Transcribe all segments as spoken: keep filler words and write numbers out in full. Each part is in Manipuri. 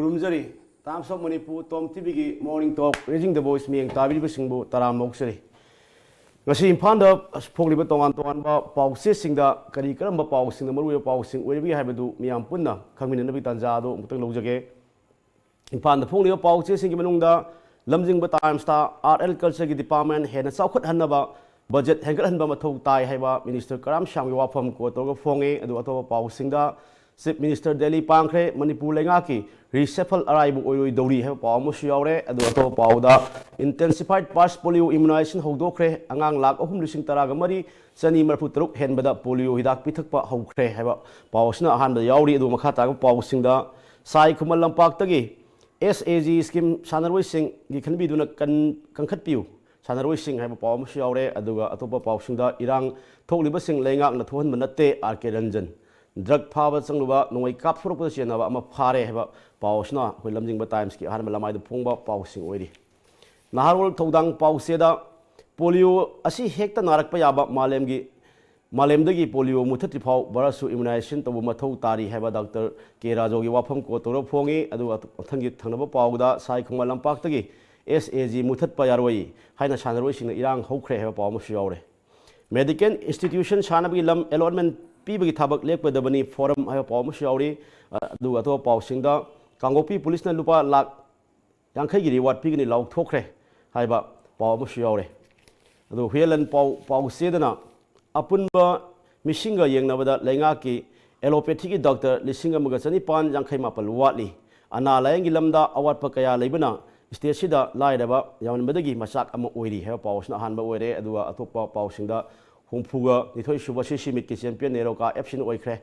ꯈꯨꯔꯨꯝꯖꯔꯤ꯫ Times of Manipur, Tom ꯇꯤꯚꯤꯒꯤ Morning Talk, Raising the Voice ꯃꯤꯠꯌꯦꯡ ꯇꯥꯕꯤꯔꯤꯕꯁꯤꯡꯕꯨ ꯇꯔꯥꯝꯅ ꯑꯣꯛꯆꯔꯤ꯫ ꯉꯁꯤ ꯏꯝꯐꯥꯜꯗ ꯐꯣꯡꯂꯤꯕ ꯇꯣꯉꯥꯟ ꯇꯣꯉꯥꯟꯕ ꯄꯥꯎꯆꯦꯁꯤꯡꯗ ꯀꯔꯤ ꯀꯔꯝꯕ ꯄꯥꯎꯁꯤꯡꯅ ꯃꯔꯨꯑꯣꯏꯕ ꯄꯥꯎꯁꯤꯡ ꯑꯣꯏꯔꯤꯕꯒꯦ ꯍꯥꯏꯕꯗꯨ ꯃꯤꯌꯥꯝ ꯄꯨꯟꯅ ꯈꯪꯃꯤꯟꯅꯅꯕꯒꯤ ꯇꯥꯟꯖꯥ ꯑꯗꯨ ꯑꯃꯨꯛꯇꯪ ꯂꯧꯖꯒꯦ꯫ ꯏꯝꯐꯥꯜꯗ ꯐꯣꯡꯂꯤꯕ ꯄꯥꯎꯆꯦꯁꯤꯡꯒꯤ ꯃꯅꯨꯡꯗ ꯂꯝꯖꯤꯡꯕ Times ꯇ Art and Culture ꯒꯤ department ꯍꯦꯟꯅ ꯆꯥꯎꯈꯠꯍꯟꯅꯕ budget ꯍꯦꯟꯒꯠꯍꯟꯕ ꯃꯊꯧ ꯇꯥꯏ ꯍꯥꯏꯕ Minister ꯀꯔꯥꯝ ꯁ꯭ꯌꯥꯝꯒꯤ ꯋꯥꯐꯝ quote ꯇꯧꯔꯒ ꯐꯣꯡꯉꯤ꯫ ꯑꯗꯨꯒ ꯑꯇꯣꯞꯄ ꯄꯥꯎꯁꯤꯡꯗ Chief Minister ꯗꯦꯜꯂꯤ ꯄꯥꯡꯈ꯭ꯔꯦ, ꯃꯅꯤꯄꯨꯔ ꯂꯩꯉꯥꯛꯀꯤ reshuffle ꯑꯔꯥꯏꯕ ꯑꯣꯏꯔꯣꯏꯗꯧꯔꯤ ꯍꯥꯏꯕ ꯄꯥꯎ ꯑꯃꯁꯨ ꯌꯥꯎꯔꯦ꯫ ꯑꯗꯨꯒ ꯑꯇꯣꯞꯄ ꯄꯥꯎꯗ Intensified Pulse Polio Immunization ꯍꯧꯗꯣꯛꯈ꯭ꯔꯦ, ꯑꯉꯥꯡ ꯂꯥꯈ ꯑꯍꯨꯝ ꯂꯤꯁꯤꯡ ꯇꯔꯥꯒ ꯃꯔꯤ ꯆꯅꯤ ꯃꯔꯤꯐꯨ ꯇꯔꯨꯛ ꯍꯦꯟꯕꯗ polio ꯍꯤꯗꯥꯛ ꯄꯤꯊꯛꯄ ꯍꯧꯈ꯭ꯔꯦ ꯍꯥꯏꯕ ꯄꯥꯎ ꯑꯁꯤꯅ ꯑꯍꯥꯟꯕꯗ ꯌꯥꯎꯔꯤ꯫ ꯑꯗꯨꯒ ꯃꯈꯥ ꯇꯥꯕ ꯄꯥꯎꯁꯤꯡꯗ ꯁꯥꯏ ꯈꯨꯃꯟ ꯂꯝꯄꯥꯛꯇꯒꯤ S A G scheme ꯁꯥꯟꯅꯔꯣꯏꯁꯤꯡꯒꯤ ꯈꯟꯕꯤꯗꯨꯅ ꯀꯟ-, ꯀꯟꯈꯠꯄꯤꯌꯨ꯫ ꯁꯥꯟꯅꯔꯣꯏꯁꯤꯡ ꯍꯥꯏꯕ ꯄꯥꯎ ꯑꯃꯁꯨ ꯌꯥꯎꯔꯦ꯫ ꯑꯗꯨꯒ ꯑꯇꯣꯞꯄ ꯄꯥꯎꯁꯤꯡꯗ ꯏꯔꯥꯡ ꯊꯣꯛꯂꯤꯕꯁꯤꯡ ꯂꯩꯉꯥꯛꯅ ꯊꯣꯛꯍꯟꯕ ꯅꯠꯇꯦ, ꯑꯥꯔ ꯀꯦ ꯔꯟꯖꯟ꯫ Drug ꯐꯥꯕ ꯆꯪꯂꯨꯕ ꯅꯣꯡꯃꯩ ꯀꯥꯞꯊꯣꯔꯛꯄꯗ ꯆꯦꯟꯅꯕ ꯑꯃ ꯐꯥꯔꯦ ꯍꯥꯏꯕ ꯄꯥꯎ ꯑꯁꯤꯅ ꯑꯩꯈꯣꯏ ꯂꯝꯖꯤꯡꯕ Times ꯀꯤ ꯑꯍꯥꯟꯕ ꯂꯃꯥꯏꯗ ꯐꯣꯡꯕ ꯄꯥꯎꯁꯤꯡ ꯑꯣꯏꯔꯤ꯫ ꯅꯍꯥꯔꯣꯜ ꯊꯧꯗꯥꯡ ꯄꯥꯎꯆꯦꯗ polio ꯑꯁꯤ ꯍꯦꯛꯇ ꯅꯥꯔꯛꯄ ꯌꯥꯕ ꯃꯥꯂꯦꯝꯒꯤ, ꯃꯥꯂꯦꯝꯗꯒꯤ polio ꯃꯨꯊꯠꯇ꯭ꯔꯤ ꯐꯥꯎ virus ꯁꯨ immunization ꯇꯧꯕ ꯃꯊꯧ ꯇꯥꯔꯤ ꯍꯥꯏꯕ ꯗꯥꯛꯇꯔ ꯀꯦ ꯔꯥꯖꯨꯒꯤ ꯋꯥꯐꯝ quote ꯇꯧꯔꯒ ꯐꯣꯡꯉꯤ꯫ ꯑꯗꯨꯒ ꯃꯊꯪꯒꯤ ꯊꯪꯅꯕ ꯄꯥꯎꯗ ꯁꯥꯏ ꯈꯨꯃꯟ ꯂꯝꯄꯥꯛꯇꯒꯤ S A G ꯃꯨꯊꯠꯄ ꯌꯥꯔꯣꯏ ꯍꯥꯏꯅ ꯁꯥꯟꯅꯔꯣꯏꯁꯤꯡꯅ ꯏꯔꯥꯡ ꯍꯧꯈ꯭ꯔꯦ ꯍꯥꯏꯕ ꯄꯥꯎ ꯑꯃꯁꯨ ꯌꯥꯎꯔꯦ꯫ Medical institution ꯁꯥꯟꯅꯕꯒꯤ ꯂꯝ allotment ꯄꯤꯕꯒꯤ ꯊꯕꯛ ꯂꯦꯞꯀꯗꯕꯅꯤ forum ꯍꯥꯏꯕ ꯄꯥꯎ ꯑꯃꯁꯨ ꯌꯥꯎꯔꯤ꯫ ꯑꯗꯨꯒ ꯑꯇꯣꯞꯄ ꯄꯥꯎꯁꯤꯡꯗ ꯀꯥꯡꯄꯣꯛꯄꯤ ꯄꯨꯂꯤꯁꯅ ꯂꯨꯄꯥ ꯂꯥꯈ ꯌꯥꯡꯈꯩꯒꯤ reward ꯄꯤꯒꯅꯤ ꯂꯥꯎꯊꯣꯛꯈ꯭ꯔꯦ ꯍꯥꯏꯕ ꯄꯥꯎ ꯑꯃꯁꯨ ꯌꯥꯎꯔꯦ꯫ ꯑꯗꯨꯒ ꯍꯨꯌꯦꯟꯂꯟ ꯄꯥꯎ, ꯄꯥꯎꯆꯦꯗꯅ ꯑꯄꯨꯟꯕ ꯃꯤꯁꯤꯡꯒ ꯌꯦꯡꯅꯕꯗ ꯂꯩꯉꯥꯛꯀꯤ allopathy ꯒꯤ doctor ꯂꯤꯁꯤꯡ ꯑꯃꯒ ꯆꯅꯤꯄꯥꯟ ꯌꯥꯡꯈꯩ ꯃꯥꯄꯟ ꯋꯥꯠꯂꯤ꯫ ꯑꯅꯥ ꯂꯥꯌꯦꯡꯒꯤ ꯂꯝꯗ ꯑꯋꯥꯠꯄ ꯀꯌꯥ ꯂꯩꯕꯅ state ꯁꯤꯗ ꯂꯥꯏꯔꯕ ꯌꯥꯝꯃꯟꯕꯗꯒꯤ ꯃꯆꯥꯛ ꯑꯃ ꯑꯣꯏꯔꯤ ꯍꯥꯏꯕ ꯄꯥꯎ ꯑꯁꯤꯅ ꯑꯍꯥꯟꯕ ꯑꯣꯏꯔꯦ꯫ ꯑꯗꯨꯒ ꯑꯇꯣꯞꯄ ꯄꯥꯎꯁꯤꯡꯗ ꯍꯨꯝꯐꯨꯒ ꯅꯤꯊꯣꯏ ꯁꯨꯕ ꯁꯤ ꯁꯤ meet ꯀꯤ champion ꯅꯦꯔꯣꯀꯥ F C ꯅ ꯑꯣꯏꯈ꯭ꯔꯦ꯫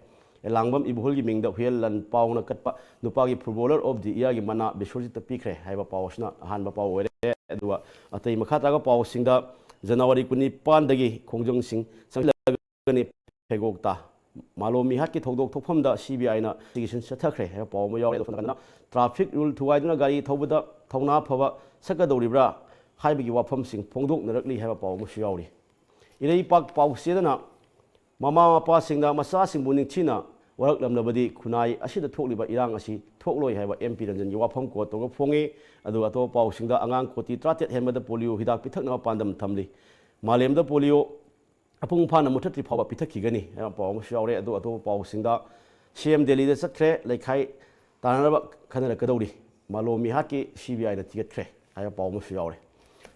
ꯑꯦꯂꯥꯡꯕꯝ ꯏꯕꯨꯍꯜꯒꯤ ꯃꯤꯡꯗ ꯍꯨꯌꯦꯟꯂꯟ ꯄꯥꯎꯅ ꯀꯠꯄ ꯅꯨꯄꯥꯒꯤ Footballer of the Year ꯒꯤ ꯃꯅꯥ ꯕꯤꯁ꯭ꯋꯖꯤꯠꯇ ꯄꯤꯈ꯭ꯔꯦ ꯍꯥꯏꯕ ꯄꯥꯎ ꯑꯁꯤꯅ ꯑꯍꯥꯟꯕ ꯄꯥꯎ ꯑꯣꯏꯔꯦ꯫ ꯑꯗꯨꯒ ꯑꯇꯩ ꯃꯈꯥ ꯇꯥꯕ ꯄꯥꯎꯁꯤꯡꯗ ꯖꯅꯋꯥꯔꯤ ꯀꯨꯟꯅꯤꯄꯥꯟꯗꯒꯤ ꯈꯣꯡꯖꯪꯁꯤꯡ ꯆꯪꯁꯤꯜꯂꯒꯅꯤ ꯐꯩꯒꯣꯛꯇ ꯃꯥꯂꯣꯝ ꯃꯤꯍꯥꯠꯀꯤ ꯊꯧꯗꯣꯛ ꯊꯣꯛꯐꯝꯗ C B I ꯅ investigation ꯆꯠꯊꯈ꯭ꯔꯦ ꯍꯥꯏꯕ ꯄꯥꯎ ꯑꯃ ꯌꯥꯎꯔꯦ꯫ ꯑꯗꯣ ꯁꯣꯝ ꯅꯥꯀꯟꯗ traffic rule ꯊꯨꯒꯥꯏꯗꯨꯅ ꯒꯥꯔꯤ ꯊꯧꯕꯗ ꯊꯧꯅꯥ ꯐꯕ ꯁꯛꯀꯗꯧꯔꯤꯕ꯭ꯔꯥ ꯍꯥꯏꯕꯒꯤ ꯋꯥꯐꯝꯁꯤꯡ ꯐꯣꯡꯗꯣꯛꯅꯔꯛꯂꯤ ꯍꯥꯏꯕ ꯄꯥꯎ ꯑꯃꯁꯨ ꯌꯥꯎꯔꯤ꯫ ꯏꯔꯩꯄꯥꯛ ꯄꯥꯎꯆꯦꯗꯅ ꯃꯃꯥ ꯃꯄꯥꯁꯤꯡꯅ ꯃꯆꯥꯁꯤꯡꯕꯨ ꯅꯤꯡꯊꯤꯅ ꯋꯥꯔꯛꯂꯝꯂꯕꯗꯤ ꯈꯨꯟꯅꯥꯏ ꯑꯁꯤꯗ ꯊꯣꯛꯂꯤꯕ ꯏꯔꯥꯡ ꯑꯁꯤ ꯊꯣꯛꯂꯣꯏ ꯍꯥꯏꯕ ꯑꯦꯝ ꯄꯤ ꯔꯟꯖꯟꯒꯤ ꯋꯥꯐꯝ ꯀꯣꯠ ꯇꯧꯔꯒ ꯐꯣꯡꯉꯤ꯫ ꯑꯗꯨꯒ ꯑꯇꯣꯞꯄ ꯄꯥꯎꯁꯤꯡꯗ, ꯑꯉꯥꯡ ꯀꯣꯇꯤ ꯇꯔꯥꯇꯔꯦꯠ ꯍꯦꯟꯕꯗ ꯄꯣꯂꯤꯑꯣ ꯍꯤꯗꯥꯛ ꯄꯤꯊꯛꯅꯕ ꯄꯥꯟꯗꯝ ꯊꯝꯂꯤ꯫ ꯃꯥꯂꯦꯝꯗ ꯄꯣꯂꯤꯑꯣ ꯃꯄꯨꯡ ꯐꯥꯅ ꯃꯨꯊꯠꯇ꯭ꯔꯤ ꯐꯥꯎꯕ ꯄꯤꯊꯛꯈꯤꯒꯅꯤ ꯍꯥꯏꯕ ꯄꯥꯎ ꯑꯃꯁꯨ ꯌꯥꯎꯔꯦ꯫ ꯑꯗꯨꯒ ꯑꯇꯣꯞꯄ ꯄꯥꯎꯁꯤꯡꯗ, ꯁꯤ ꯑꯦꯝ ꯗꯦꯜꯂꯤꯗ ꯆꯠꯈ꯭ꯔꯦ, ꯂꯩꯈꯥꯏ ꯇꯥꯟꯅꯅꯕ ꯈꯟꯅꯔꯛꯀꯗꯧꯔꯤ꯫ ꯃꯥꯂꯣꯝ ꯃꯤꯍꯥꯠꯀꯤ ꯁꯤ ꯕꯤ ꯑꯥꯏꯅ ꯊꯤꯒꯠꯈ꯭ꯔꯦ ꯍꯥꯏꯕ ꯄꯥꯎ ꯑꯃꯁꯨ ꯌꯥꯎꯔꯦ꯫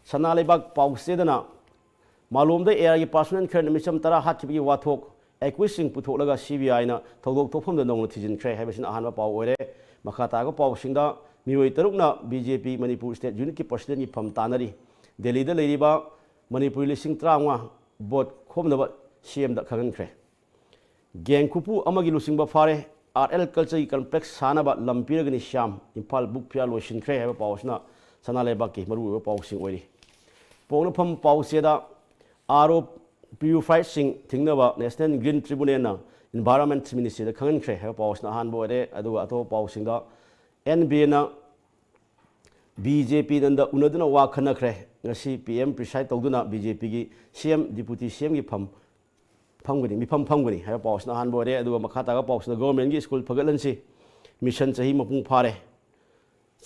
ꯁꯅꯥ ꯂꯩꯕꯥꯛ ꯄꯥꯎ ꯆꯦꯗꯅ, ꯃꯥꯂꯣꯝꯗ ꯑꯦ ꯑꯥꯏꯒꯤ ꯄꯥꯔꯁꯣꯅꯦꯜ ꯈꯔꯅ ꯃꯤꯆꯝ ꯇꯔꯥ ꯍꯥꯠꯈꯤꯕꯒꯤ ꯋꯥꯊꯣꯛ ꯑꯦꯀ꯭ꯌꯨꯁꯁꯤꯡ ꯄꯨꯊꯣꯛꯂꯒ ꯁꯤ ꯕꯤ ꯑꯥꯏꯅ ꯊꯧꯗꯣꯛ ꯊꯣꯛꯐꯝꯗ ꯅꯧꯅ ꯊꯤꯖꯤꯟꯈ꯭ꯔꯦ ꯍꯥꯏꯕꯁꯤꯅ ꯑꯍꯥꯟꯕ ꯄꯥꯎ ꯑꯣꯏꯔꯦ꯫ ꯃꯈꯥ ꯇꯥꯕ ꯄꯥꯎꯁꯤꯡꯗ, ꯃꯤꯑꯣꯏ ꯇꯔꯨꯛꯅ ꯕꯤ ꯖꯦ ꯄꯤ ꯃꯅꯤꯄꯨꯔ ꯁ꯭ꯇꯦꯠ ꯌꯨꯅꯤꯠꯀꯤ ꯄ꯭ꯔꯁꯤꯗꯦꯟꯒꯤ ꯐꯝ ꯇꯥꯟꯅꯔꯤ꯫ ꯗꯦꯜꯂꯤꯗ ꯂꯩꯔꯤꯕ ꯃꯅꯤꯄꯨꯔꯤ ꯂꯤꯁꯤꯡ ꯇꯔꯥꯃꯉꯥ ꯚꯣꯠ ꯈꯣꯝꯅꯕ ꯁꯤ ꯑꯦꯝꯗ ꯈꯪꯍꯟꯈ꯭ꯔꯦ꯫ ꯒꯦꯡ ꯈꯨꯄꯨ ꯑꯃꯒꯤ ꯂꯨꯆꯤꯡꯕ ꯐꯥꯔꯦ, ꯑꯥꯔꯠ ꯑꯦꯟ ꯀꯜꯆꯔꯒꯤ ꯀꯝꯄ꯭ꯂꯦꯛꯁ ꯁꯥꯅꯕ ꯂꯝ ꯄꯤꯔꯒꯅꯤ ꯁꯤ ꯑꯦꯝ, ꯏꯝꯐꯥꯜ ꯕꯨꯛ ꯐꯤꯌꯥꯔ ꯂꯣꯏꯁꯤꯟꯈ꯭ꯔꯦ ꯍꯥꯏꯕ ꯄꯥꯎ ꯑꯁꯤꯅ ꯁꯅꯥ ꯂꯩꯕꯥꯛꯀꯤ ꯃꯔꯨꯑꯣꯏꯕ ꯄꯥꯎꯁꯤꯡ ꯑꯣꯏꯔꯤ꯫ ꯄꯣꯛꯅꯐꯝ ꯄꯥꯎꯆꯦꯗ, ꯑꯥꯔ ꯑꯣ ꯄ꯭ꯌꯨꯔꯤꯐꯥꯏꯠꯁꯤꯡ ꯊꯤꯡꯅꯕ ꯅꯦꯁꯅꯦꯜ ꯒ꯭ꯔꯤꯟ ꯇ꯭ꯔꯤꯕꯨꯅꯦꯜꯅ ꯏꯟꯚꯥꯏꯔꯣꯟꯃꯦꯟꯠ ꯃꯤꯅꯤꯁꯇ꯭ꯔꯤꯗ ꯈꯪꯍꯟꯈ꯭ꯔꯦ ꯍꯥꯏꯕ ꯄꯥꯎꯁꯤꯅ ꯑꯍꯥꯟꯕ ꯑꯣꯏꯔꯦ꯫ ꯑꯗꯨꯒ ꯑꯇꯣꯞꯄ ꯄꯥꯎꯁꯤꯡꯗ, ꯑꯦꯟ ꯕꯤ ꯑꯦꯅ ꯕꯤ ꯖꯦ ꯄꯤ ꯅꯟꯗ ꯎꯅꯗꯨꯅ ꯋꯥ ꯈꯟꯅꯈ꯭ꯔꯦ꯫ ꯉꯁꯤ ꯄꯤ ꯑꯦꯝ ꯄ꯭ꯔꯤꯁꯥꯏꯗ ꯇꯧꯗꯨꯅ ꯕꯤ ꯖꯦ ꯄꯤꯒꯤ ꯁꯤ ꯑꯦꯝ, ꯗꯤꯄꯨꯇꯤ ꯁꯤ ꯑꯦꯝꯒꯤ ꯐꯝ ꯐꯝꯒꯅꯤ, ꯃꯤꯐꯝ ꯐꯝꯒꯅꯤ ꯍꯥꯏꯕ ꯄꯥꯎꯁꯤꯅ ꯑꯍꯥꯟꯕ ꯑꯣꯏꯔꯦ꯫ ꯑꯗꯨꯒ ꯃꯈꯥ ꯇꯥꯕ ꯄꯥꯎꯁꯤꯅ, ꯒꯣꯔꯃꯦꯟꯒꯤ ꯁ꯭ꯀꯨꯜ ꯐꯒꯠꯍꯟꯁꯤ, ꯃꯤꯁꯟ ꯆꯍꯤ ꯃꯄꯨꯡ ꯐꯥꯔꯦ꯫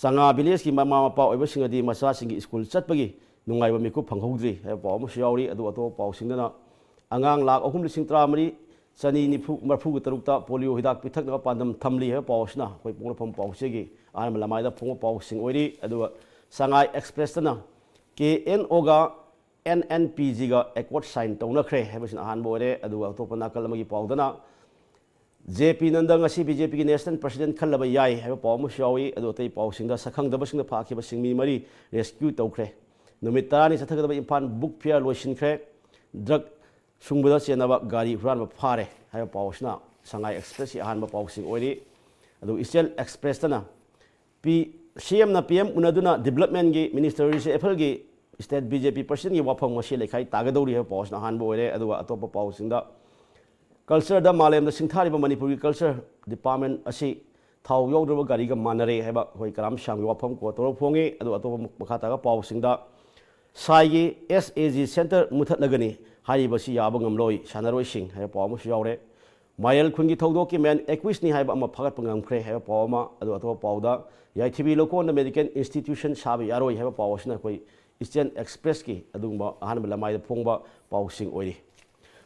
ꯆꯉꯥ ꯚꯤꯂꯦꯖꯀꯤ ꯃꯃꯥ ꯃꯄꯥ ꯑꯣꯏꯕꯁꯤꯡꯅꯗꯤ ꯃꯆꯥꯁꯤꯡꯒꯤ ꯁ꯭ꯀꯨꯜ ꯆꯠꯄꯒꯤ ꯅꯨꯡꯉꯥꯏꯕ ꯃꯤꯀꯨꯞ ꯐꯪꯍꯧꯗ꯭ꯔꯤ ꯍꯥꯏꯕ ꯄꯥꯎ ꯑꯃꯁꯨ ꯌꯥꯎꯔꯤ꯫ ꯑꯗꯨꯒ ꯑꯇꯣꯞꯄ ꯄꯥꯎꯁꯤꯡꯗꯅ, ꯑꯉꯥꯡ ꯂꯥꯈ ꯑꯍꯨꯝ ꯂꯤꯁꯤꯡ ꯇꯔꯥꯃꯔꯤ ꯆꯅꯤ ꯅꯤꯐꯨ, ꯃꯔꯤꯐꯨꯒ ꯇꯔꯨꯛꯇ ꯄꯣꯂꯤꯑꯣ ꯍꯤꯗꯥꯛ ꯄꯤꯊꯛꯅꯕ ꯄꯥꯟꯗꯝ ꯊꯝꯂꯤ ꯍꯥꯏꯕ ꯄꯥꯎ ꯑꯁꯤꯅ ꯑꯩꯈꯣꯏ ꯄꯣꯛꯅꯐꯝ ꯄꯥꯎꯆꯦꯒꯤ ꯑꯍꯥꯟꯕ ꯂꯃꯥꯏꯗ ꯐꯣꯡꯕ ꯄꯥꯎꯁꯤꯡ ꯑꯣꯏꯔꯤ꯫ ꯑꯗꯨꯒ ꯁꯉꯥꯏ ꯑꯦꯛꯁꯄ꯭ꯔꯦꯁꯇꯅ ꯀꯦ ꯑꯦꯟ ꯑꯣꯒ ꯑꯦꯟ ꯑꯦꯟ ꯄꯤ ꯖꯤꯒ ꯑꯦꯀꯣꯔꯗ ꯁꯥꯏꯟ ꯇꯧꯅꯈ꯭ꯔꯦ ꯍꯥꯏꯕꯁꯤꯅ ꯑꯍꯥꯟꯕ ꯑꯣꯏꯔꯦ꯫ ꯑꯗꯨꯒ ꯑꯇꯣꯞꯄ ꯅꯥꯀꯜ ꯑꯃꯒꯤ ꯄꯥꯎꯗꯅ, ꯖꯦ ꯄꯤ ꯅꯟꯗ ꯉꯁꯤ ꯕꯤ ꯖꯦ ꯄꯤꯒꯤ ꯅꯦꯁꯅꯦꯜ ꯄ꯭ꯔꯁꯤꯗꯦꯟꯠ ꯈꯜꯂꯕ ꯌꯥꯏ ꯍꯥꯏꯕ ꯄꯥꯎ ꯑꯃꯁꯨ ꯌꯥꯎꯏ꯫ ꯑꯗꯨ ꯑꯇꯩ ꯄꯥꯎꯁꯤꯡꯗ, ꯁꯛꯈꯪꯗꯕꯁꯤꯡꯅ ꯐꯥꯈꯤꯕꯁꯤꯡ ꯃꯤ ꯃꯔꯤ ꯔꯦꯁꯀ꯭ꯌꯨ ꯇꯧꯈ꯭ꯔꯦ꯫ ꯅꯨꯃꯤꯠ ꯇꯔꯥꯅꯤ ꯆꯠꯊꯒꯗꯕ ꯏꯝꯐꯥꯜ ꯕꯨꯛ ꯐꯤꯌꯥꯔ ꯂꯣꯏꯁꯤꯟꯈ꯭ꯔꯦ꯫ ꯗ꯭ꯔꯒ ꯁꯨꯡꯕꯗ ꯆꯦꯟꯅꯕ ꯒꯥꯔꯤ ꯍꯨꯔꯥꯟꯕ ꯐꯥꯔꯦ ꯍꯥꯏꯕ ꯄꯥꯎ ꯑꯁꯤꯅ ꯁꯉꯥꯏ ꯑꯦꯛꯁꯄ꯭ꯔꯦꯁꯀꯤ ꯑꯍꯥꯟꯕ ꯄꯥꯎꯁꯤꯡ ꯑꯣꯏꯔꯤ꯫ ꯑꯗꯨꯒ ꯏꯆꯦꯜ ꯑꯦꯛꯁꯄ꯭ꯔꯦꯁꯇꯅ, ꯄꯤ, ꯁꯤ ꯑꯦꯝꯅ ꯄꯤ ꯑꯦꯝ ꯎꯅꯗꯨꯅ ꯗꯤꯕ꯭ꯂꯞꯃꯦꯟꯒꯤ ꯃꯤꯅꯤꯁꯇꯔ ꯔꯤꯁꯦꯐꯜꯒꯤ ꯁ꯭ꯇꯦꯠ ꯕꯤ ꯖꯦ ꯄꯤ ꯄ꯭ꯔꯁꯤꯗꯦꯟꯒꯤ ꯋꯥꯐꯝ ꯉꯁꯤ ꯂꯩꯈꯥꯏ ꯇꯥꯒꯗꯧꯔꯤ ꯍꯥꯏꯕ ꯄꯥꯎ ꯑꯁꯤꯅ ꯑꯍꯥꯟꯕ ꯑꯣꯏꯔꯦ꯫ ꯑꯗꯨꯒ ꯑꯇꯣꯞꯄ ꯄꯥꯎꯁꯤꯡꯗ, ꯀꯜꯆꯔꯗ ꯃꯥꯂꯦꯝꯗ ꯁꯤꯡꯊꯥꯔꯤꯕ ꯃꯅꯤꯄꯨꯔꯒꯤ ꯀꯜꯆꯔ ꯗꯤꯄꯥꯔꯠꯃꯦꯟ ꯑꯁꯤ ꯊꯥꯎ ꯌꯥꯎꯗ꯭ꯔꯕ ꯒꯥꯔꯤꯒ ꯃꯥꯟꯅꯔꯦ ꯍꯥꯏꯕ ꯑꯩꯈꯣꯏ ꯀꯔꯥꯝ ꯁ꯭ꯌꯥꯝꯒꯤ ꯋꯥꯐꯝ ꯀꯣꯠ ꯇꯧꯔꯒ ꯐꯣꯡꯉꯤ꯫ ꯑꯗꯨꯒ ꯑꯇꯣꯞꯄ ꯃꯈꯥ ꯇꯥꯕ ꯄꯥꯎꯁꯤꯡꯗ, ꯁꯥꯏꯒꯤ ꯑꯦꯁ ꯑꯦ ꯖꯤ ꯁꯦꯟꯇꯔ ꯃꯨꯊꯠꯂꯒꯅꯤ ꯍꯥꯏꯔꯤꯕꯁꯤ ꯌꯥꯕ ꯉꯝꯂꯣꯏ ꯁꯥꯟꯅꯔꯣꯏꯁꯤꯡ ꯍꯥꯏꯕ ꯄꯥꯎ ꯑꯃꯁꯨ ꯌꯥꯎꯔꯦ꯫ ꯃꯥꯌꯦꯜ ꯈꯨꯟꯒꯤ ꯊꯧꯗꯣꯛꯀꯤ ꯃꯦꯟ ꯑꯦꯀ꯭ꯋꯤꯁꯅꯤ ꯍꯥꯏꯕ ꯑꯃ ꯐꯥꯒꯠꯄ ꯉꯝꯈ꯭ꯔꯦ ꯍꯥꯏꯕ ꯄꯥꯎ ꯑꯃ, ꯑꯗꯨ ꯑꯇꯣꯞꯄ ꯄꯥꯎꯗ ꯌꯥꯏꯊꯤꯕꯤ ꯂꯧꯀꯣꯟꯗ ꯃꯦꯗꯤꯀꯦꯜ ꯏꯟꯁꯇꯤꯇ꯭ꯌꯨꯁꯟ ꯁꯥꯕ ꯌꯥꯔꯣꯏ ꯍꯥꯏꯕ ꯄꯥꯎ ꯑꯁꯤꯅ ꯑꯩꯈꯣꯏ ꯏꯁꯇꯔꯟ ꯑꯦꯛꯁꯄ꯭ꯔꯦꯁꯀꯤ ꯑꯗꯨꯒꯨꯝꯕ ꯑꯍꯥꯟꯕ ꯂꯃꯥꯏꯗ ꯐꯣꯡꯕ ꯄꯥꯎꯁꯤꯡ ꯑꯣꯏꯔꯤ꯫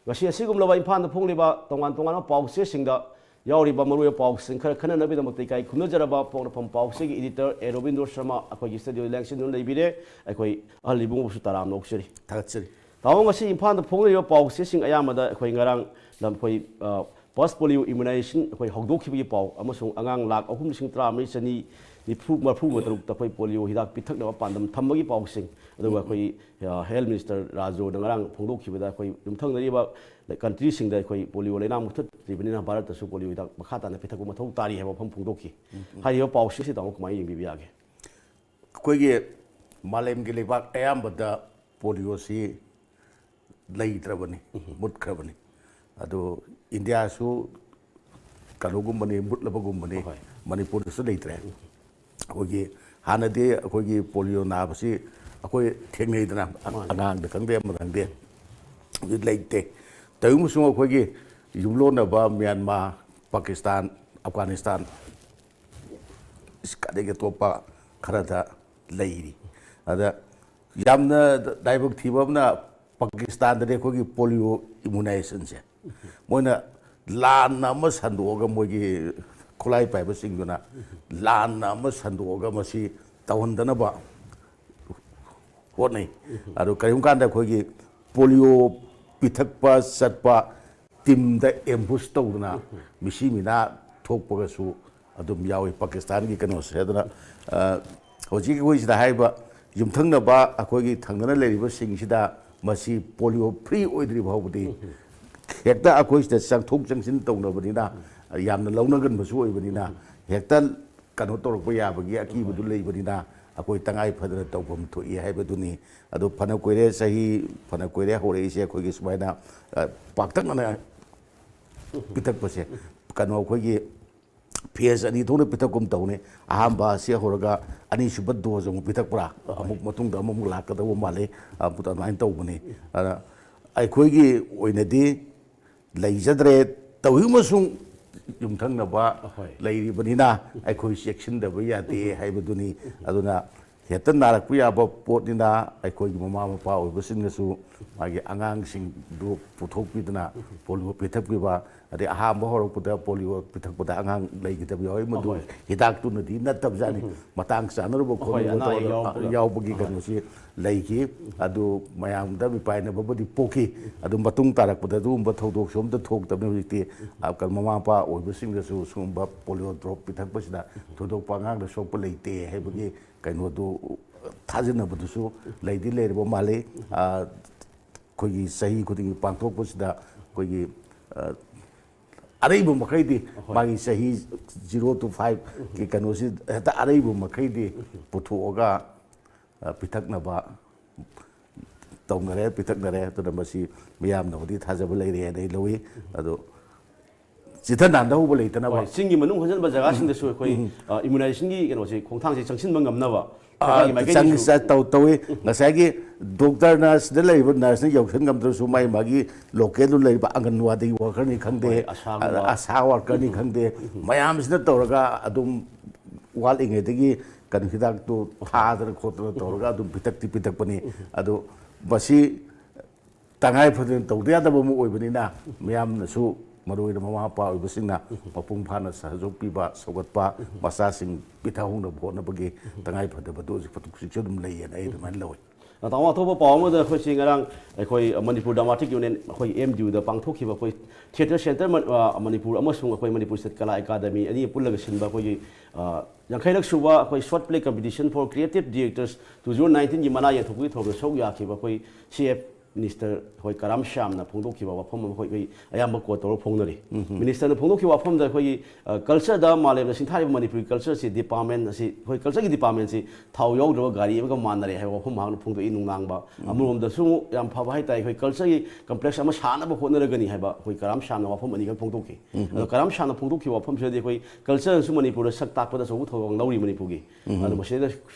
ꯉꯁꯤ ꯑꯁꯤꯒꯨꯝꯂꯕ ꯏꯝꯐꯥꯜꯗ ꯐꯣꯡꯂꯤꯕ ꯇꯣꯉꯥꯟ ꯇꯣꯉꯥꯟꯕ ꯄꯥꯎꯆꯦꯁꯤꯡꯗ ꯌꯥꯎꯔꯤꯕ ꯃꯔꯨꯑꯣꯏꯕ ꯄꯥꯎꯁꯤꯡ ꯈꯔ ꯈꯟꯅꯅꯕꯒꯤꯗꯃꯛꯇ ꯏꯀꯥꯏ ꯈꯨꯝꯅꯖꯔꯕ ꯄꯣꯛꯅꯐꯝ ꯄꯥꯎꯆꯦꯒꯤ ꯏꯗꯤꯇꯔ ꯑꯦ ꯔꯣꯕꯤꯟꯗ꯭ꯔꯣ ꯁꯔꯃ ꯑꯩꯈꯣꯏꯒꯤ ꯁ꯭ꯇꯨꯗꯤꯑꯣꯗ ꯂꯦꯡꯁꯤꯟꯗꯨꯅ ꯂꯩꯕꯤꯔꯦ꯫ ꯑꯩꯈꯣꯏ ꯑꯍꯜ ꯏꯕꯨꯡꯉꯣꯕꯨꯁꯨ ꯇꯔꯥꯝꯅ ꯑꯣꯛꯆꯔꯤ꯫ ꯊꯥꯒꯠꯆꯔꯤ꯫ ꯇꯥꯃꯣ, ꯉꯁꯤ ꯏꯝꯐꯥꯜꯗ ꯐꯣꯡꯂꯤꯕ ꯄꯥꯎꯆꯦꯁꯤꯡ ꯑꯌꯥꯝꯕꯗ ꯑꯩꯈꯣꯏ ꯉꯔꯥꯡ ꯂꯝ-, ꯑꯩꯈꯣꯏ, ꯑ, ꯄꯜꯁ ꯄꯣꯂꯤꯑꯣ ꯏꯃ꯭ꯌꯨꯅꯥꯏꯖꯦꯁꯟ ꯑꯩꯈꯣꯏ ꯍꯧꯗꯣꯛꯈꯤꯕꯒꯤ ꯄꯥꯎ ꯑꯃꯁꯨꯡ ꯑꯉꯥꯡ ꯂꯥꯈ ꯑꯍꯨꯝ ꯂꯤꯁꯤꯡ ꯇꯔꯥꯃꯔꯤ ꯆꯅꯤ ꯅꯤꯐꯨ, ꯃꯔꯤꯐꯨꯒ ꯇꯔꯨꯛꯇ ꯑꯩꯈꯣꯏ ꯄꯣꯂꯤꯑꯣ ꯍꯤꯗꯥꯛ ꯄꯤꯊꯛꯅꯕ ꯄꯥꯟꯗꯝ ꯊꯝꯕꯒꯤ ꯄꯥꯎꯁꯤꯡ, ꯑꯗꯨꯒ ꯑꯩꯈꯣꯏ, ꯑ, ꯍꯦꯜꯊ ꯃꯤꯅꯤꯁꯇꯔ ꯔꯥꯖꯨꯅ ꯉꯔꯥꯡ ꯐꯣꯡꯗꯣꯛꯈꯤꯕꯗ ꯑꯩꯈꯣꯏ ꯌꯨꯝꯊꯪꯅꯔꯤꯕ ꯀꯟꯇ꯭ꯔꯤꯁꯤꯡꯗ ꯑꯩꯈꯣꯏ ꯄꯣꯂꯤꯑꯣ ꯂꯩꯅꯥ ꯃꯨꯊꯠꯇ꯭ꯔꯤꯕꯅꯤꯅ ꯚꯥꯔꯠꯇꯁꯨ ꯄꯣꯂꯤꯑꯣ ꯍꯤꯗꯥꯛ ꯃꯈꯥ ꯇꯥꯅ ꯄꯤꯊꯛꯄ ꯃꯊꯧ ꯇꯥꯔꯤ ꯍꯥꯏꯕ ꯋꯥꯐꯝ ꯐꯣꯡꯗꯣꯛꯈꯤ꯫ ꯍꯥꯏꯔꯤꯕ ꯄꯥꯎꯁꯤꯡꯁꯤ ꯇꯥꯃꯣ ꯀꯃꯥꯏꯅ ꯌꯦꯡꯕꯤꯕ ꯌꯥꯒꯦ? ꯑꯩꯈꯣꯏꯒꯤ ꯃꯥꯂꯦꯝꯒꯤ ꯂꯩꯕꯥꯛ ꯑꯌꯥꯝꯕꯗ ꯄꯣꯂꯤꯑꯣꯁꯤ ꯂꯩꯇ꯭ꯔꯕꯅꯤ, ꯃꯨꯠꯈ꯭ꯔꯕꯅꯤ꯫ ꯑꯗꯨ ꯏꯟꯗꯤꯌꯥꯁꯨ ꯀꯩꯅꯣꯒꯨꯝꯕꯅꯤ, ꯃꯨꯠꯂꯕꯒꯨꯝꯕꯅꯤ꯫ ꯃꯅꯤꯄꯨꯔꯗꯁꯨ ꯂꯩꯇ꯭ꯔꯦ꯫ ꯑꯩꯈꯣꯏꯒꯤ ꯍꯥꯟꯅꯗꯤ ꯑꯩꯈꯣꯏꯒꯤ ꯄꯣꯂꯤꯑꯣ ꯅꯥꯕꯁꯤ ꯑꯩꯈꯣꯏ ꯊꯦꯡꯅꯩꯗꯅ, ꯑꯉꯥꯡꯗ ꯈꯪꯗꯦ, ꯑꯃꯗ ꯈꯪꯗꯦ, ꯍꯧꯖꯤꯛ ꯂꯩꯇꯦ꯫ ꯇꯧꯏꯒꯨꯝꯕꯁꯨꯡ ꯑꯩꯈꯣꯏꯒꯤ ꯌꯨꯝꯂꯣꯟꯅꯕ ꯃ꯭ꯌꯥꯟꯃꯥꯔ, ꯄꯥꯀꯤꯁꯇꯥꯟ, ꯑꯐꯒꯥꯅꯤꯁꯇꯥꯟ, ꯑꯗꯒꯤ ꯑꯇꯣꯞꯄ ꯈꯔꯗ ꯂꯩꯔꯤ꯫ ꯑꯗ ꯌꯥꯝꯅ ꯂꯥꯏꯕꯛ ꯊꯤꯕ ꯑꯃꯅ, ꯄꯥꯀꯤꯁꯇꯥꯟꯗꯗꯤ ꯑꯩꯈꯣꯏꯒꯤ ꯄꯣꯂꯤꯑꯣ ꯏꯃꯨꯅꯥꯏꯖꯦꯁꯟꯁꯦ ꯃꯣꯏꯅ ꯂꯥꯟꯅ ꯑꯃ ꯁꯟꯗꯣꯛꯑꯒ, ꯃꯣꯏꯒꯤ ꯈꯨꯠꯂꯥꯏ ꯄꯥꯏꯕꯁꯤꯡꯗꯨꯅ ꯂꯥꯟꯅ ꯑꯃ ꯁꯟꯗꯣꯛꯑꯒ ꯃꯁꯤ ꯇꯧꯍꯟꯗꯅꯕ ꯍꯣꯠꯅꯩ꯫ ꯑꯗꯨ ꯀꯔꯤꯒꯨꯝꯕ ꯀꯥꯟꯗ ꯑꯩꯈꯣꯏꯒꯤ ꯄꯣꯂꯤꯑꯣ ꯄꯤꯊꯛꯄ ꯆꯠꯄ ꯇꯤꯝꯗ ꯑꯦꯝꯕꯨꯁ ꯇꯧꯗꯅ ꯃꯤꯁꯤ ꯃꯤꯅꯥ ꯊꯣꯛꯄꯒꯁꯨ ꯑꯗꯨꯝ ꯌꯥꯎꯏ ꯄꯥꯀꯤꯁꯇꯥꯟꯒꯤ ꯀꯩꯅꯣꯁꯦ꯫ ꯑꯗꯨꯅ, ꯑ, ꯍꯧꯖꯤꯛ ꯑꯩꯈꯣꯏ ꯁꯤꯗ ꯍꯥꯏꯔꯤꯕ ꯌꯨꯝꯊꯪꯅꯕ ꯑꯩꯈꯣꯏꯒꯤ ꯊꯪꯅꯅ ꯂꯩꯔꯤꯕꯁꯤꯡꯁꯤꯗ ꯃꯁꯤ ꯄꯣꯂꯤꯑꯣ ꯐ꯭ꯔꯤ ꯑꯣꯏꯗ꯭ꯔꯤ ꯐꯥꯎꯕꯗꯤ ꯍꯦꯛꯇ ꯑꯩꯈꯣꯏ ꯁꯤꯗ ꯆꯪꯊꯣꯛ ꯆꯪꯁꯤꯟ ꯇꯧꯅꯕꯅꯤꯅ, ꯌꯥꯝꯅ ꯂꯧꯅꯒꯟꯕꯁꯨ ꯑꯣꯏꯕꯅꯤꯅ, ꯍꯦꯛꯇ ꯀꯩꯅꯣ ꯇꯧꯔꯛꯄ ꯌꯥꯕꯒꯤ ꯑꯀꯤꯕꯗꯨ ꯂꯩꯕꯅꯤꯅ, ꯑꯩꯈꯣꯏ ꯇꯉꯥꯏ ꯐꯗꯅ ꯇꯧꯐꯝ ꯊꯣꯛꯏ ꯍꯥꯏꯕꯗꯨꯅꯤ꯫ ꯑꯗꯨ ꯐꯅ ꯀꯨꯏꯔꯦ, ꯆꯍꯤ ꯐꯅ ꯀꯨꯏꯔꯦ ꯍꯧꯔꯛꯏꯁꯦ ꯑꯩꯈꯣꯏꯒꯤ ꯁꯨꯃꯥꯏꯅ, ꯑ, ꯄꯥꯛꯇꯛꯅꯅ ꯄꯤꯊꯛꯄꯁꯦ꯫ ꯀꯩꯅꯣ, ꯑꯩꯈꯣꯏꯒꯤ ꯐꯦꯁ ꯑꯅꯤ ꯊꯣꯛꯅ ꯄꯤꯊꯛꯀꯨꯝ ꯇꯧꯅꯤ꯫ ꯑꯍꯥꯟꯕ ꯑꯁꯤ ꯍꯧꯔꯒ ꯑꯅꯤꯁꯨꯕ ꯗꯣꯁ ꯑꯃꯨꯛ ꯄꯤꯊꯛꯄ꯭ꯔꯥ, ꯑꯃꯨꯛ ꯃꯇꯨꯡꯗ ꯑꯃꯃꯨꯛ ꯂꯥꯛꯀꯗꯧꯕ ꯃꯥꯜꯂꯤ꯫ ꯑꯗꯨꯃꯥꯏꯅ ꯇꯧꯕꯅꯤ꯫ ꯑꯗ ꯑꯩꯈꯣꯏꯒꯤ ꯑꯣꯏꯅꯗꯤ ꯂꯩꯖꯗ꯭ꯔꯦ, ꯇꯧꯏ ꯑꯃꯁꯨꯡ ꯌꯨꯝꯊꯪꯅꯕ ꯑꯍꯣꯏ꯫ ꯂꯩꯔꯤꯕꯅꯤꯅ ꯑꯩꯈꯣꯏ ꯆꯦꯛꯁꯤꯟꯗꯕ ꯌꯥꯗꯦ ꯍꯥꯏꯕꯗꯨꯅꯤ꯫ ꯑꯗꯨꯅ ꯍꯦꯛꯇ ꯅꯥꯔꯛꯄ ꯌꯥꯕ ꯄꯣꯠꯅꯤꯅ ꯑꯩꯈꯣꯏꯒꯤ ꯃꯃꯥ ꯃꯄꯥ ꯑꯣꯏꯕꯁꯤꯡꯅꯁꯨ ꯃꯥꯒꯤ ꯑꯉꯥꯡꯁꯤꯡꯗꯨ ꯄꯨꯊꯣꯛꯄꯤꯗꯅ ꯄꯣꯂꯤꯑꯣ ꯄꯤꯊꯛꯄꯤꯕ, ꯑꯗꯩ ꯑꯍꯥꯟꯕ ꯍꯧꯔꯛꯄꯗ ꯄꯣꯂꯤꯑꯣ ꯄꯤꯊꯛꯄꯗ ꯑꯉꯥꯡ ꯂꯩꯈꯤꯗꯕ ꯌꯥꯎꯋꯤ꯫ ꯃꯗꯨ ꯑꯍꯣꯏ꯫ ꯍꯤꯗꯥꯛꯇꯨꯅꯗꯤ ꯅꯠꯇꯕꯖꯥꯠꯅꯤ꯫ ꯃꯇꯥꯡ ꯆꯥꯅꯔꯨꯕ ꯑꯍꯣꯏ, ꯈꯣꯠꯂꯨꯕ ꯑꯅꯥ ꯑꯌꯦꯛ ꯇꯧꯔꯒ ꯌꯥꯎꯔꯛꯄꯗ꯫ ꯌꯥꯎꯕꯒꯤ ꯑꯍꯣꯏ꯫ ꯀꯩꯅꯣꯁꯤ ꯂꯩꯈꯤ꯫ ꯑꯗꯨ ꯃꯌꯥꯝꯗ ꯃꯤꯄꯥꯏꯅꯕꯕꯨꯗꯤ ꯄꯣꯛꯈꯤ꯫ ꯑꯗꯨ ꯃꯇꯨꯡ ꯇꯥꯔꯛꯄꯗ ꯑꯗꯨꯒꯨꯝꯕ ꯊꯧꯗꯣꯛꯁꯨ ꯑꯝꯇ ꯊꯣꯛꯇꯕꯅꯤ꯫ ꯍꯧꯖꯤꯛꯇꯤ ꯑ, ꯀ-, ꯃꯃꯥ ꯃꯄꯥ ꯑꯣꯏꯕꯁꯤꯡꯗꯁꯨ ꯁꯤꯒꯨꯝꯕ ꯄꯣꯂꯤꯑꯣ ꯗ꯭ꯔꯣꯞ ꯄꯤꯊꯛꯄꯁꯤꯗ ꯊꯣꯏꯗꯣꯛꯄ ꯑꯉꯥꯡꯗ ꯁꯣꯛꯄ ꯂꯩꯇꯦ ꯍꯥꯏꯕꯒꯤ ꯀꯩꯅꯣꯗꯨ ꯊꯥꯖꯅꯕꯗꯨꯁꯨ ꯂꯩꯗꯤ ꯂꯩꯔꯕ ꯃꯥꯜꯂꯤ꯫ ꯑ, ꯑꯩꯈꯣꯏꯒꯤ ꯆꯍꯤ ꯈꯨꯗꯤꯡꯒꯤ ꯄꯥꯡꯊꯣꯛꯄꯁꯤꯗ ꯑꯩꯈꯣꯏꯒꯤ, ꯑ, ꯑꯔꯩꯕ ꯃꯈꯩꯗꯤ ꯃꯥꯒꯤ ꯆꯍꯤ zero to five ꯀꯤ ꯀꯩꯅꯣꯁꯤ ꯍꯦꯛꯇ ꯑꯔꯩꯕ ꯃꯈꯩꯗꯤ ꯄꯨꯊꯣꯛꯑꯒ, ꯑ, ꯄꯤꯊꯛꯅꯕ ꯇꯧꯅꯔꯦ, ꯄꯤꯊꯛꯅꯔꯦ꯫ ꯑꯗꯨꯅ ꯃꯁꯤ ꯃꯤꯌꯥꯝꯅꯕꯨꯗꯤ ꯊꯥꯖꯕ ꯂꯩꯔꯦ ꯍꯥꯏꯅ ꯑꯩ ꯂꯧꯏ꯫ ꯑꯗꯣ ꯆꯤꯊ ꯅꯥꯟꯊꯍꯧꯕ ꯂꯩꯇꯅꯕ꯫ ꯍꯣꯏ, ꯆꯤꯡꯒꯤ ꯃꯅꯨꯡ ꯍꯟꯖꯤꯟꯕ ꯖꯒꯥꯁꯤꯡꯗꯁꯨ ꯑꯩꯈꯣꯏ, ꯑ, ꯏꯃ꯭ꯌꯨꯅꯥꯏꯖꯦꯁꯟꯒꯤ ꯀꯩꯅꯣꯁꯦ, ꯈꯣꯡꯊꯥꯡꯁꯦ ꯆꯪꯁꯤꯟꯕ ꯉꯝꯅꯕ ꯑ, ꯁꯔꯀꯥꯔꯒꯤ ꯃꯥꯏꯀꯩꯗꯒꯤꯁꯨ ꯆꯪ-, ꯆ-, ꯇꯧ-, ꯇꯧꯏ꯫ ꯉꯁꯥꯏꯒꯤ ꯗꯣꯛꯇꯔꯅ ꯁꯤꯗ ꯂꯩꯔꯤꯕ ꯅꯔꯁꯅ ꯌꯧꯁꯤꯟ ꯉꯝꯗ꯭ꯔꯁꯨ ꯃꯥꯏ ꯃꯥꯒꯤ ꯂꯣꯀꯦꯜꯗꯨ ꯂꯩꯔꯤꯕ ꯑꯪꯒꯟꯋꯥꯗꯤ ꯋꯥꯀꯔꯅꯤ ꯈꯪꯗꯦ, ꯍꯣꯏ, ꯑꯁꯥꯒꯨꯝꯕ꯫ ꯑ-, ꯑꯁꯥ ꯋꯥꯀꯔꯅꯤ ꯈꯪꯗꯦ, ꯃꯌꯥꯝꯁꯤꯅ ꯇꯧꯔꯒ ꯑꯗꯨꯝ ꯋꯥꯠꯂꯤꯉꯩꯗꯒꯤ ꯀꯩꯅꯣ ꯍꯤꯗꯥꯛꯇꯨ ꯊꯥꯗꯅ ꯈꯣꯠꯇꯅ ꯇꯧꯔꯒ ꯑꯗꯨꯝ ꯄꯤꯊꯛꯇꯤ ꯄꯤꯊꯛꯄꯅꯤ꯫ ꯑꯗꯣ ꯃꯁꯤ ꯇꯉꯥꯏ ꯐꯗꯅ ꯇꯧꯗ ꯌꯥꯗꯕ ꯑꯃ ꯑꯣꯏꯕꯅꯤꯅ ꯃꯤꯌꯥꯝꯅꯁꯨ, ꯃꯔꯨꯑꯣꯏꯅ ꯃꯃꯥ ꯃꯄꯥ ꯑꯣꯏꯕꯁꯤꯡꯅ ꯃꯄꯨꯡ ꯐꯥꯅ ꯁꯍꯖꯣꯛ ꯄꯤꯕ, ꯁꯧꯒꯠꯄ, ꯃꯆꯥꯁꯤꯡ ꯄꯤꯊꯍꯧꯅꯕ ꯍꯣꯠꯅꯕꯒꯤ ꯇꯉꯥꯏ ꯐꯗꯕꯗꯨ ꯍꯧꯖꯤꯛ ꯍꯧꯖꯤꯛꯁꯨ ꯑꯗꯨꯝ ꯂꯩꯌꯦꯅ ꯑꯩ ꯑꯗꯨꯃꯥꯏꯅ ꯂꯧꯏ꯫ ꯇꯥꯃꯣ, ꯑꯇꯣꯞꯄ ꯄꯥꯎ ꯑꯃꯗ ꯑꯩꯈꯣꯏꯁꯤ ꯉꯔꯥꯡ ꯑꯩꯈꯣꯏ ꯃꯅꯤꯄꯨꯔ ꯗ꯭ꯔꯃꯥꯇꯤꯛ ꯌꯨꯅꯤꯌꯟ, ꯑꯩꯈꯣꯏ ꯑꯦꯝ ꯗꯤ ꯌꯨꯗ ꯄꯥꯡꯊꯣꯛꯈꯤꯕ ꯑꯩꯈꯣꯏ ꯊꯤꯌꯦꯇꯔ ꯁꯦꯟꯇꯔ ꯃ-, ꯑ, ꯃꯅꯤꯄꯨꯔ ꯑꯃꯁꯨꯡ ꯑꯩꯈꯣꯏ ꯃꯅꯤꯄꯨꯔ ꯁ꯭ꯇꯦꯠ ꯀꯂꯥ ꯑꯦꯀꯥꯗꯃꯤ ꯑꯅꯤ ꯄꯨꯜꯂꯒ ꯁꯤꯟꯕ ꯑꯩꯈꯣꯏꯒꯤ, ꯑ, ꯌꯥꯡꯈꯩꯔꯛ ꯁꯨꯕ ꯑꯩꯈꯣꯏ short play competition for creative directors two zero nineteen ꯒꯤ ꯃꯅꯥ ꯌꯦꯟꯊꯣꯛꯄꯒꯤ ꯊꯧꯔꯝꯗ ꯁꯔꯨꯛ ꯌꯥꯈꯤꯕ ꯑꯩꯈꯣꯏ ꯁꯤ ꯑꯦꯐ ꯃꯤꯅꯤꯁꯇꯔ ꯑꯩꯈꯣꯏ ꯀꯔꯥꯝ ꯁ꯭ꯌꯥꯝꯅ ꯐꯣꯡꯗꯣꯛꯈꯤꯕ ꯋꯥꯐꯝ ꯑꯃ ꯑꯩꯈꯣꯏ ꯑꯌꯥꯝꯕ ꯀꯣꯠ ꯇꯧꯔꯒ ꯐꯣꯡꯅꯔꯤ꯫ ꯃꯤꯅꯤꯁꯇꯔꯅ ꯐꯣꯡꯗꯣꯛꯈꯤꯕ ꯋꯥꯐꯝꯗ ꯑꯩꯈꯣꯏꯒꯤ, ꯑ, ꯀꯜꯆꯔꯗ ꯃꯥꯂꯦꯝꯅ ꯁꯤꯡꯊꯥꯔꯤꯕ ꯃꯅꯤꯄꯨꯔꯤ ꯀꯜꯆꯔꯁꯤ ꯗꯤꯄꯥꯔꯠꯃꯦꯟ ꯑꯁꯤ, ꯑꯩꯈꯣꯏ ꯀꯜꯆꯔꯒꯤ ꯗꯤꯄꯥꯔꯠꯃꯦꯟꯁꯤ ꯊꯥꯎ ꯌꯥꯎꯗ꯭ꯔꯕ ꯒꯥꯔꯤ ꯑꯃꯒ ꯃꯥꯟꯅꯔꯦ ꯍꯥꯏꯕ ꯋꯥꯐꯝ ꯃꯍꯥꯛꯅ ꯐꯣꯡꯗꯣꯛꯏ꯫ ꯅꯨꯡꯅꯥꯡꯕ ꯑꯃꯔꯣꯝꯗꯁꯨ ꯑꯃꯨꯛ ꯌꯥꯝ ꯐꯕ ꯍꯥꯏꯇꯥꯔꯦ, ꯑꯩꯈꯣꯏ ꯀꯜꯆꯔꯒꯤ ꯀꯝꯄ꯭ꯂꯦꯛꯁ ꯑꯃ ꯁꯥꯅꯕ ꯍꯣꯠꯅꯔꯒꯅꯤ ꯍꯥꯏꯕ ꯑꯩꯈꯣꯏ ꯀꯔꯥꯝ ꯁ꯭ꯌꯥꯝꯅ ꯋꯥꯐꯝ ꯑꯅꯤꯈꯛ ꯐꯣꯡꯗꯣꯛꯈꯤ꯫ ꯑꯗꯣ ꯀꯔꯥꯝ ꯁ꯭ꯌꯥꯝꯅ ꯐꯣꯡꯗꯣꯛꯈꯤꯕ ꯋꯥꯐꯝꯁꯤꯗꯗꯤ ꯑꯩꯈꯣꯏ ꯀꯜꯆꯔꯅꯁꯨ ꯃꯅꯤꯄꯨꯔꯗ ꯁꯛ ꯇꯥꯛꯄꯗ ꯑꯆꯧꯕ ꯊꯧꯗꯥꯡ ꯂꯧꯔꯤ ꯃꯅꯤꯄꯨꯔꯒꯤ꯫ ꯑꯗꯣ ꯃꯁꯤꯗ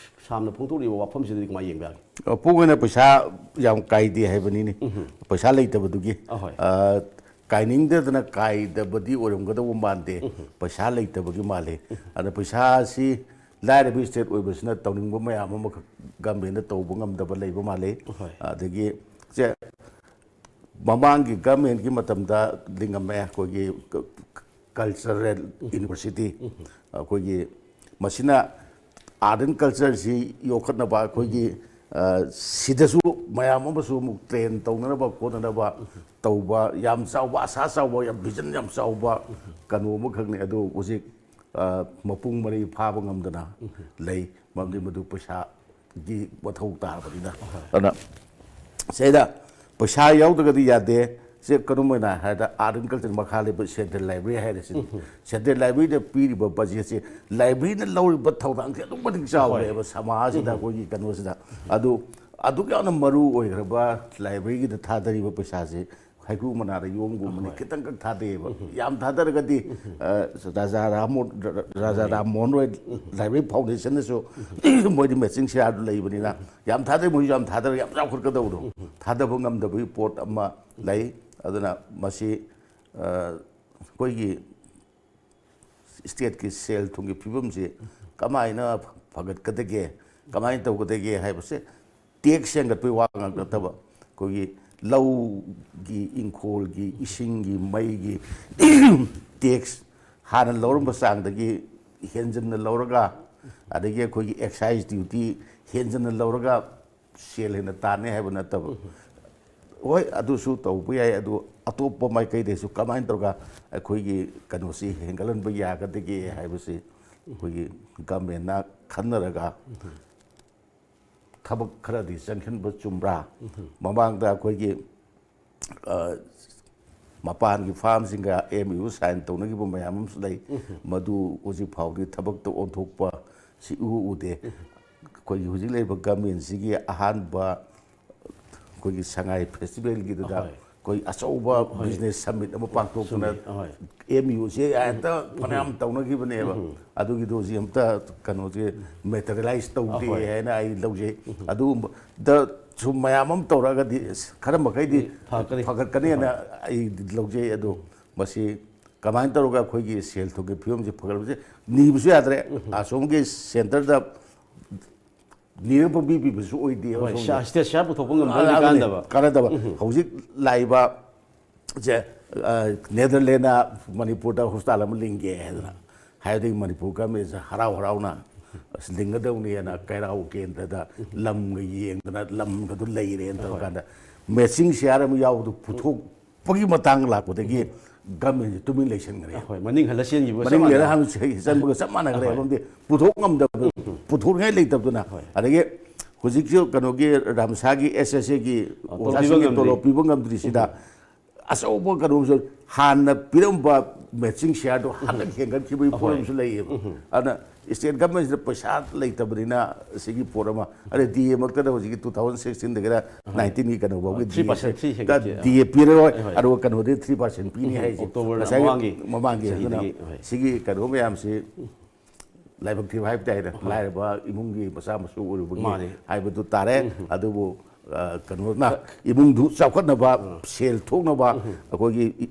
ꯁ꯭ꯌꯥꯝꯅ ꯐꯣꯡꯗꯣꯛꯂꯤꯕ ꯋꯥꯐꯝꯁꯤꯗꯗꯤ ꯀꯃꯥꯏꯅ ꯌꯦꯡꯕ ꯌꯥꯒꯦ? ꯄꯣꯛꯅ ꯄꯩꯁꯥ ꯌꯥꯝ ꯀꯥꯏꯗꯦ ꯍꯥꯏꯕꯅꯤꯅꯦ꯫ ꯄꯩꯁꯥ ꯂꯩꯇꯕꯗꯨꯒꯤ꯫ ꯑꯍꯣꯏ꯫ ꯑ, ꯀꯥꯏꯅꯤꯡꯗꯗꯅ ꯀꯥꯏꯗꯕꯗꯤ ꯑꯣꯏꯔꯝꯒꯗꯧꯕ ꯃꯥꯟꯗꯦ꯫ ꯄꯩꯁꯥ ꯂꯩꯇꯕꯒꯤ ꯃꯥꯜꯂꯤ꯫ ꯑꯗ ꯄꯩꯁꯥ ꯑꯁꯤ ꯂꯥꯏꯔꯕ ꯏꯁꯇꯦꯠ ꯑꯣꯏꯕꯁꯤꯅ ꯇꯧꯅꯤꯡꯕ ꯃꯌꯥꯝ ꯑꯃꯈꯛ ꯒꯃꯦꯟꯅ ꯇꯧꯕ ꯉꯝꯗꯕ ꯂꯩꯕ ꯃꯥꯜꯂꯤ꯫ ꯍꯣꯏ꯫ ꯑꯗꯒꯤ ꯁꯦ ꯃꯃꯥꯡꯒꯤ ꯒꯃꯦꯟꯒꯤ ꯃꯇꯝꯗ ꯂꯤꯡꯉꯝꯃꯦ ꯑꯩꯈꯣꯏꯒꯤ ꯀꯜꯆꯔꯦꯜ ꯌꯨꯅꯤꯚꯔꯁꯤꯇꯤ, ꯑꯩꯈꯣꯏꯒꯤ ꯃꯁꯤꯅ ꯑꯥꯔꯠ ꯑꯦꯟ ꯀꯜꯆꯔꯁꯤ ꯌꯣꯛꯈꯠꯅꯕ ꯑꯩꯈꯣꯏꯒꯤ ꯁꯤꯗꯁꯨ ꯃꯌꯥꯝ ꯑꯃꯁꯨ ꯑꯃꯨꯛ ꯇ꯭ꯔꯦꯟ ꯇꯧꯅꯅꯕ ꯈꯣꯠꯅꯅꯕ ꯇꯧꯕ ꯌꯥꯝ ꯆꯥꯎꯕ, ꯑꯁꯥ ꯆꯥꯎꯕ, ꯌꯥꯝ ꯚꯤꯖꯟ ꯌꯥꯝ ꯆꯥꯎꯕ ꯀꯩꯅꯣ ꯑꯃꯈꯛꯅꯤ꯫ ꯑꯗꯨ ꯍꯧꯖꯤꯛ ꯃꯄꯨꯡ ꯃꯔꯩ ꯐꯥꯕ ꯉꯝꯗꯅ ꯂꯩ꯫ ꯃꯔꯝꯗꯤ ꯃꯗꯨ ꯄꯩꯁꯥꯒꯤ ꯃꯊꯧ ꯇꯥꯕꯅꯤꯅ꯫ ꯑꯗꯨꯅ ꯁꯤꯗ ꯄꯩꯁꯥ ꯌꯥꯎꯗ꯭ꯔꯒꯗꯤ ꯌꯥꯗꯦ꯫ ꯁꯦ ꯀꯔꯝ ꯑꯣꯏꯅ ꯍꯥꯏꯔꯗ ꯑꯥꯔꯠ ꯑꯦꯟ ꯀꯜꯆꯔ ꯃꯈꯥ ꯂꯩꯕ ꯁꯦꯟꯇ꯭ꯔꯦꯜ ꯂꯥꯏꯕ꯭ꯔꯦꯔꯤ ꯍꯥꯏꯔꯁꯤꯅꯤ꯫ ꯁꯦꯟꯇ꯭ꯔꯦꯜ ꯂꯥꯏꯕ꯭ꯔꯦꯔꯤꯗ ꯄꯤꯔꯤꯕ ꯕꯖꯦꯠꯁꯦ ꯂꯥꯏꯕ꯭ꯔꯦꯔꯤꯅ ꯂꯧꯔꯤꯕ ꯊꯧꯗꯥꯡꯁꯦ ꯑꯗꯨꯛ ꯃꯇꯤꯛ ꯆꯥꯎꯔꯦꯕ ꯁꯃꯥꯖꯁꯤꯗ, ꯑꯩꯈꯣꯏꯒꯤ ꯀꯩꯅꯣꯁꯤꯗ꯫ ꯑꯗꯨ ꯑꯗꯨꯛ ꯌꯥꯝꯅ ꯃꯔꯨ ꯑꯣꯏꯈ꯭ꯔꯕ ꯂꯥꯏꯕ꯭ꯔꯦꯔꯤꯒꯤꯗ ꯊꯥꯗꯔꯤꯕ ꯄꯩꯁꯥꯁꯦ ꯍꯩꯀ꯭ꯔꯨ ꯃꯅꯥꯗ ꯌꯣꯝꯒꯨꯝꯕꯅꯤ꯫ ꯈꯤꯇꯪꯈꯛ ꯊꯥꯗꯩꯑꯕ꯫ ꯌꯥꯝ ꯊꯥꯗꯔꯒꯗꯤ ꯔꯥꯖꯥ ꯔꯥꯝ ꯔꯥꯖꯥ ꯔꯥꯝ ꯃꯣꯍꯟ ꯔꯣꯏ ꯂꯥꯏꯕ꯭ꯔꯦꯔꯤ ꯐꯥꯎꯟꯗꯦꯁꯟꯅꯁꯨ ꯃꯣꯏꯗꯤ ꯃꯦꯆꯤꯡ ꯁꯤꯌꯥꯔꯗꯨ ꯂꯩꯕꯅꯤꯅ ꯌꯥꯝ ꯊꯥꯗꯩ, ꯃꯣꯏꯁꯨ ꯌꯥꯝ ꯊꯥꯗꯔꯒ ꯌꯥꯝ ꯆꯥꯎꯈꯠꯀꯗꯧꯕꯗꯣ ꯊꯥꯗꯕ ꯉꯝꯗꯕꯒꯤ ꯄꯣꯠ ꯑꯃ ꯂꯩ꯫ ꯑꯗꯨꯅ ꯃꯁꯤ ꯑꯩꯈꯣꯏꯒꯤ ꯏꯁꯇꯦꯠꯀꯤ ꯁꯦꯜ ꯊꯨꯝꯒꯤ ꯐꯤꯕꯝꯁꯤ ꯀꯃꯥꯏꯅ ꯐꯒꯠꯀꯗꯒꯦ, ꯀꯃꯥꯏꯅ ꯇꯧꯒꯗꯒꯦ ꯍꯥꯏꯕꯁꯦ ꯇꯦꯛꯁ ꯍꯦꯟꯒꯠꯄꯒꯤ ꯋꯥ ꯉꯥꯛ ꯅꯠꯇꯕ ꯑꯩꯈꯣꯏꯒꯤ ꯂꯧꯒꯤ, ꯏꯪꯈꯣꯜꯒꯤ, ꯏꯁꯤꯡꯒꯤ, ꯃꯩꯒꯤ ꯇꯦꯛꯁ ꯍꯥꯟꯅ ꯂꯧꯔꯝꯕ ꯆꯥꯡꯗꯒꯤ ꯍꯦꯟꯖꯤꯟꯅ ꯂꯧꯔꯒ, ꯑꯗꯒꯤ ꯑꯩꯈꯣꯏꯒꯤ ꯑꯦꯛꯁꯥꯏꯁ ꯗ꯭ꯌꯨꯇꯤ ꯍꯦꯟꯖꯤꯟꯅ ꯂꯧꯔꯒ ꯁꯦꯜ ꯍꯦꯟꯅ ꯇꯥꯟꯅꯤ ꯍꯥꯏꯕ ꯅꯠꯇꯕ꯫ ꯍꯣꯏ, ꯑꯗꯨꯁꯨ ꯇꯧꯕ ꯌꯥꯏ, ꯑꯗꯨ ꯑꯇꯣꯞꯄ ꯃꯥꯏꯀꯩꯗꯩꯁꯨ ꯀꯃꯥꯏꯅ ꯇꯧꯔꯒ ꯑꯩꯈꯣꯏꯒꯤ ꯀꯩꯅꯣꯁꯤ ꯍꯦꯟꯒꯠꯍꯟꯕ ꯌꯥꯒꯗꯒꯦ ꯍꯥꯏꯕꯁꯤ ꯑꯩꯈꯣꯏꯒꯤ ꯒꯃꯦꯟꯅ ꯈꯟꯅꯔꯒ ꯊꯕꯛ ꯈꯔꯗꯤ ꯆꯪꯁꯤꯟꯕ ꯆꯨꯝꯕ꯭ꯔꯥ? ꯃꯃꯥꯡꯗ ꯑꯩꯈꯣꯏꯒꯤ ꯃꯄꯥꯟꯒꯤ ꯐꯥꯝꯁꯤꯡꯒ ꯑꯦꯝ ꯌꯨ ꯁꯥꯏꯟ ꯇꯧꯅꯈꯤꯕ ꯃꯌꯥꯝ ꯑꯃꯁꯨ ꯂꯩ꯫ ꯃꯗꯨ ꯍꯧꯖꯤꯛ ꯐꯥꯎꯗꯤ ꯊꯕꯛꯇ ꯑꯣꯟꯊꯣꯛꯄ ꯁꯤ ꯎ ꯎꯗꯦ꯫ ꯑꯩꯈꯣꯏꯒꯤ ꯍꯧꯖꯤꯛ ꯂꯩꯔꯤꯕ ꯒꯃꯦꯟꯁꯤꯒꯤ ꯑꯍꯥꯟꯕ ꯑꯩꯈꯣꯏꯒꯤ ꯁꯉꯥꯏ ꯐꯦꯁꯇꯤꯚꯦꯜꯒꯤꯗꯨꯗ ꯑꯩꯈꯣꯏ ꯑꯆꯧꯕ ꯕꯤꯖꯤꯅꯦꯁ ꯁꯃꯤꯠ ꯑꯃ ꯄꯥꯡꯊꯣꯛꯇꯨꯅ ꯑꯦꯝ ꯌꯨꯁꯦ ꯍꯦꯛꯇ ꯐꯅꯌꯥꯝ ꯇꯧꯅꯈꯤꯕꯅꯦꯕ꯫ ꯑꯗꯨꯒꯤꯗꯣ ꯍꯧꯖꯤꯛ ꯑꯝꯇ ꯀꯩꯅꯣꯁꯦ ꯃꯦꯇꯔꯤꯌꯦꯂꯥꯏꯁ ꯇꯧꯗꯦ ꯍꯥꯏꯅ ꯑꯩ ꯂꯧꯖꯩ꯫ ꯑꯗꯨꯒꯨꯝꯕꯗ ꯁꯨꯝ ꯃꯌꯥꯝ ꯑꯃ ꯇꯧꯔꯛꯑꯒꯗꯤ ꯈꯔ ꯃꯈꯩꯗꯤ ꯐꯒꯠꯀꯅꯤ꯫ ꯐꯒꯠꯀꯅꯤꯅ ꯑꯩꯗꯤ ꯂꯧꯖꯩ꯫ ꯑꯗꯣ ꯃꯁꯤ ꯀꯃꯥꯏꯅ ꯇꯧꯔꯒ ꯑꯩꯈꯣꯏꯒꯤ ꯁꯦꯜ ꯊꯨꯝꯒꯤ ꯐꯤꯕꯝꯁꯦ ꯐꯒꯠꯂꯕꯁꯦ? ꯅꯤꯕꯁꯨ ꯌꯥꯗ꯭ꯔꯦ꯫ ꯑꯁꯣꯝꯒꯤ ꯁꯦꯟꯇꯔꯗ ꯅꯤꯔꯒ ꯄꯪꯄꯤ ꯄꯤꯕꯁꯨ ꯑꯣꯏꯗꯦ꯫ ꯍꯣꯏ, ꯑꯁꯣꯝꯒꯤ ꯁ-, state share ꯄꯨꯊꯣꯛꯄ ꯉꯝꯗ꯭ꯔꯗꯤ ꯑꯗꯨꯅꯤ, ꯀꯥꯟꯅꯗꯕ꯫ ꯀꯥꯟꯅꯗꯕ꯫ ꯎꯝ꯫ ꯍꯧꯖꯤꯛ ꯂꯥꯛꯏꯕ ꯁꯦ, ꯑ, ꯅꯦꯗꯔꯂꯦꯟꯗ ꯃꯅꯤꯄꯨꯔꯗ ꯍꯣꯁꯄꯤꯇꯥꯜ ꯑꯃ ꯂꯤꯡꯒꯦ ꯍꯥꯏꯗꯅ ꯍꯥꯏꯕꯗꯒꯤ ꯃꯅꯤꯄꯨꯔ ꯒꯚꯔꯟꯃꯦꯟꯁꯦ ꯍꯔꯥꯎ ꯍꯔꯥꯎꯅ ꯑꯁ ꯂꯤꯡꯒꯗꯧꯅꯤ ꯍꯥꯏꯅ ꯀꯩꯔꯥꯎ ꯀꯦꯟꯗ꯭ꯔꯗ ꯂꯝꯒ ꯌꯦꯡꯗꯅ ꯂꯝꯒꯗꯨ ꯂꯩꯔꯦꯅ ꯇꯧꯔꯀꯥꯟꯗ ꯃꯦꯆꯤꯡ ꯁꯤꯌꯥꯔ ꯑꯃ ꯌꯥꯎꯕꯗꯨ ꯄꯨꯊꯣꯛꯄꯒꯤ ꯃꯇꯥꯡ ꯂꯥꯛꯄꯗꯒꯤ ꯒꯚꯔꯟꯃꯦꯟꯁꯦ ꯇꯨꯃꯤꯟ ꯂꯩꯁꯟꯈ꯭ꯔꯦ꯫ ꯍꯣꯏ, ꯃꯅꯤꯡ ꯍꯜꯂ ꯆꯦꯟꯈꯤꯕꯒ ꯆꯞ ꯃꯅꯤꯡ ꯂꯩꯔ ꯃꯥꯟꯅꯔꯦ꯫ ꯍꯥꯟꯅ ꯆꯍꯤ ꯆꯪꯕꯒ ꯆꯞ ꯃꯥꯟꯅꯈ꯭ꯔꯦ꯫ ꯍꯣꯏ꯫ ꯃꯔꯝꯗꯤ ꯄꯨꯊꯣꯛ ꯉꯝꯗꯕꯗꯣ, ꯄꯨꯊꯣꯛꯅꯤꯡꯉꯥꯏ ꯂꯩꯇꯕꯗꯨꯅ꯫ ꯍꯣꯏ꯫ ꯑꯗꯒꯤ ꯍꯧꯖꯤꯛꯁꯨ ꯀꯩꯅꯣꯒꯤ ꯔꯥꯃꯁꯥꯒꯤ ꯑꯦꯁ ꯑꯦꯁ ꯑꯦꯒꯤ ꯑ, ꯇꯣꯂꯣꯞ ꯄꯤꯕ ꯑꯣꯖꯥꯁꯤꯡꯒꯤ ꯉꯝꯗ꯭ꯔꯤ꯫ ꯇꯣꯂꯣꯞ ꯄꯤꯕ ꯉꯝꯗ꯭ꯔꯤꯁꯤꯗ ꯑꯆꯧꯕ ꯀꯩꯅꯣꯝꯁꯨ ꯍꯥꯟꯅ ꯄꯤꯔꯝꯕ ꯃꯦꯆꯤꯡ ꯁꯤꯌꯥꯔꯗꯣ ꯍꯟꯅ ꯍꯦꯟꯒꯠꯈꯤꯕꯒꯤ ꯄꯣꯠ ꯑꯃꯁꯨ ꯂꯩꯌꯦꯕ꯫ ꯑꯗꯨꯅ ꯁ꯭ꯇꯦꯠ ꯒꯚꯔꯟꯃꯦꯟꯁꯤꯗ ꯄꯩꯁꯥ ꯂꯩꯇꯕꯅꯤꯅ ꯁꯤꯒꯤ ꯄꯣꯠ ꯑꯃ, ꯑꯗꯩ ꯗꯤ ꯑꯦ ꯃꯛꯇꯗ ꯍꯧꯖꯤꯛꯀꯤ two thousand sixteen ꯗꯒꯤꯅ nineteen ꯒꯤ ꯀꯩꯅꯣ ꯐꯥꯎꯒꯤ ꯊ꯭ꯔꯤ ꯄꯥꯔꯁꯦꯟ ꯗꯤ ꯑꯦ ꯁꯦ ꯊ꯭ꯔꯤ ꯍꯦꯟꯒꯠꯈꯤ꯫ ꯗꯤ ꯑꯦ ꯄꯤꯔꯔꯣꯏ, ꯍꯣꯏ, ꯍꯣꯏ꯫ ꯑꯗꯨꯒ ꯀꯩꯅꯣꯗꯤ ꯊ꯭ꯔꯤ ꯄꯥꯔꯁꯦꯟ ꯄꯤꯅꯤ ꯍꯥꯏꯁꯦ ꯑꯣꯛꯇꯣꯕꯔ ꯉꯁꯥꯏꯒꯤ ꯃꯃꯥꯡꯒꯤ ꯃꯃꯥꯡꯒꯤ꯫ ꯑꯗꯨꯅ ꯆꯍꯤꯗꯒꯤ, ꯍꯣꯏ꯫ ꯁꯤꯒꯤ ꯀꯩꯅꯣ ꯃꯌꯥꯝꯁꯤ ꯂꯥꯏꯕꯛ ꯊꯤꯕ ꯍꯥꯏꯕ ꯇꯥꯏꯗ, ꯍꯣꯏ꯫ ꯂꯥꯏꯔꯕ ꯏꯃꯨꯡꯒꯤ ꯃꯆꯥ ꯃꯁꯨ ꯑꯣꯏꯔꯨꯕꯒꯤ ꯃꯥꯅꯤ꯫ ꯍꯥꯏꯕꯗꯨ ꯇꯥꯔꯦ꯫ ꯎꯝ꯫ ꯑꯗꯨꯕꯨ, ꯑ, ꯀꯩꯅꯣꯅ ꯏꯃꯨꯡꯗꯨ ꯆꯥꯎꯈꯠꯅꯕ, ꯁꯦꯜ ꯊꯣꯛꯅꯕ, ꯑꯩꯈꯣꯏꯒꯤ ꯏ-,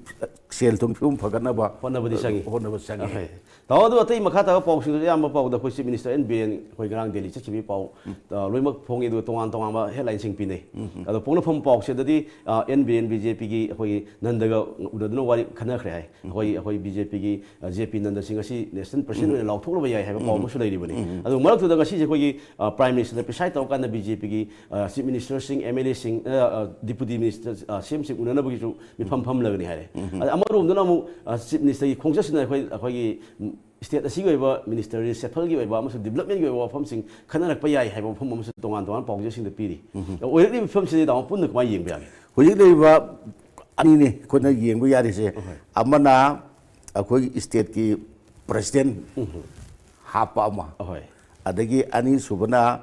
ꯁꯦꯜ ꯊꯨꯝ ꯐꯤꯕꯝ ꯐꯒꯠꯅꯕ ꯍꯣꯠꯅꯕꯗꯤ ꯆꯪꯉꯤ꯫ ꯍꯣꯠꯅꯕ ꯆꯪꯉꯤ꯫ ꯑꯍꯣꯏ꯫ ꯇꯥꯃꯣ, ꯑꯗꯨ ꯑꯇꯩ ꯃꯈꯥ ꯇꯥꯕ ꯄꯥꯎꯁꯤꯡꯗꯁꯨ ꯑꯌꯥꯝꯕ ꯄꯥꯎꯗ ꯑꯩꯈꯣꯏ Chief Minister ꯑꯦꯟ ꯕꯤꯔꯦꯟ ꯑꯩꯈꯣꯏ ꯉꯔꯥꯡ ꯗꯦꯜꯂꯤ ꯆꯠꯈꯤꯕꯒꯤ ꯄꯥꯎ, ꯑ, ꯂꯣꯏꯅꯃꯛ ꯐꯣꯡꯉꯤ, ꯑꯗꯨꯒ ꯇꯣꯉꯥꯟ ꯇꯣꯉꯥꯟꯕ headline ꯁꯤꯡ ꯄꯤꯅꯩ꯫ ꯑꯗꯣ ꯄꯣꯛꯅꯐꯝ ꯄꯥꯎꯁꯤꯗꯗꯤ, ꯑ, ꯑꯦꯟ ꯕꯤꯔꯦꯟ ꯕꯤ ꯖꯦ ꯄꯤꯒꯤ ꯑꯩꯈꯣꯏꯒꯤ ꯅꯟꯗꯒ ꯎꯅꯗꯨꯅ ꯋꯥꯔꯤ ꯈꯟꯅꯈ꯭ꯔꯦ ꯍꯥꯏ꯫ ꯑꯩꯈꯣꯏ, ꯑꯩꯈꯣꯏ ꯕꯤ ꯖꯦ ꯄꯤꯒꯤ, ꯑ, ꯖꯦ ꯄꯤ ꯅꯟꯗ ꯁꯤꯡ ꯑꯁꯤ national president ꯑꯣꯏꯅ ꯂꯥꯎꯊꯣꯛꯂꯕ ꯌꯥꯏ ꯍꯥꯏꯕ ꯄꯥꯎ ꯑꯃꯁꯨ ꯂꯩꯔꯤꯕꯅꯤ꯫ ꯑꯗꯨ ꯃꯔꯛꯇꯨꯗ ꯉꯁꯤꯁꯦ ꯑꯩꯈꯣꯏꯒꯤ, ꯑ, Prime Minister ꯅ preside ꯇꯧꯔꯀꯥꯟꯗ ꯕꯤ ꯖꯦ ꯄꯤꯒꯤ, ꯑ, Chief Minister ꯁꯤꯡ, ꯑꯦꯝ ꯑꯦꯜ ꯑꯦ ꯁꯤꯡ, ꯑ, ꯑ, Deputy Minister, ꯑ, ꯁꯤ ꯑꯦꯝ ꯁꯤꯡ ꯎꯅꯅꯕꯒꯤꯁꯨ ꯃꯤꯐꯝ ꯐꯝꯂꯒꯅꯤ ꯍꯥꯏꯔꯦ꯫ ꯑꯗ ꯑꯃꯔꯣꯝꯗꯅ ꯑꯃꯨꯛ, ꯑ, Chief Minister ꯒꯤ ꯈꯣꯡꯆꯠꯁꯤꯅ ꯑꯩꯈꯣꯏ, ꯑꯩꯈꯣꯏꯒꯤ, ꯎꯝ, state ꯑꯁꯤꯒꯤ ꯑꯣꯏꯕ ministry ꯁꯦꯐꯜꯒꯤ ꯑꯣꯏꯕ ꯑꯃꯁꯨꯡ development ꯀꯤ ꯑꯣꯏꯕ ꯋꯥꯐꯝꯁꯤꯡ ꯈꯟꯅꯔꯛꯄ ꯌꯥꯏ ꯍꯥꯏꯕ ꯋꯥꯐꯝ ꯑꯃꯁꯨ ꯇꯣꯉꯥꯟ ꯇꯣꯉꯥꯟꯕ ꯄꯥꯎꯖꯦꯜꯁꯤꯡꯗ ꯄꯤꯔꯤ꯫ ꯑꯣꯏꯔꯛꯂꯤꯕ ꯐꯤꯕꯝꯁꯤꯗꯤ ꯇꯥꯃꯣ ꯄꯨꯟꯅ ꯀꯃꯥꯏꯅ ꯌꯦꯡꯕ ꯌꯥꯒꯦ? ꯍꯧꯖꯤꯛ ꯂꯩꯔꯤꯕ ꯑꯅꯤꯅꯤ ꯑꯩꯈꯣꯏꯅ ꯌꯦꯡꯕ ꯌꯥꯔꯤꯁꯦ꯫ ꯑꯍꯣꯏ꯫ ꯑꯃꯅ ꯑꯩꯈꯣꯏꯒꯤ state ꯀꯤ president ꯍꯥꯞꯄ ꯑꯃ, ꯑꯍꯣꯏ꯫ ꯑꯗꯒꯤ ꯑꯅꯤꯁꯨꯕꯅ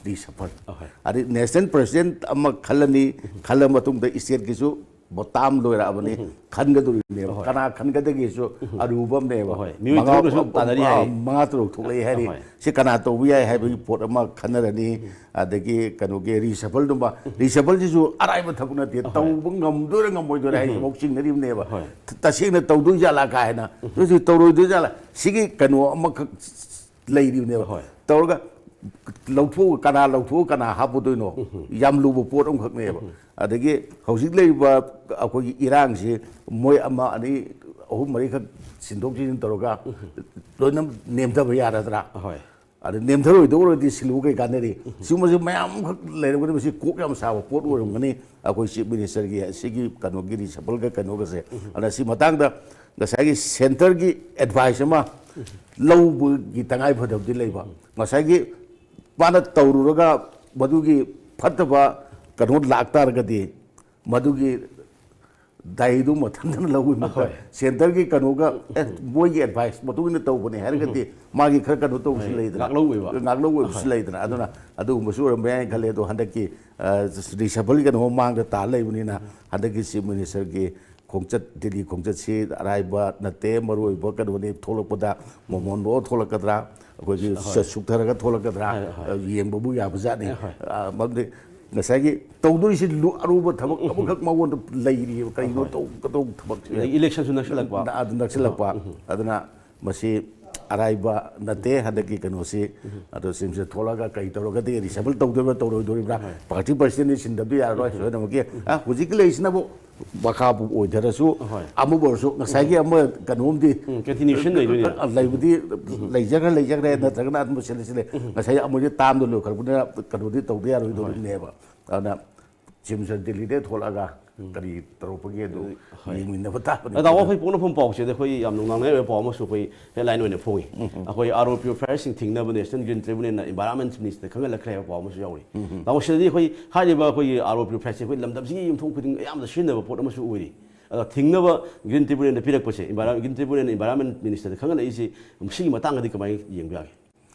reshuffle꯫ ꯑꯍꯣꯏ꯫ ꯑꯗꯩ national president ꯑꯃ ꯈꯜꯂꯅꯤ, ꯈꯜꯂ ꯃꯇꯨꯡꯗ state ꯀꯤꯁꯨ ꯇꯥꯝ ꯂꯣꯏꯔꯛꯑꯕꯅꯤ, ꯈꯟꯒꯗꯣꯔꯤꯕꯅꯦꯕ꯫ ꯍꯣꯏ꯫ ꯀꯅꯥ ꯈꯟꯒꯗꯒꯦꯁꯨ ꯑꯔꯨꯕ ꯑꯃꯅꯦꯕ꯫ ꯍꯣꯏ꯫ ꯃꯤꯑꯣꯏ ꯃꯉꯥ, ꯇꯔꯨꯛꯅꯁꯨ ꯇꯥꯟꯅꯔꯤ ꯍꯥꯏꯔꯤ꯫ ꯃꯉꯥ ꯇꯔꯨꯛ ꯊꯣꯛꯂꯛꯏ ꯍꯥꯏꯔꯤ꯫ ꯍꯣꯏ꯫ ꯁꯤ ꯀꯅꯥ ꯇꯧꯕ ꯌꯥꯏ ꯍꯥꯏꯕꯒꯤ ꯄꯣꯠ ꯑꯃ ꯈꯟꯅꯔꯅꯤ꯫ ꯑꯗꯒꯤ ꯀꯩꯅꯣꯒꯤ ꯔꯤꯁꯐꯜꯗꯨꯝꯕ, ꯔꯤꯁꯐꯜꯁꯤꯁꯨ ꯑꯔꯥꯏꯕ ꯊꯕꯛ ꯅꯠꯇꯦ꯫ ꯍꯣꯏ꯫ ꯇꯧꯕ ꯉꯝꯗꯣꯏꯔꯥ ꯉꯝꯃꯣꯏꯗꯣꯏꯔꯥ ꯍꯥꯏꯁꯤꯐꯥꯎ ꯆꯤꯡꯅꯔꯤꯕꯅꯦꯕ꯫ ꯍꯣꯏ꯫ ꯇ-, ꯇꯁꯦꯡꯅ ꯇꯧꯗꯣꯏ ꯖꯥꯠꯂꯥ ꯀꯥ ꯍꯥꯏꯅ꯫ ꯑꯗꯨꯁꯨ ꯇꯧꯔꯣꯏꯗꯣꯏ ꯖꯥꯠꯂꯥ? ꯁꯤꯒꯤ ꯀꯩꯅꯣ ꯑꯃꯈꯛ ꯂꯩꯔꯤꯕꯅꯦꯕ꯫ ꯍꯣꯏ꯫ ꯇꯧꯔꯒ ꯂꯧꯊꯣꯛꯑꯒ ꯀꯅꯥ ꯂꯧꯊꯣꯛꯑꯒ ꯀꯅꯥ ꯍꯥꯞꯄꯨꯗꯣꯏꯅꯣ? ꯌꯥꯝ ꯂꯨꯕ ꯄꯣꯠ ꯑꯃꯈꯛꯅꯦꯕ꯫ ꯑꯗꯒꯤ ꯍꯧꯖꯤꯛ ꯂꯩꯔꯤꯕ ꯑꯩꯈꯣꯏꯒꯤ ꯏꯔꯥꯡꯁꯤ ꯃꯣꯏ ꯑꯃ, ꯑꯅꯤ, ꯑꯍꯨꯝ, ꯃꯔꯤꯈꯛ ꯁꯤꯟꯗꯣꯛ ꯁꯤꯟꯖꯤꯟ ꯇꯧꯔꯒ ꯂꯣꯏꯅ ꯅꯦꯝꯊꯕ ꯌꯥꯔꯗ꯭ꯔꯥ? ꯍꯣꯏ꯫ ꯑꯗ ꯅꯦꯝꯊꯔꯣꯏꯗꯧ ꯑꯣꯏꯔꯗꯤ ꯁꯤꯜꯂꯨ ꯀꯩ ꯀꯥꯟꯅꯔꯤ? ꯁꯤꯒꯨꯝꯕꯁꯤ ꯃꯌꯥꯝ ꯑꯃꯈꯛ ꯂꯩꯔꯝꯒꯅꯤ꯫ ꯃꯁꯤ ꯀꯣꯛ ꯌꯥꯝ ꯁꯥꯕ ꯄꯣꯠ ꯑꯣꯏꯔꯝꯒꯅꯤ꯫ ꯑꯩꯈꯣꯏ ꯆꯤꯐ ꯃꯤꯅꯤꯁꯇꯔꯒꯤ ꯑꯁꯤꯒꯤ ꯀꯩꯅꯣꯒꯤ ꯔꯤꯁꯐꯜꯒ ꯀꯩꯅꯣꯒꯁꯦ꯫ ꯑꯗꯨꯅ ꯁꯤ ꯃꯇꯥꯡꯗ ꯉꯁꯥꯏꯒꯤ ꯁꯦꯟꯇꯔꯒꯤ ꯑꯦꯗꯚꯥꯏꯁ ꯑꯃ ꯂꯧꯕꯒꯤ ꯇꯉꯥꯏ ꯐꯗꯕꯗꯤ ꯂꯩꯕ꯫ ꯉꯁꯥꯏꯒꯤ ꯃꯥꯅ ꯇꯧꯔꯨꯔꯒ ꯃꯗꯨꯒꯤ ꯐꯠꯇꯕ ꯀꯩꯅꯣ ꯂꯥꯛꯇꯥꯔꯒꯗꯤ ꯃꯗꯨꯒꯤ ꯗꯥꯏꯗꯨ ꯃꯊꯟꯇꯅ ꯂꯧꯕꯒꯤ ꯃꯍꯨꯠꯇ ꯍꯣꯏ꯫ ꯁꯦꯟꯇꯔꯒꯤ ꯀꯩꯅꯣꯒ, "ꯑꯦ, ꯃꯣꯏꯒꯤ ꯑꯦꯗꯚꯥꯏꯁ ꯃꯇꯨꯡ ꯏꯟꯅ ꯇꯧꯕꯅꯦ" ꯍꯥꯏꯔꯒꯗꯤ ꯃꯥꯒꯤ ꯈꯔ ꯀꯩꯅꯣ ꯇꯧꯕꯁꯨ ꯍꯣꯏ, ꯂꯩꯗꯅ꯫ ꯉꯥꯛꯂꯧ ꯑꯣꯏꯕ꯫ ꯉꯥꯛꯂꯧ ꯑꯣꯏꯕꯁꯨ ꯍꯣꯏ꯫ ꯂꯩꯗꯅ꯫ ꯑꯗꯨꯅ ꯑꯗꯨꯒꯨꯝꯕꯁꯨ ꯑꯣꯏꯔꯝꯕ ꯌꯥꯏꯅ ꯈꯜꯂꯦ꯫ ꯑꯗꯣ ꯍꯟꯗꯛꯀꯤ, ꯑ, ꯔꯤꯁꯐꯜꯒꯤ ꯀꯩꯅꯣ ꯃꯥꯡꯗ ꯇꯥ ꯂꯩꯕꯅꯤꯅ ꯍꯟꯗꯛꯀꯤ ꯆꯤꯐ ꯃꯤꯅꯤꯁꯇꯔꯒꯤ ꯈꯣꯡꯆꯠ, ꯗꯤꯜꯂꯤ ꯈꯣꯡꯆꯠꯁꯤ ꯑꯔꯥꯏꯕ ꯅꯠꯇꯦ꯫ ꯃꯔꯨꯑꯣꯏꯕ ꯀꯩꯅꯣꯅꯤ ꯊꯣꯛꯂꯛꯄꯗ ꯃꯣꯃꯣꯟ ꯔꯣ ꯊꯣꯛꯂꯛꯀꯗ꯭ꯔꯥ, ꯑꯩꯈꯣꯏꯒꯤ ꯍꯣꯏ꯫ ꯁ-, ꯁꯨꯛꯊꯔꯒ ꯊꯣꯛꯂꯛꯀꯗ꯭ꯔꯥ, ꯍꯣꯏ, ꯍꯣꯏ꯫ ꯑ, ꯌꯦꯡꯕꯕꯨ ꯌꯥꯕꯖꯥꯠꯅꯤ꯫ ꯍꯣꯏ꯫ ꯑ, ꯃꯔꯝꯗꯤ ꯉꯁꯥꯏꯒꯤ ꯇꯧꯗꯣꯏꯁꯤ ꯂꯨ-, ꯑꯔꯨꯕ ꯊꯕꯛ ꯑꯃꯈꯛ ꯃꯉꯣꯟꯗ ꯂꯩꯔꯤꯑꯕ꯫ ꯀꯩꯅꯣ ꯍꯣꯏ꯫ ꯇꯧꯒꯗꯧꯕ ꯊꯕꯛꯁꯦ? ꯑꯗꯒꯤ ꯏꯂꯦꯛꯁꯟꯁꯨ ꯅꯛꯁꯤꯜꯂꯛꯄ꯫ ꯑꯗꯨ ꯅꯛꯁꯤꯜꯂꯛꯄ꯫ ꯎꯝ꯫ ꯑꯗꯨꯅ ꯃꯁꯤ ꯑꯔꯥꯏꯕ ꯅꯠꯇꯦ ꯍꯟꯗꯛꯀꯤ ꯀꯩꯅꯣꯁꯤ꯫ ꯑꯗꯣ ꯁꯤꯝꯁꯤꯗ ꯊꯣꯛꯂꯒ ꯀꯔꯤ ꯇꯧꯔꯒꯗꯤ ꯔꯤꯁꯐꯜ ꯇꯧꯗꯣꯔꯤꯕ꯭ꯔꯥ ꯇꯧꯔꯣꯏꯗꯣꯔꯤꯕ꯭ꯔꯥ? ꯍꯣꯏ꯫ ꯄꯥꯔꯇꯤ ꯄ꯭ꯔꯁꯤꯗꯦꯟꯗꯤ ꯁꯤꯟꯗꯕꯗꯤ ꯌꯥꯔꯔꯣꯏ ꯁꯣꯏꯗꯅꯃꯛꯀꯤ꯫ ꯑ, ꯍꯧꯖꯤꯛꯀꯤ ꯂꯩꯔꯤꯁꯤꯅꯕꯨ ꯃꯈꯥꯕꯨ ꯑꯣꯏꯊꯔꯁꯨ ꯍꯣꯏ꯫ ꯑꯃꯕꯨ ꯑꯣꯏꯔꯁꯨ ꯉꯁꯥꯏꯒꯤ ꯑꯃ ꯀꯩꯅꯣꯝꯗꯤ ꯎꯝ, continuation ꯂꯩꯗꯣꯏꯅꯦ꯫ ꯂꯩꯕꯗꯤ ꯂꯩꯖꯈ꯭ꯔꯦ, ꯂꯩꯖꯈ꯭ꯔꯦ, ꯅꯠꯇ꯭ꯔꯒꯅ ꯑꯗꯨꯝ ꯁꯤꯜꯂꯤ, ꯁꯤꯜꯂꯤ꯫ ꯉꯁꯥꯏ ꯑꯃꯣꯏꯁꯦ ꯇꯥꯝꯗ ꯂꯣꯏꯈ꯭ꯔꯕꯅꯤꯅ ꯀꯩꯅꯣꯗꯤ ꯇꯧꯗ ꯌꯥꯔꯣꯏꯗꯧꯔꯤꯕꯅꯦꯕ꯫ ꯑꯗꯨꯅ ꯆꯤꯐ ꯃꯤꯅꯤꯁꯇꯔ ꯗꯤꯜꯂꯤꯗ ꯊꯣꯛꯂꯛꯑꯒ ꯀꯔꯤ ꯇꯧꯔꯛꯄꯒꯦ ꯑꯗꯨ ꯍꯣꯏ꯫ ꯌꯦꯡꯃꯤꯟꯅꯕ ꯇꯥꯕꯅꯤ꯫ ꯇꯥꯃꯣ, ꯑꯩꯈꯣꯏ ꯄꯣꯛꯅꯐꯝ ꯄꯥꯎꯁꯦ ꯑꯩꯈꯣꯏ ꯌꯥꯝ ꯅꯨꯡꯅꯥꯡꯅꯤꯡꯉꯥꯏ ꯑꯣꯏꯕ ꯄꯥꯎ ꯑꯃꯁꯨ ꯑꯩꯈꯣꯏ headline ꯑꯣꯏꯅ ꯐꯣꯡꯉꯤ꯫ ꯑꯩꯈꯣꯏ ꯑꯥꯔ ꯑꯣ ꯄ꯭ꯌꯨꯔꯤꯐꯥꯌꯔꯁꯤꯡ ꯊꯤꯡꯅꯕ ꯅꯦꯁꯅꯦꯜ ꯒ꯭ꯔꯤꯟ ꯇ꯭ꯔꯤꯕꯨꯅꯦꯜꯅ ꯏꯟꯚꯥꯏꯔꯣꯟꯃꯦꯟ ꯃꯤꯅꯤꯁꯇꯔ ꯈꯪꯍꯜꯂꯛꯈ꯭ꯔꯦ ꯍꯥꯏꯕ ꯄꯥꯎ ꯑꯃꯁꯨ ꯌꯥꯎꯔꯤ꯫ ꯇꯥꯃꯣ, ꯁꯤꯗꯗꯤ ꯑꯩꯈꯣꯏ ꯍꯥꯏꯔꯤꯕ ꯑꯩꯈꯣꯏꯒꯤ ꯑꯥꯔ ꯑꯣ ꯄ꯭ꯌꯨꯔꯤꯐꯥꯌꯔꯁꯦ ꯑꯩꯈꯣꯏ ꯂꯝꯗꯝꯁꯤꯒꯤ ꯌꯨꯝꯊꯣꯡ ꯈꯨꯗꯤꯡ ꯑꯌꯥꯝꯕꯗ ꯁꯤꯖꯤꯟꯅꯕ ꯄꯣꯠ ꯑꯃꯁꯨ ꯑꯣꯏꯔꯤ꯫ ꯑꯗꯣ ꯊꯤꯡꯅꯕ ꯒ꯭ꯔꯤꯟ ꯇ꯭ꯔꯤꯕꯨꯅꯦꯜꯅ ꯄꯤꯔꯛꯄꯁꯦ, ꯏꯟꯚꯥꯏꯔꯣꯟ-, ꯒ꯭ꯔꯤꯟ ꯇ꯭ꯔꯤꯕꯨꯅꯦꯜꯅ ꯏꯟꯚꯥꯏꯔꯣꯟꯃꯦꯟ ꯃꯤꯅꯤꯁꯇꯔꯗ ꯈꯪꯍꯜꯂꯛꯏꯁꯤ, ꯁꯤꯒꯤ ꯃꯇꯥꯡꯗꯗꯤ ꯀꯃꯥꯏꯅ ꯌꯦꯡꯕ ꯌꯥꯒꯦ?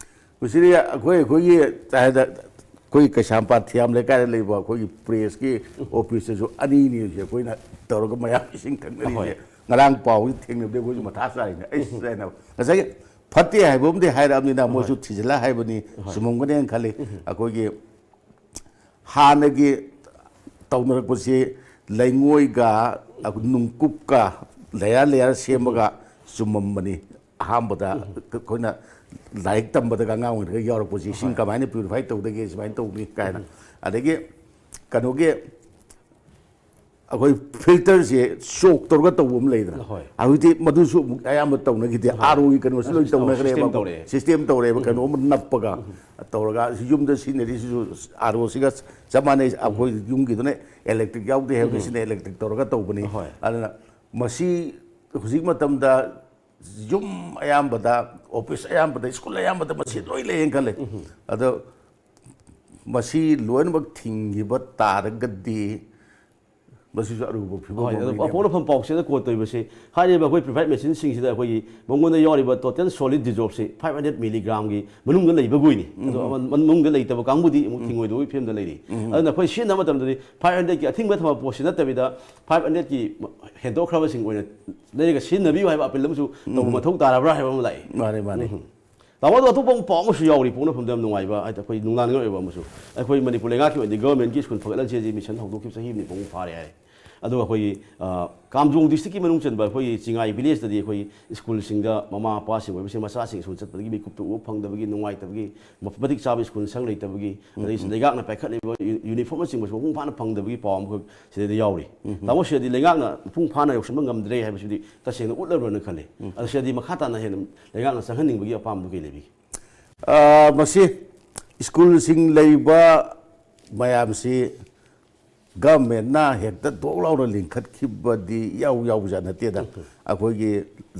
ꯃꯁꯤꯗꯤ ꯑꯩꯈꯣꯏ, ꯑꯩꯈꯣꯏꯒꯤ ꯍꯥꯏꯗ-, ꯑꯩꯈꯣꯏ ꯀꯩꯁꯥꯝꯄꯥꯠ ꯊꯤꯌꯥꯝ ꯂꯩꯀꯥꯏꯗ ꯂꯩꯕ ꯑꯩꯈꯣꯏꯒꯤ ꯄ꯭ꯔꯦꯁꯀꯤ ꯑꯣꯐꯤꯁꯇꯁꯨ ꯑꯅꯤꯅꯤ ꯍꯧꯖꯤꯛ ꯑꯩꯈꯣꯏꯅ ꯇꯧꯔꯒ ꯃꯌꯥꯝ ꯏꯁꯤꯡ ꯊꯛꯅꯔꯤꯁꯦ꯫ ꯍꯣꯏ꯫ ꯉꯔꯥꯡ ꯄꯥꯎꯁꯤ ꯊꯦꯡꯅꯕꯗ ꯑꯩꯈꯣꯏꯁꯨ ꯃꯊꯥ ꯁꯥꯔꯤꯅꯦ꯫ ꯑꯩꯁ ꯍꯥꯏꯅ ꯉꯁꯥꯏꯒꯤ ꯐꯠꯇꯦ ꯍꯥꯏꯕ ꯑꯃꯗꯤ ꯍꯥꯏꯔꯛꯑꯕꯅꯤꯅ ꯃꯣꯏꯁꯨ ꯊꯤꯖꯤꯜꯂ ꯍꯥꯏꯕꯅꯤ꯫ ꯆꯨꯝꯃꯝꯒꯅꯦꯅ ꯈꯜꯂꯤ꯫ ꯑꯩꯈꯣꯏꯒꯤ ꯍꯥꯟꯅꯒꯤ ꯇꯧꯅꯔꯛꯄꯁꯤ ꯂꯩꯉꯣꯏꯒ ꯅꯨꯡꯀꯨꯞꯀ ꯂꯦꯌꯔ ꯂꯦꯌꯔ ꯁꯦꯝꯃꯒ ꯆꯨꯝꯃꯝꯕꯅꯤ꯫ ꯑꯍꯥꯟꯕꯗ ꯑꯩꯈꯣꯏꯅ ꯂꯥꯏꯔꯤꯛ ꯇꯝꯕꯗꯒ ꯑꯉꯥꯡ ꯑꯣꯏꯔꯤꯉꯩꯗ ꯌꯥꯎꯔꯛꯄꯁꯤ ꯏꯁꯤꯡ ꯀꯃꯥꯏꯅ ꯄ꯭ꯌꯨꯔꯤꯐꯥꯏ ꯇꯧꯗꯒꯦ, ꯁꯨꯃꯥꯏꯅ ꯇꯧꯅꯤ ꯀꯥꯏꯅ꯫ ꯑꯗꯒꯤ ꯀꯩꯅꯣꯒꯤ ꯑꯩꯈꯣꯏ ꯐꯤꯜꯇꯔꯁꯦ ꯆꯣꯛ ꯇꯧꯔꯒ ꯇꯧꯕ ꯑꯃ ꯂꯩꯗꯅ꯫ ꯍꯣꯏ꯫ ꯍꯧꯖꯤꯛꯇꯤ ꯃꯗꯨꯁꯨ ꯑꯃꯨꯛ ꯑꯌꯥꯝꯕ ꯇꯧꯅꯈꯤꯗꯦ꯫ ꯑꯥꯔ ꯑꯣꯒꯤ ꯀꯩꯅꯣꯁꯨ ꯂꯣꯏ ꯇꯧꯅꯈ꯭ꯔꯦꯕ꯫ ꯁꯤꯁꯇꯦꯝ ꯇꯧꯔꯛꯑꯦ꯫ ꯁꯤꯁꯇꯦꯝ ꯇꯧꯔꯦꯕ꯫ ꯀꯩꯅꯣꯝꯃ ꯅꯞꯄꯒ ꯇꯧꯔꯒ ꯌꯨꯝꯗ ꯁꯤꯖꯤꯟꯅꯔꯤꯁꯤꯁꯨ ꯑꯥꯔ ꯑꯣꯁꯤꯒ ꯆꯞ ꯃꯥꯟꯅꯩ꯫ ꯑꯩꯈꯣꯏ ꯌꯨꯝꯒꯤꯗꯨꯅ ꯏꯂꯦꯛꯇ꯭ꯔꯤꯛ ꯌꯥꯎꯗꯦ ꯍꯥꯏꯕꯅꯤ, ꯁꯤꯅ ꯏꯂꯦꯛꯇ꯭ꯔꯤꯛ ꯇꯧꯔꯒ ꯇꯧꯕꯅꯤ꯫ ꯍꯣꯏ꯫ ꯑꯗꯨꯅ ꯃꯁꯤ ꯍꯧꯖꯤꯛ ꯃꯇꯝꯗ ꯌꯨꯝ ꯑꯌꯥꯝꯕꯗ, ꯑꯣꯐꯤꯁ ꯑꯌꯥꯝꯕꯗ, ꯁ꯭ꯀꯨꯜ ꯑꯌꯥꯝꯕꯗ ꯃꯁꯤ ꯂꯣꯏ ꯂꯩꯌꯦꯅ ꯈꯜꯂꯦ꯫ ꯑꯗꯣ ꯃꯁꯤ ꯂꯣꯏꯅꯃꯛ ꯊꯤꯡꯈꯤꯕ ꯇꯥꯔꯒꯗꯤ ꯃꯁꯤꯁꯨ ꯑꯔꯨꯕ ꯐꯤꯕꯝ ꯍꯣꯏ, ꯑꯗꯣ ꯑꯃꯅꯤ꯫ ꯄꯣꯛꯅꯐꯝ ꯄꯥꯎꯆꯦꯗ ꯀꯣꯠ ꯇꯧꯔꯤꯕꯁꯤ ꯍꯥꯏꯔꯤꯕ ꯑꯩꯈꯣꯏ ꯄ꯭ꯔꯤꯚꯥꯏꯠ ꯃꯦꯆꯤꯟꯁꯤꯡꯁꯤꯗ ꯑꯩꯈꯣꯏꯒꯤ ꯃꯉꯣꯟꯗ ꯌꯥꯎꯔꯤꯕ ꯇꯣꯇꯦꯜ ꯁꯣꯂꯤꯠ ꯗꯤꯖꯣꯜꯕꯁꯤ ꯐꯥꯏꯚ ꯍꯟꯗ꯭ꯔꯦꯠ ꯃꯤꯂꯤꯒ꯭ꯔꯥꯝꯒꯤ ꯃꯅꯨꯡꯗ ꯂꯩꯕꯒꯣꯏꯅꯤ꯫ ꯑꯗꯣ ꯑꯃ-, ꯃꯅꯨꯡꯗ ꯂꯩꯇꯕ ꯀꯥꯡꯕꯨꯗꯤ ꯑꯃꯨꯛ ꯊꯤꯡꯉꯣꯏꯗꯧꯕꯒꯤ ꯐꯤꯕꯝꯗ ꯂꯩꯔꯤ꯫ ꯑꯗꯨꯅ ꯑꯩꯈꯣꯏ ꯁꯤꯖꯤꯟꯅꯕ ꯃꯇꯝꯗꯗꯤ ꯐꯥꯏꯚ ꯍꯟꯗ꯭ꯔꯦꯠꯀꯤ ꯑꯊꯤꯡꯕ ꯊꯝꯕ ꯄꯣꯠꯁꯤ ꯅꯠꯇꯕꯤꯗ ꯐꯥꯏꯚ ꯍꯟꯗ꯭ꯔꯦꯠꯀꯤ ꯍꯦꯟꯗꯣꯛꯈ꯭ꯔꯕꯁꯤꯡ ꯑꯣꯏꯅ ꯂꯩꯔꯒ ꯁꯤꯖꯤꯟꯅꯕꯤꯌꯨ ꯍꯥꯏꯕ ꯑꯄꯤꯜ ꯑꯃꯁꯨ ꯇꯧꯕ ꯃꯊꯧ ꯇꯥꯔꯕ꯭ꯔꯥ ꯍꯥꯏꯕ ꯑꯃ ꯂꯥꯛꯏ꯫ ꯃꯥꯅꯦ, ꯃꯥꯅꯦ꯫ ꯎꯝ꯫ ꯇꯥꯃꯣ, ꯑꯗꯣ ꯑꯇꯣꯞꯄ ꯑꯃ ꯄꯥꯎ ꯑꯃꯁꯨ ꯌꯥꯎꯔꯤ, ꯄꯣꯛꯅꯐꯝꯗ ꯌꯥꯝ ꯅꯨꯡꯉꯥꯏꯕ, ꯍꯥꯏꯗꯤ ꯑꯩꯈꯣꯏ ꯅꯨꯡꯅꯥꯡꯅꯤꯡ ꯑꯣꯏꯕ ꯑꯃꯁꯨ꯫ ꯑꯩꯈꯣꯏ ꯃꯅꯤꯄꯨꯔ ꯂꯩꯉꯥꯛꯀꯤ ꯑꯣꯏꯅꯗꯤ ꯒꯚꯔꯟꯃꯦꯟꯠꯀꯤ ꯁ꯭ꯀꯨꯜ ꯐꯒꯠꯍꯟꯁꯦ ꯍꯥꯏꯁꯤ ꯃꯤꯁꯟ ꯍꯧꯗꯣꯛꯈꯤꯕ ꯆꯍꯤ ꯑꯃꯅꯤ ꯐꯥꯎꯕ ꯐꯥꯔꯦ ꯍꯥꯏꯔꯦ꯫ ꯑꯗꯨꯒ ꯑꯩꯈꯣꯏꯒꯤ, ꯑ, ꯀꯥꯝꯖꯣꯡ ꯗꯤꯁꯇ꯭ꯔꯤꯛꯀꯤ ꯃꯅꯨꯡ ꯆꯟꯕ ꯑꯩꯈꯣꯏꯒꯤ ꯆꯤꯡꯉꯥꯏ ꯚꯤꯂꯦꯖꯇꯗꯤ ꯑꯩꯈꯣꯏ ꯁ꯭ꯀꯨꯜꯁꯤꯡꯗ ꯃꯃꯥ ꯃꯄꯥꯁꯤꯡ ꯑꯣꯏꯕꯁꯤꯡ ꯃꯆꯥꯁꯤꯡ ꯁ꯭ꯀꯨꯜ ꯆꯠꯄꯗꯒꯤ ꯃꯤꯀꯨꯞꯇ ꯎꯕ ꯐꯪꯗꯕꯒꯤ, ꯅꯨꯡꯉꯥꯏꯇꯕꯒꯤ, ꯃ-, ꯃꯇꯤꯛ ꯆꯥꯕ ꯁ꯭ꯀꯨꯜ ꯁꯪ ꯂꯩꯇꯕꯒꯤ, ꯑꯗꯒꯤ ꯂꯩꯉꯥꯛꯅ ꯄꯥꯏꯈꯠꯂꯤꯕ ꯌꯨ-, ꯌꯨꯅꯤꯐꯣꯔꯝꯅꯆꯤꯡꯕꯁꯨ ꯃꯄꯨꯡ ꯐꯥꯅ ꯐꯪꯗꯕꯒꯤ ꯄꯥꯎ ꯑꯃꯈꯛ ꯁꯤꯗꯩꯗ ꯌꯥꯎꯔꯤ꯫ ꯇꯥꯃꯣ, ꯁꯤꯗꯗꯤ ꯂꯩꯉꯥꯛꯅ ꯃꯄꯨꯡ ꯐꯥꯅ ꯌꯧꯁꯤꯟꯕ ꯉꯝꯗ꯭ꯔꯦ ꯍꯥꯏꯕꯁꯤꯗꯤ ꯇꯁꯦꯡꯅ ꯎꯠꯂꯕ꯭ꯔꯅ ꯈꯜꯂꯤ꯫ ꯑꯗꯣ ꯁꯤꯗꯗꯤ ꯃꯈꯥ ꯇꯥꯅ ꯍꯦꯟꯅ ꯂꯩꯉꯥꯛꯅ ꯆꯪꯍꯟꯅꯤꯡꯕꯒꯤ ꯑꯄꯥꯝꯕꯗꯨ ꯀꯩ ꯂꯩꯕꯤꯒꯦ? ꯑ, ꯃꯁꯤ ꯁ꯭ꯀꯨꯜꯁꯤꯡ ꯂꯩꯕ ꯃꯌꯥꯝꯁꯤ ꯒꯚꯔꯟꯃꯦꯟꯠꯅ ꯍꯦꯛꯇ ꯗꯣꯛ ꯂꯥꯎꯅ ꯂꯤꯡꯈꯠꯈꯤꯕꯗꯤ ꯏꯌꯥꯎ ꯌꯥꯎꯕꯖꯥꯠ ꯅꯠꯇꯦꯗ꯫ ꯑꯩꯈꯣꯏꯒꯤ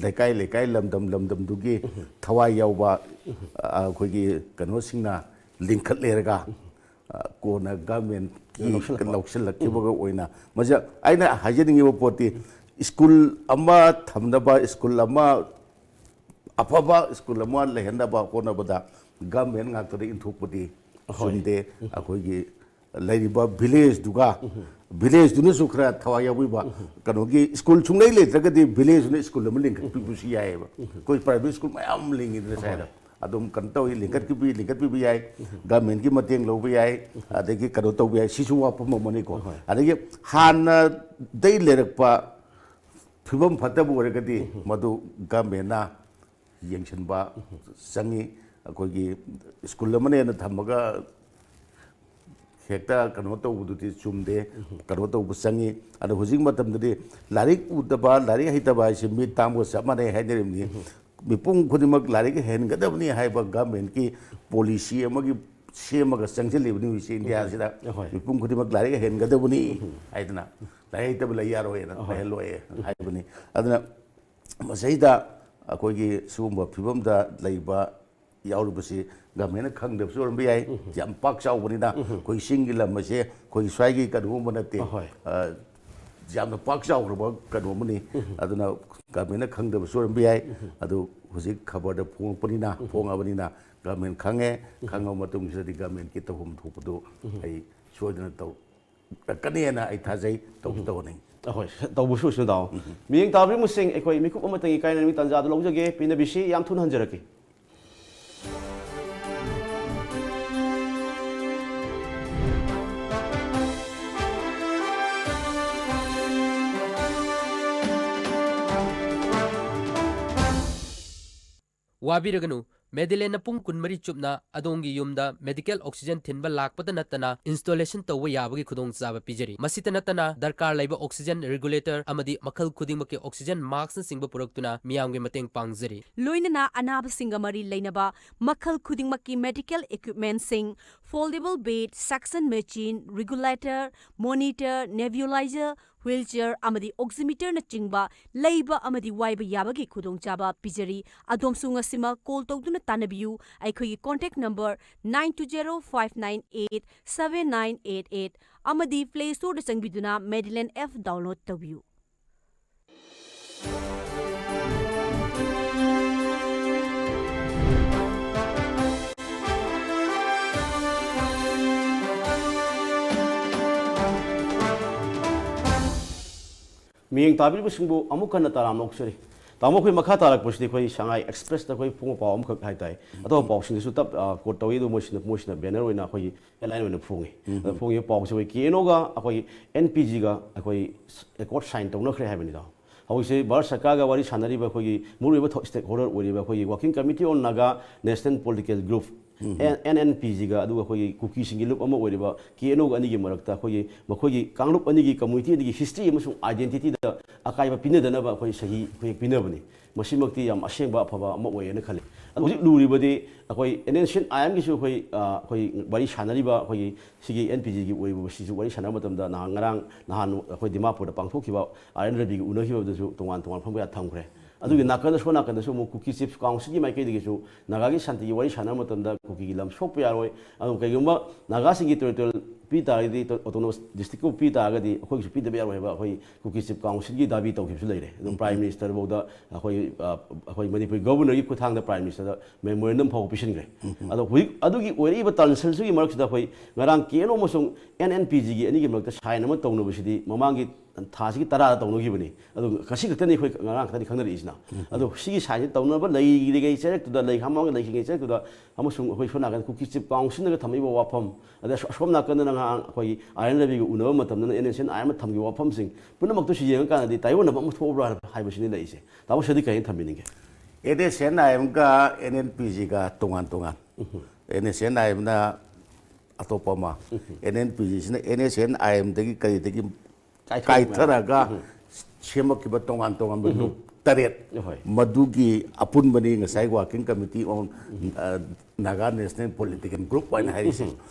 ꯂꯩꯀꯥꯏ ꯂꯩꯀꯥꯏ, ꯂꯝꯗꯝ ꯂꯝꯗꯝꯗꯨꯒꯤ ꯊꯋꯥꯏ ꯌꯥꯎꯕ, ꯑ, ꯑꯩꯈꯣꯏꯒꯤ ꯀꯩꯅꯣꯁꯤꯡꯅ ꯂꯤꯡꯈꯠ ꯂꯩꯔꯒ, ꯑ, ꯀꯣꯟꯅ ꯒꯚꯔꯟꯃꯦꯟꯠꯀꯤ ꯂꯧꯁꯤꯜꯂꯛꯄ꯫ ꯂꯧꯁꯤꯜꯂꯛꯈꯤꯕꯒ ꯑꯣꯏꯅ꯫ ꯃꯁꯤ ꯑꯩꯅ ꯍꯥꯏꯖꯅꯤꯡꯉꯤꯕ ꯄꯣꯠꯇꯤ, ꯁ꯭ꯀꯨꯜ ꯑꯃ ꯊꯝꯅꯕ, ꯁ꯭ꯀꯨꯜ ꯑꯃ, ꯑꯐꯕ ꯁ꯭ꯀꯨꯜ ꯑꯃ ꯂꯩꯍꯟꯅꯕ ꯍꯣꯠꯅꯕꯗ ꯒꯚꯔꯟꯃꯦꯟꯠ ꯉꯥꯛꯇꯗ ꯏꯟꯊꯣꯛꯄꯗꯤ ꯍꯣꯏ꯫ ꯆꯨꯝꯗꯦ꯫ ꯑꯩꯈꯣꯏꯒꯤ ꯂꯩꯔꯤꯕ ꯚꯤꯂꯦꯖꯇꯨꯒ, ꯚꯤꯂꯦꯖꯇꯨꯅꯁꯨ ꯈꯔ ꯊꯋꯥꯏ ꯌꯥꯎꯕꯤꯕ, ꯀꯩꯅꯣꯒꯤ ꯁ꯭ꯀꯨꯜ ꯁꯨꯡꯂꯩ ꯂꯩꯇ꯭ꯔꯒꯗꯤ ꯚꯤꯂꯦꯖꯇꯨꯅ ꯁ꯭ꯀꯨꯜ ꯑꯃ ꯂꯤꯡꯈꯠꯄꯤꯕꯁꯨ ꯌꯥꯏꯑꯕ꯫ ꯑꯩꯈꯣꯏ ꯄ꯭ꯔꯥꯏꯚꯦꯠ ꯁ꯭ꯀꯨꯜ ꯃꯌꯥꯝ ꯂꯤꯡꯉꯤꯗꯅ ꯁ꯭ꯋꯥꯏꯗ꯫ ꯍꯣꯏ꯫ ꯑꯗꯨꯝ ꯀꯩꯅꯣ ꯇꯧꯋꯤ, ꯂꯤꯡꯈꯠꯄꯤꯕ, ꯂꯤꯡꯈꯠꯄꯤꯕ ꯌꯥꯏ, ꯒꯃꯦꯟꯒꯤ ꯃꯇꯦꯡ ꯂꯧꯕ ꯌꯥꯏ, ꯑꯗꯒꯤ ꯀꯩꯅꯣ ꯇꯧꯕ ꯌꯥꯏ, ꯁꯤꯁꯨ ꯋꯥꯐꯝ ꯑꯃꯅꯤꯀꯣ꯫ ꯍꯣꯏ꯫ ꯑꯗꯒꯤ ꯍꯥꯟꯅꯗꯩ ꯂꯩꯔꯛꯄ ꯐꯤꯕꯝ ꯐꯠꯇꯕ ꯑꯣꯏꯔꯒꯗꯤ ꯃꯗꯨ ꯒꯃꯦꯟꯅ ꯌꯦꯡꯁꯤꯟꯕ ꯆꯪꯉꯤ꯫ ꯑꯩꯈꯣꯏꯒꯤ ꯁ꯭ꯀꯨꯜ ꯑꯃꯅꯦꯅ ꯊꯝꯃꯒ ꯍꯦꯛꯇ ꯀꯩꯅꯣ ꯇꯧꯕꯗꯨꯗꯤ ꯆꯨꯝꯗꯦ꯫ ꯀꯩꯅꯣ ꯇꯧꯕ ꯆꯪꯉꯤ꯫ ꯑꯗꯣ ꯍꯧꯖꯤꯛ ꯃꯇꯝꯗꯗꯤ ꯂꯥꯏꯔꯤꯛ ꯎꯗꯕ, ꯂꯥꯏꯔꯤꯛ ꯍꯩꯇꯕ ꯍꯥꯏꯁꯦ ꯃꯤꯠ ꯇꯥꯡꯕꯒ ꯆꯞ ꯃꯥꯟꯅꯩ ꯍꯥꯏꯅꯔꯤꯕꯅꯤ꯫ ꯃꯤꯄꯨꯝ ꯈꯨꯗꯤꯡꯃꯛ ꯂꯥꯏꯔꯤꯛ ꯍꯩꯍꯟꯒꯗꯕꯅꯤ ꯍꯥꯏꯕ ꯒꯃꯦꯟꯒꯤ ꯄꯣꯂꯤꯁꯤ ꯑꯃꯒꯤ ꯁꯦꯝꯃꯒ ꯆꯪꯁꯤꯜꯂꯤꯕꯅꯤ ꯍꯧꯖꯤꯛꯁꯦ ꯏꯟꯗꯤꯌꯥꯁꯤꯗ꯫ ꯍꯣꯏ꯫ ꯃꯤꯄꯨꯝ ꯈꯨꯗꯤꯡꯃꯛ ꯂꯥꯏꯔꯤꯛ ꯍꯩꯍꯟꯒꯗꯕꯅꯤ ꯍꯥꯏꯗꯅ, ꯂꯥꯏꯔꯤꯛ ꯍꯩꯇꯕ ꯂꯩ ꯌꯥꯔꯣꯏꯅ, ꯍꯣꯏ꯫ ꯂꯩꯍꯜꯂꯣꯏ ꯍꯥꯏꯕꯅꯤ꯫ ꯑꯗꯨꯅ ꯃꯁꯤꯗ ꯑꯩꯈꯣꯏꯒꯤ ꯁꯤꯒꯨꯝꯕ ꯐꯤꯕꯝꯗ ꯂꯩꯕ ꯌꯥꯎꯔꯤꯕꯁꯤ ꯒꯃꯦꯟꯅ ꯈꯪꯗꯕꯁꯨ ꯑꯣꯏꯔꯝꯕ ꯌꯥꯏ꯫ ꯌꯥꯝ ꯄꯥꯛ ꯆꯥꯎꯕꯅꯤꯅ ꯑꯩꯈꯣꯏ ꯆꯤꯡꯒꯤ ꯂꯝ ꯑꯁꯦ ꯑꯩꯈꯣꯏ ꯁ꯭ꯋꯥꯏꯒꯤ ꯀꯩꯅꯣꯒꯨꯝꯕ ꯅꯠꯇꯦ꯫ ꯑꯍꯣꯏ꯫ ꯑ, ꯌꯥꯝꯅ ꯄꯥꯛ ꯆꯥꯎꯈ꯭ꯔꯕ ꯀꯩꯅꯣ ꯑꯃꯅꯤ꯫ ꯑꯗꯨꯅ ꯒꯃꯦꯟꯅ ꯈꯪꯗꯕꯁꯨ ꯑꯣꯏꯔꯝꯕ ꯌꯥꯏ꯫ ꯑꯗꯨ ꯍꯧꯖꯤꯛ ꯈꯕꯔꯗ ꯐꯣꯡꯉꯛꯄꯅꯤꯅ, ꯐꯣꯡꯉꯕꯅꯤꯅ ꯒꯃꯦꯟ ꯈꯪꯉꯦ꯫ ꯈꯪꯉꯕ ꯃꯇꯨꯡꯁꯤꯗꯗꯤ ꯒꯃꯦꯟꯒꯤ ꯇꯧꯐꯝ ꯊꯣꯛꯄꯗꯨ ꯑꯩ ꯁꯣꯏꯗꯅ ꯇꯧꯔꯛꯀꯅꯤꯅ ꯑꯩ ꯊꯥꯖꯩ꯫ ꯇꯧꯁꯨ ꯇꯧꯍꯟꯅꯤꯡꯉꯤ꯫ ꯑꯍꯣꯏ, ꯇꯧꯕꯁꯨ ꯑꯣꯏꯁꯅꯨ ꯇꯥꯑꯣ꯫ ꯃꯤꯠꯌꯦꯡ ꯇꯥꯕꯤꯔꯤꯕꯁꯤꯡ, ꯑꯩꯈꯣꯏ ꯃꯤꯀꯨꯞ ꯑꯃꯇꯪꯒꯤ ꯀꯥꯏꯅꯕꯒꯤ ꯇꯥꯟꯖꯥꯗꯨ ꯂꯧꯖꯒꯦ, ꯄꯦꯟꯅꯕꯤꯁꯤ ꯌꯥꯝ ꯊꯨꯅ ꯍꯟꯖꯔꯛꯀꯦ꯫ ꯋꯥꯕꯤꯔꯒꯅꯨ, ꯃꯦꯗꯤꯂꯦꯟꯅ ꯄꯨꯡ ꯀꯨꯟꯃꯔꯤ ꯆꯨꯞꯅ ꯑꯗꯣꯝꯒꯤ ꯌꯨꯝꯗ ꯃꯦꯗꯤꯀꯦꯜ ꯑꯣꯛꯁꯤꯖꯦꯟ ꯊꯤꯟꯕ ꯂꯥꯛꯄꯗ ꯅꯠꯇꯅ ꯏꯟꯁꯇꯣꯂꯦꯁꯟ ꯇꯧꯕ ꯌꯥꯕꯒꯤ ꯈꯨꯗꯣꯡꯆꯥꯕ ꯄꯤꯖꯔꯤ꯫ ꯃꯁꯤꯇ ꯅꯠꯇꯅ ꯗꯔꯀꯥꯔ ꯂꯩꯕ ꯑꯣꯛꯁꯤꯖꯦꯟ ꯔꯤꯒꯨꯂꯦꯇꯔ ꯑꯃꯗꯤ ꯃꯈꯜ ꯈꯨꯗꯤꯡꯃꯛꯀꯤ ꯑꯣꯛꯁꯤꯖꯦꯟ ꯃꯥꯛꯁꯅꯆꯤꯡꯕ ꯄꯨꯔꯛꯇꯨꯅ ꯃꯤꯌꯥꯝꯒꯤ ꯃꯇꯦꯡ ꯄꯥꯡꯖꯔꯤ꯫ ꯂꯣꯏꯅꯅ ꯑꯅꯥꯕꯁꯤꯡꯒ ꯃꯔꯤ ꯂꯩꯅꯕ ꯃꯈꯜ ꯈꯨꯗꯤꯡꯃꯛꯀꯤ ꯃꯦꯗꯤꯀꯦꯜ ꯏꯀ꯭ꯋꯤꯞꯃꯦꯟꯁꯤꯡ, foldable bed, suction machine, regulator, monitor, nebulizer, wheelchair ꯑꯃꯗꯤ ꯑꯣꯛꯁꯤꯃꯤꯇꯔꯅꯆꯤꯡꯕ ꯂꯩꯕ ꯑꯃꯗꯤ ꯋꯥꯏꯕ ꯌꯥꯕꯒꯤ ꯈꯨꯗꯣꯡꯆꯥꯕ ꯄꯤꯖꯔꯤ꯫ ꯑꯗꯣꯝꯁꯨ ꯉꯁꯤꯃꯛ ꯀꯣꯜ ꯇꯧꯗꯨꯅ ꯇꯥꯟꯅꯕꯤꯌꯨ꯫ ꯑꯩꯈꯣꯏꯒꯤ contact number nine two zero five nine eight seven nine eight eight ꯑꯃꯗꯤ ꯄ꯭ꯂꯦ ꯁ꯭ꯇꯣꯔꯗ ꯆꯪꯕꯤꯗꯨꯅ ꯃꯦꯗꯤꯂꯦꯟ ꯑꯦꯞ ꯗꯥꯎꯟꯂꯣꯗ ꯇꯧꯕꯤꯌꯨ꯫ ꯃꯤꯠꯌꯦꯡ ꯇꯥꯕꯤꯔꯤꯕꯁꯤꯡꯕꯨ ꯑꯃꯨꯛ ꯍꯟꯅ ꯇꯔꯥꯝꯅ ꯑꯣꯛꯆꯔꯤ꯫ ꯇꯥꯃꯣ, ꯑꯩꯈꯣꯏ ꯃꯈꯥ ꯇꯥꯔꯛꯄꯁꯤꯗꯤ ꯑꯩꯈꯣꯏ ꯁꯉꯥꯏ ꯑꯦꯛꯁꯄ꯭ꯔꯦꯁꯇ ꯑꯩꯈꯣꯏ ꯐꯣꯡꯕ ꯄꯥꯎ ꯑꯃꯈꯛ ꯍꯥꯏꯇꯥꯔꯦ꯫ ꯑꯇꯣꯞꯄ ꯄꯥꯎꯁꯤꯡꯗꯁꯨ ꯇꯞ ꯀꯣꯠ ꯇꯧꯏ, ꯑꯗꯨ ꯃꯣꯏꯁꯤꯅ ꯃꯣꯏꯁꯤꯅ ꯕꯦꯅꯔ ꯑꯣꯏꯅ ꯑꯩꯈꯣꯏꯒꯤ ꯍꯦꯗꯂꯥꯏꯟ ꯑꯣꯏꯅ ꯐꯣꯡꯉꯤ꯫ ꯑꯗꯣ ꯐꯣꯡꯉꯤꯕ ꯄꯥꯎꯁꯦ ꯑꯩꯈꯣꯏ ꯀꯦ ꯑꯦꯟ ꯑꯣꯒ ꯑꯩꯈꯣꯏ ꯑꯦꯟ ꯄꯤ ꯖꯤꯒ ꯑꯩꯈꯣꯏ ꯑꯦꯀꯣꯔꯗ ꯁꯥꯏꯟ ꯇꯧꯅꯈ꯭ꯔꯦ ꯍꯥꯏꯕꯅꯤꯗꯣ꯫ ꯍꯧꯖꯤꯛꯁꯦ ꯚꯥꯔꯠ ꯁꯔꯀꯥꯔꯒ ꯋꯥꯔꯤ ꯁꯥꯟꯅꯔꯤꯕ ꯑꯩꯈꯣꯏꯒꯤ ꯃꯔꯨꯑꯣꯏꯕ ꯊ- ꯁ꯭ꯇꯦꯛ ꯍꯣꯜꯗꯔ ꯑꯣꯏꯔꯤꯕ ꯑꯩꯈꯣꯏꯒꯤ Working Committee on Naga National Political Group, N N P ꯖꯤꯒ, ꯑꯗꯨꯒ ꯑꯩꯈꯣꯏꯒꯤ ꯀꯨꯀꯤꯁꯤꯡꯒꯤ ꯂꯨꯞ ꯑꯃ ꯑꯣꯏꯔꯤꯕ ꯀꯦ ꯑꯦꯟ ꯑꯣꯒ ꯑꯅꯤꯒꯤ ꯃꯔꯛꯇ ꯑꯩꯈꯣꯏꯒꯤ ꯃꯈꯣꯏꯒꯤ ꯀꯥꯡꯂꯨꯞ ꯑꯅꯤꯒꯤ ꯀꯝꯃ꯭ꯌꯨꯅꯤꯇꯤ ꯑꯅꯤꯒꯤ ꯍꯤꯁꯇ꯭ꯔꯤ ꯑꯃꯁꯨꯡ ꯑꯥꯏꯗꯦꯟꯇꯤꯇꯤꯗ ꯑꯀꯥꯏꯕ ꯄꯤꯅꯗꯅꯕ ꯑꯩꯈꯣꯏ ꯁꯍꯤ ꯑꯩꯈꯣꯏ ꯄꯤꯅꯕꯅꯤ꯫ ꯃꯁꯤꯃꯛꯇꯤ ꯌꯥꯝ ꯑꯁꯦꯡꯕ ꯑꯐꯕ ꯑꯃ ꯑꯣꯏꯌꯦꯅ ꯈꯜꯂꯤ꯫ ꯑꯗꯨ ꯍꯧꯖꯤꯛ ꯂꯨꯔꯤꯕꯗꯤ ꯑꯩꯈꯣꯏ ꯑꯦꯟ ꯑꯦꯟ ꯁꯤ ꯑꯦꯟ ꯑꯥꯏ ꯑꯦꯝꯒꯤꯁꯨ ꯑꯩꯈꯣꯏ, ꯑ, ꯑꯩꯈꯣꯏ ꯋꯥꯔꯤ ꯁꯥꯟꯅꯔꯤꯕ ꯑꯩꯈꯣꯏꯒꯤ ꯁꯤꯒꯤ ꯑꯦꯟ ꯄꯤ ꯖꯤꯒꯤ ꯑꯣꯏꯕꯁꯤꯁꯨ ꯋꯥꯔꯤ ꯁꯥꯟꯅꯕ ꯃꯇꯝꯗ ꯅꯍꯥꯟ ꯉꯔꯥꯡ ꯅꯍꯥꯟ ꯑꯩꯈꯣꯏ ꯗꯤꯃꯥꯄꯨꯔꯗ ꯄꯥꯡꯊꯣꯛꯈꯤꯕ ꯑꯥꯔ ꯑꯦꯟ ꯔꯕꯤꯒꯤ ꯎꯅꯈꯤꯕꯗꯁꯨ ꯇꯣꯉꯥꯟ ꯇꯣꯉꯥꯟ ꯃꯐꯝ ꯀꯌꯥ ꯊꯝꯈ꯭ꯔꯦ꯫ ꯑꯗꯨꯒꯤ ꯅꯥꯀꯟꯗ ꯁꯣꯝ ꯅꯥꯀꯟꯗꯁꯨ ꯑꯃꯨꯛ ꯀꯨꯀꯤ ꯆꯤꯐ ꯀꯥꯎꯟꯁꯤꯜꯒꯤ ꯃꯥꯏꯀꯩꯗꯒꯤꯁꯨ ꯅꯥꯒꯥꯒꯤ ꯁꯥꯟꯇꯤꯒꯤ ꯋꯥꯔꯤ ꯁꯥꯟꯅꯕ ꯃꯇꯝꯗ ꯀꯨꯀꯤꯒꯤ ꯂꯝ ꯁꯣꯛꯄ ꯌꯥꯔꯣꯏ꯫ ꯑꯗꯨ ꯀꯩꯒꯨꯝꯕ ꯅꯥꯒꯥꯁꯤꯡꯒꯤ ꯇꯦꯔꯤꯇꯣꯔꯤꯌꯦꯜ ꯄꯤ ꯇꯥꯔꯒꯗꯤ, ꯑꯣꯇꯣꯅꯣꯃꯁ ꯗꯤꯁꯇ꯭ꯔꯤꯛꯄꯨ ꯄꯤ ꯇꯥꯔꯒꯗꯤ ꯑꯩꯈꯣꯏꯒꯤꯁꯨ ꯄꯤꯗꯕ ꯌꯥꯔꯣꯏ ꯍꯥꯏꯕ ꯑꯩꯈꯣꯏ ꯀꯨꯀꯤ ꯆꯤꯐ ꯀꯥꯎꯟꯁꯤꯜꯒꯤ ꯗꯥꯕꯤ ꯇꯧꯈꯤꯕꯁꯨ ꯂꯩꯔꯦ꯫ ꯑꯗꯨꯝ ꯄ꯭ꯔꯥꯏꯝ ꯃꯤꯅꯤꯁꯇꯔꯐꯥꯎꯗ ꯑꯩꯈꯣꯏ, ꯑ, ꯑꯩꯈꯣꯏ ꯃꯅꯤꯄꯨꯔ ꯒꯣꯕꯔꯅꯔꯒꯤ ꯈꯨꯠꯊꯥꯡꯗ ꯄ꯭ꯔꯥꯏꯝ ꯃꯤꯅꯤꯁꯇꯔꯗ ꯃꯦꯃꯣꯔꯦꯟꯗꯝ ꯐꯥꯎꯕ ꯄꯤꯁꯤꯟꯈ꯭ꯔꯦ꯫ ꯑꯗꯣ ꯍꯧꯖꯤꯛ ꯑꯗꯨꯒꯤ ꯑꯣꯏꯔꯛꯏꯕ ꯇꯟꯁꯟꯁꯤꯒꯤ ꯃꯔꯛꯁꯤꯗ ꯑꯩꯈꯣꯏ ꯉꯔꯥꯡ ꯀꯦ ꯑꯦꯟ ꯑꯣ ꯑꯃꯁꯨꯡ ꯑꯦꯟ ꯑꯦꯟ ꯄꯤ ꯖꯤꯒꯤ ꯑꯅꯤꯒꯤ ꯃꯔꯛꯇ ꯁꯥꯏꯟ ꯑꯃ ꯇꯧꯅꯕꯁꯤꯗꯤ ꯃꯃꯥꯡꯒꯤ ꯊꯥꯁꯤꯒꯤ ꯇꯔꯥꯗ ꯇꯧꯅꯈꯤꯕꯅꯤ꯫ ꯑꯗꯨ ꯉꯁꯤ ꯈꯛꯇꯅꯤ ꯑꯩꯈꯣꯏ ꯉꯔꯥꯡ ꯈꯛꯇꯅꯤ ꯈꯪꯅꯔꯛꯏꯁꯤꯅ꯫ ꯑꯗꯣ ꯁꯤꯒꯤ ꯁꯥꯏꯟꯁꯤ ꯇꯧꯅꯕ ꯂꯩꯔꯤꯉꯩ ꯆꯩꯔꯛꯇꯨꯗ, ꯂꯩ ꯃꯃꯥꯡꯗ ꯂꯩꯈꯤꯉꯩ ꯆꯩꯔꯛꯇꯨꯗ ꯑꯃꯁꯨꯡ ꯑꯩꯈꯣꯏ ꯁꯣꯝ ꯅꯥꯀꯟꯗ ꯀꯨꯀꯤ ꯆꯤꯐ ꯀꯥꯎꯟꯁꯤꯜꯅꯒ ꯊꯝꯃꯛꯏꯕ ꯋꯥꯐꯝ, ꯑꯗ ꯑꯁꯣ-, ꯑꯁꯣꯝ ꯅꯥꯀꯟꯗꯅ ꯉꯍꯥꯟ ꯑꯩꯈꯣꯏꯒꯤ ꯑꯥꯔ ꯑꯦꯟ ꯔꯕꯤꯒ ꯎꯅꯕ ꯃꯇꯝꯗꯅ and N C N I ꯑꯦꯝꯅ ꯊꯝꯈꯤꯕ ꯋꯥꯐꯝꯁꯤꯡ ꯄꯨꯝꯅꯃꯛꯇꯨꯁꯨ ꯌꯦꯡꯉꯀꯥꯟꯗꯗꯤ ꯇꯥꯏꯑꯣꯟꯅꯕ ꯑꯃ ꯊꯣꯛꯑꯕ꯭ꯔꯥ ꯍꯥꯏꯕꯁꯤꯅꯤ ꯂꯩꯔꯤꯁꯦ꯫ ꯇꯥꯃꯣ ꯁꯤꯗꯤ ꯀꯔꯤ ꯍꯥꯏꯅ ꯊꯝꯕꯤꯅꯤꯡꯒꯦ? N N C N I ꯑꯦꯝꯒ ꯑꯦꯟ ꯑꯦꯟ ꯄꯤ ꯖꯤꯒ ꯇꯣꯉꯥꯟ ꯇꯣꯉꯥꯟ꯫ N N C N I ꯑꯦꯝꯅ ꯑꯇꯣꯞꯄ ꯑꯃ, ꯑꯦꯟ ꯑꯦꯟ ꯄꯤ ꯖꯤꯁꯤꯅ N N C N I ꯑꯦꯝꯗꯒꯤ ꯀꯔꯤꯗꯒꯤ ꯀꯥꯏꯊꯣꯛꯄ ꯀꯥꯏꯊꯔꯒ ꯁꯦꯝꯃꯛꯈꯤꯕ ꯇꯣꯉꯥꯟ ꯇꯣꯉꯥꯟꯕ ꯂꯨꯞ ꯇꯔꯦꯠ, ꯍꯣꯏ꯫ ꯃꯗꯨꯒꯤ ꯑꯄꯨꯟꯕꯅꯤ ꯉꯁꯥꯏ Working Committee on, ꯑ, Naga National Political Group ꯍꯥꯏꯅ ꯍꯥꯏꯔꯤꯁꯦ꯫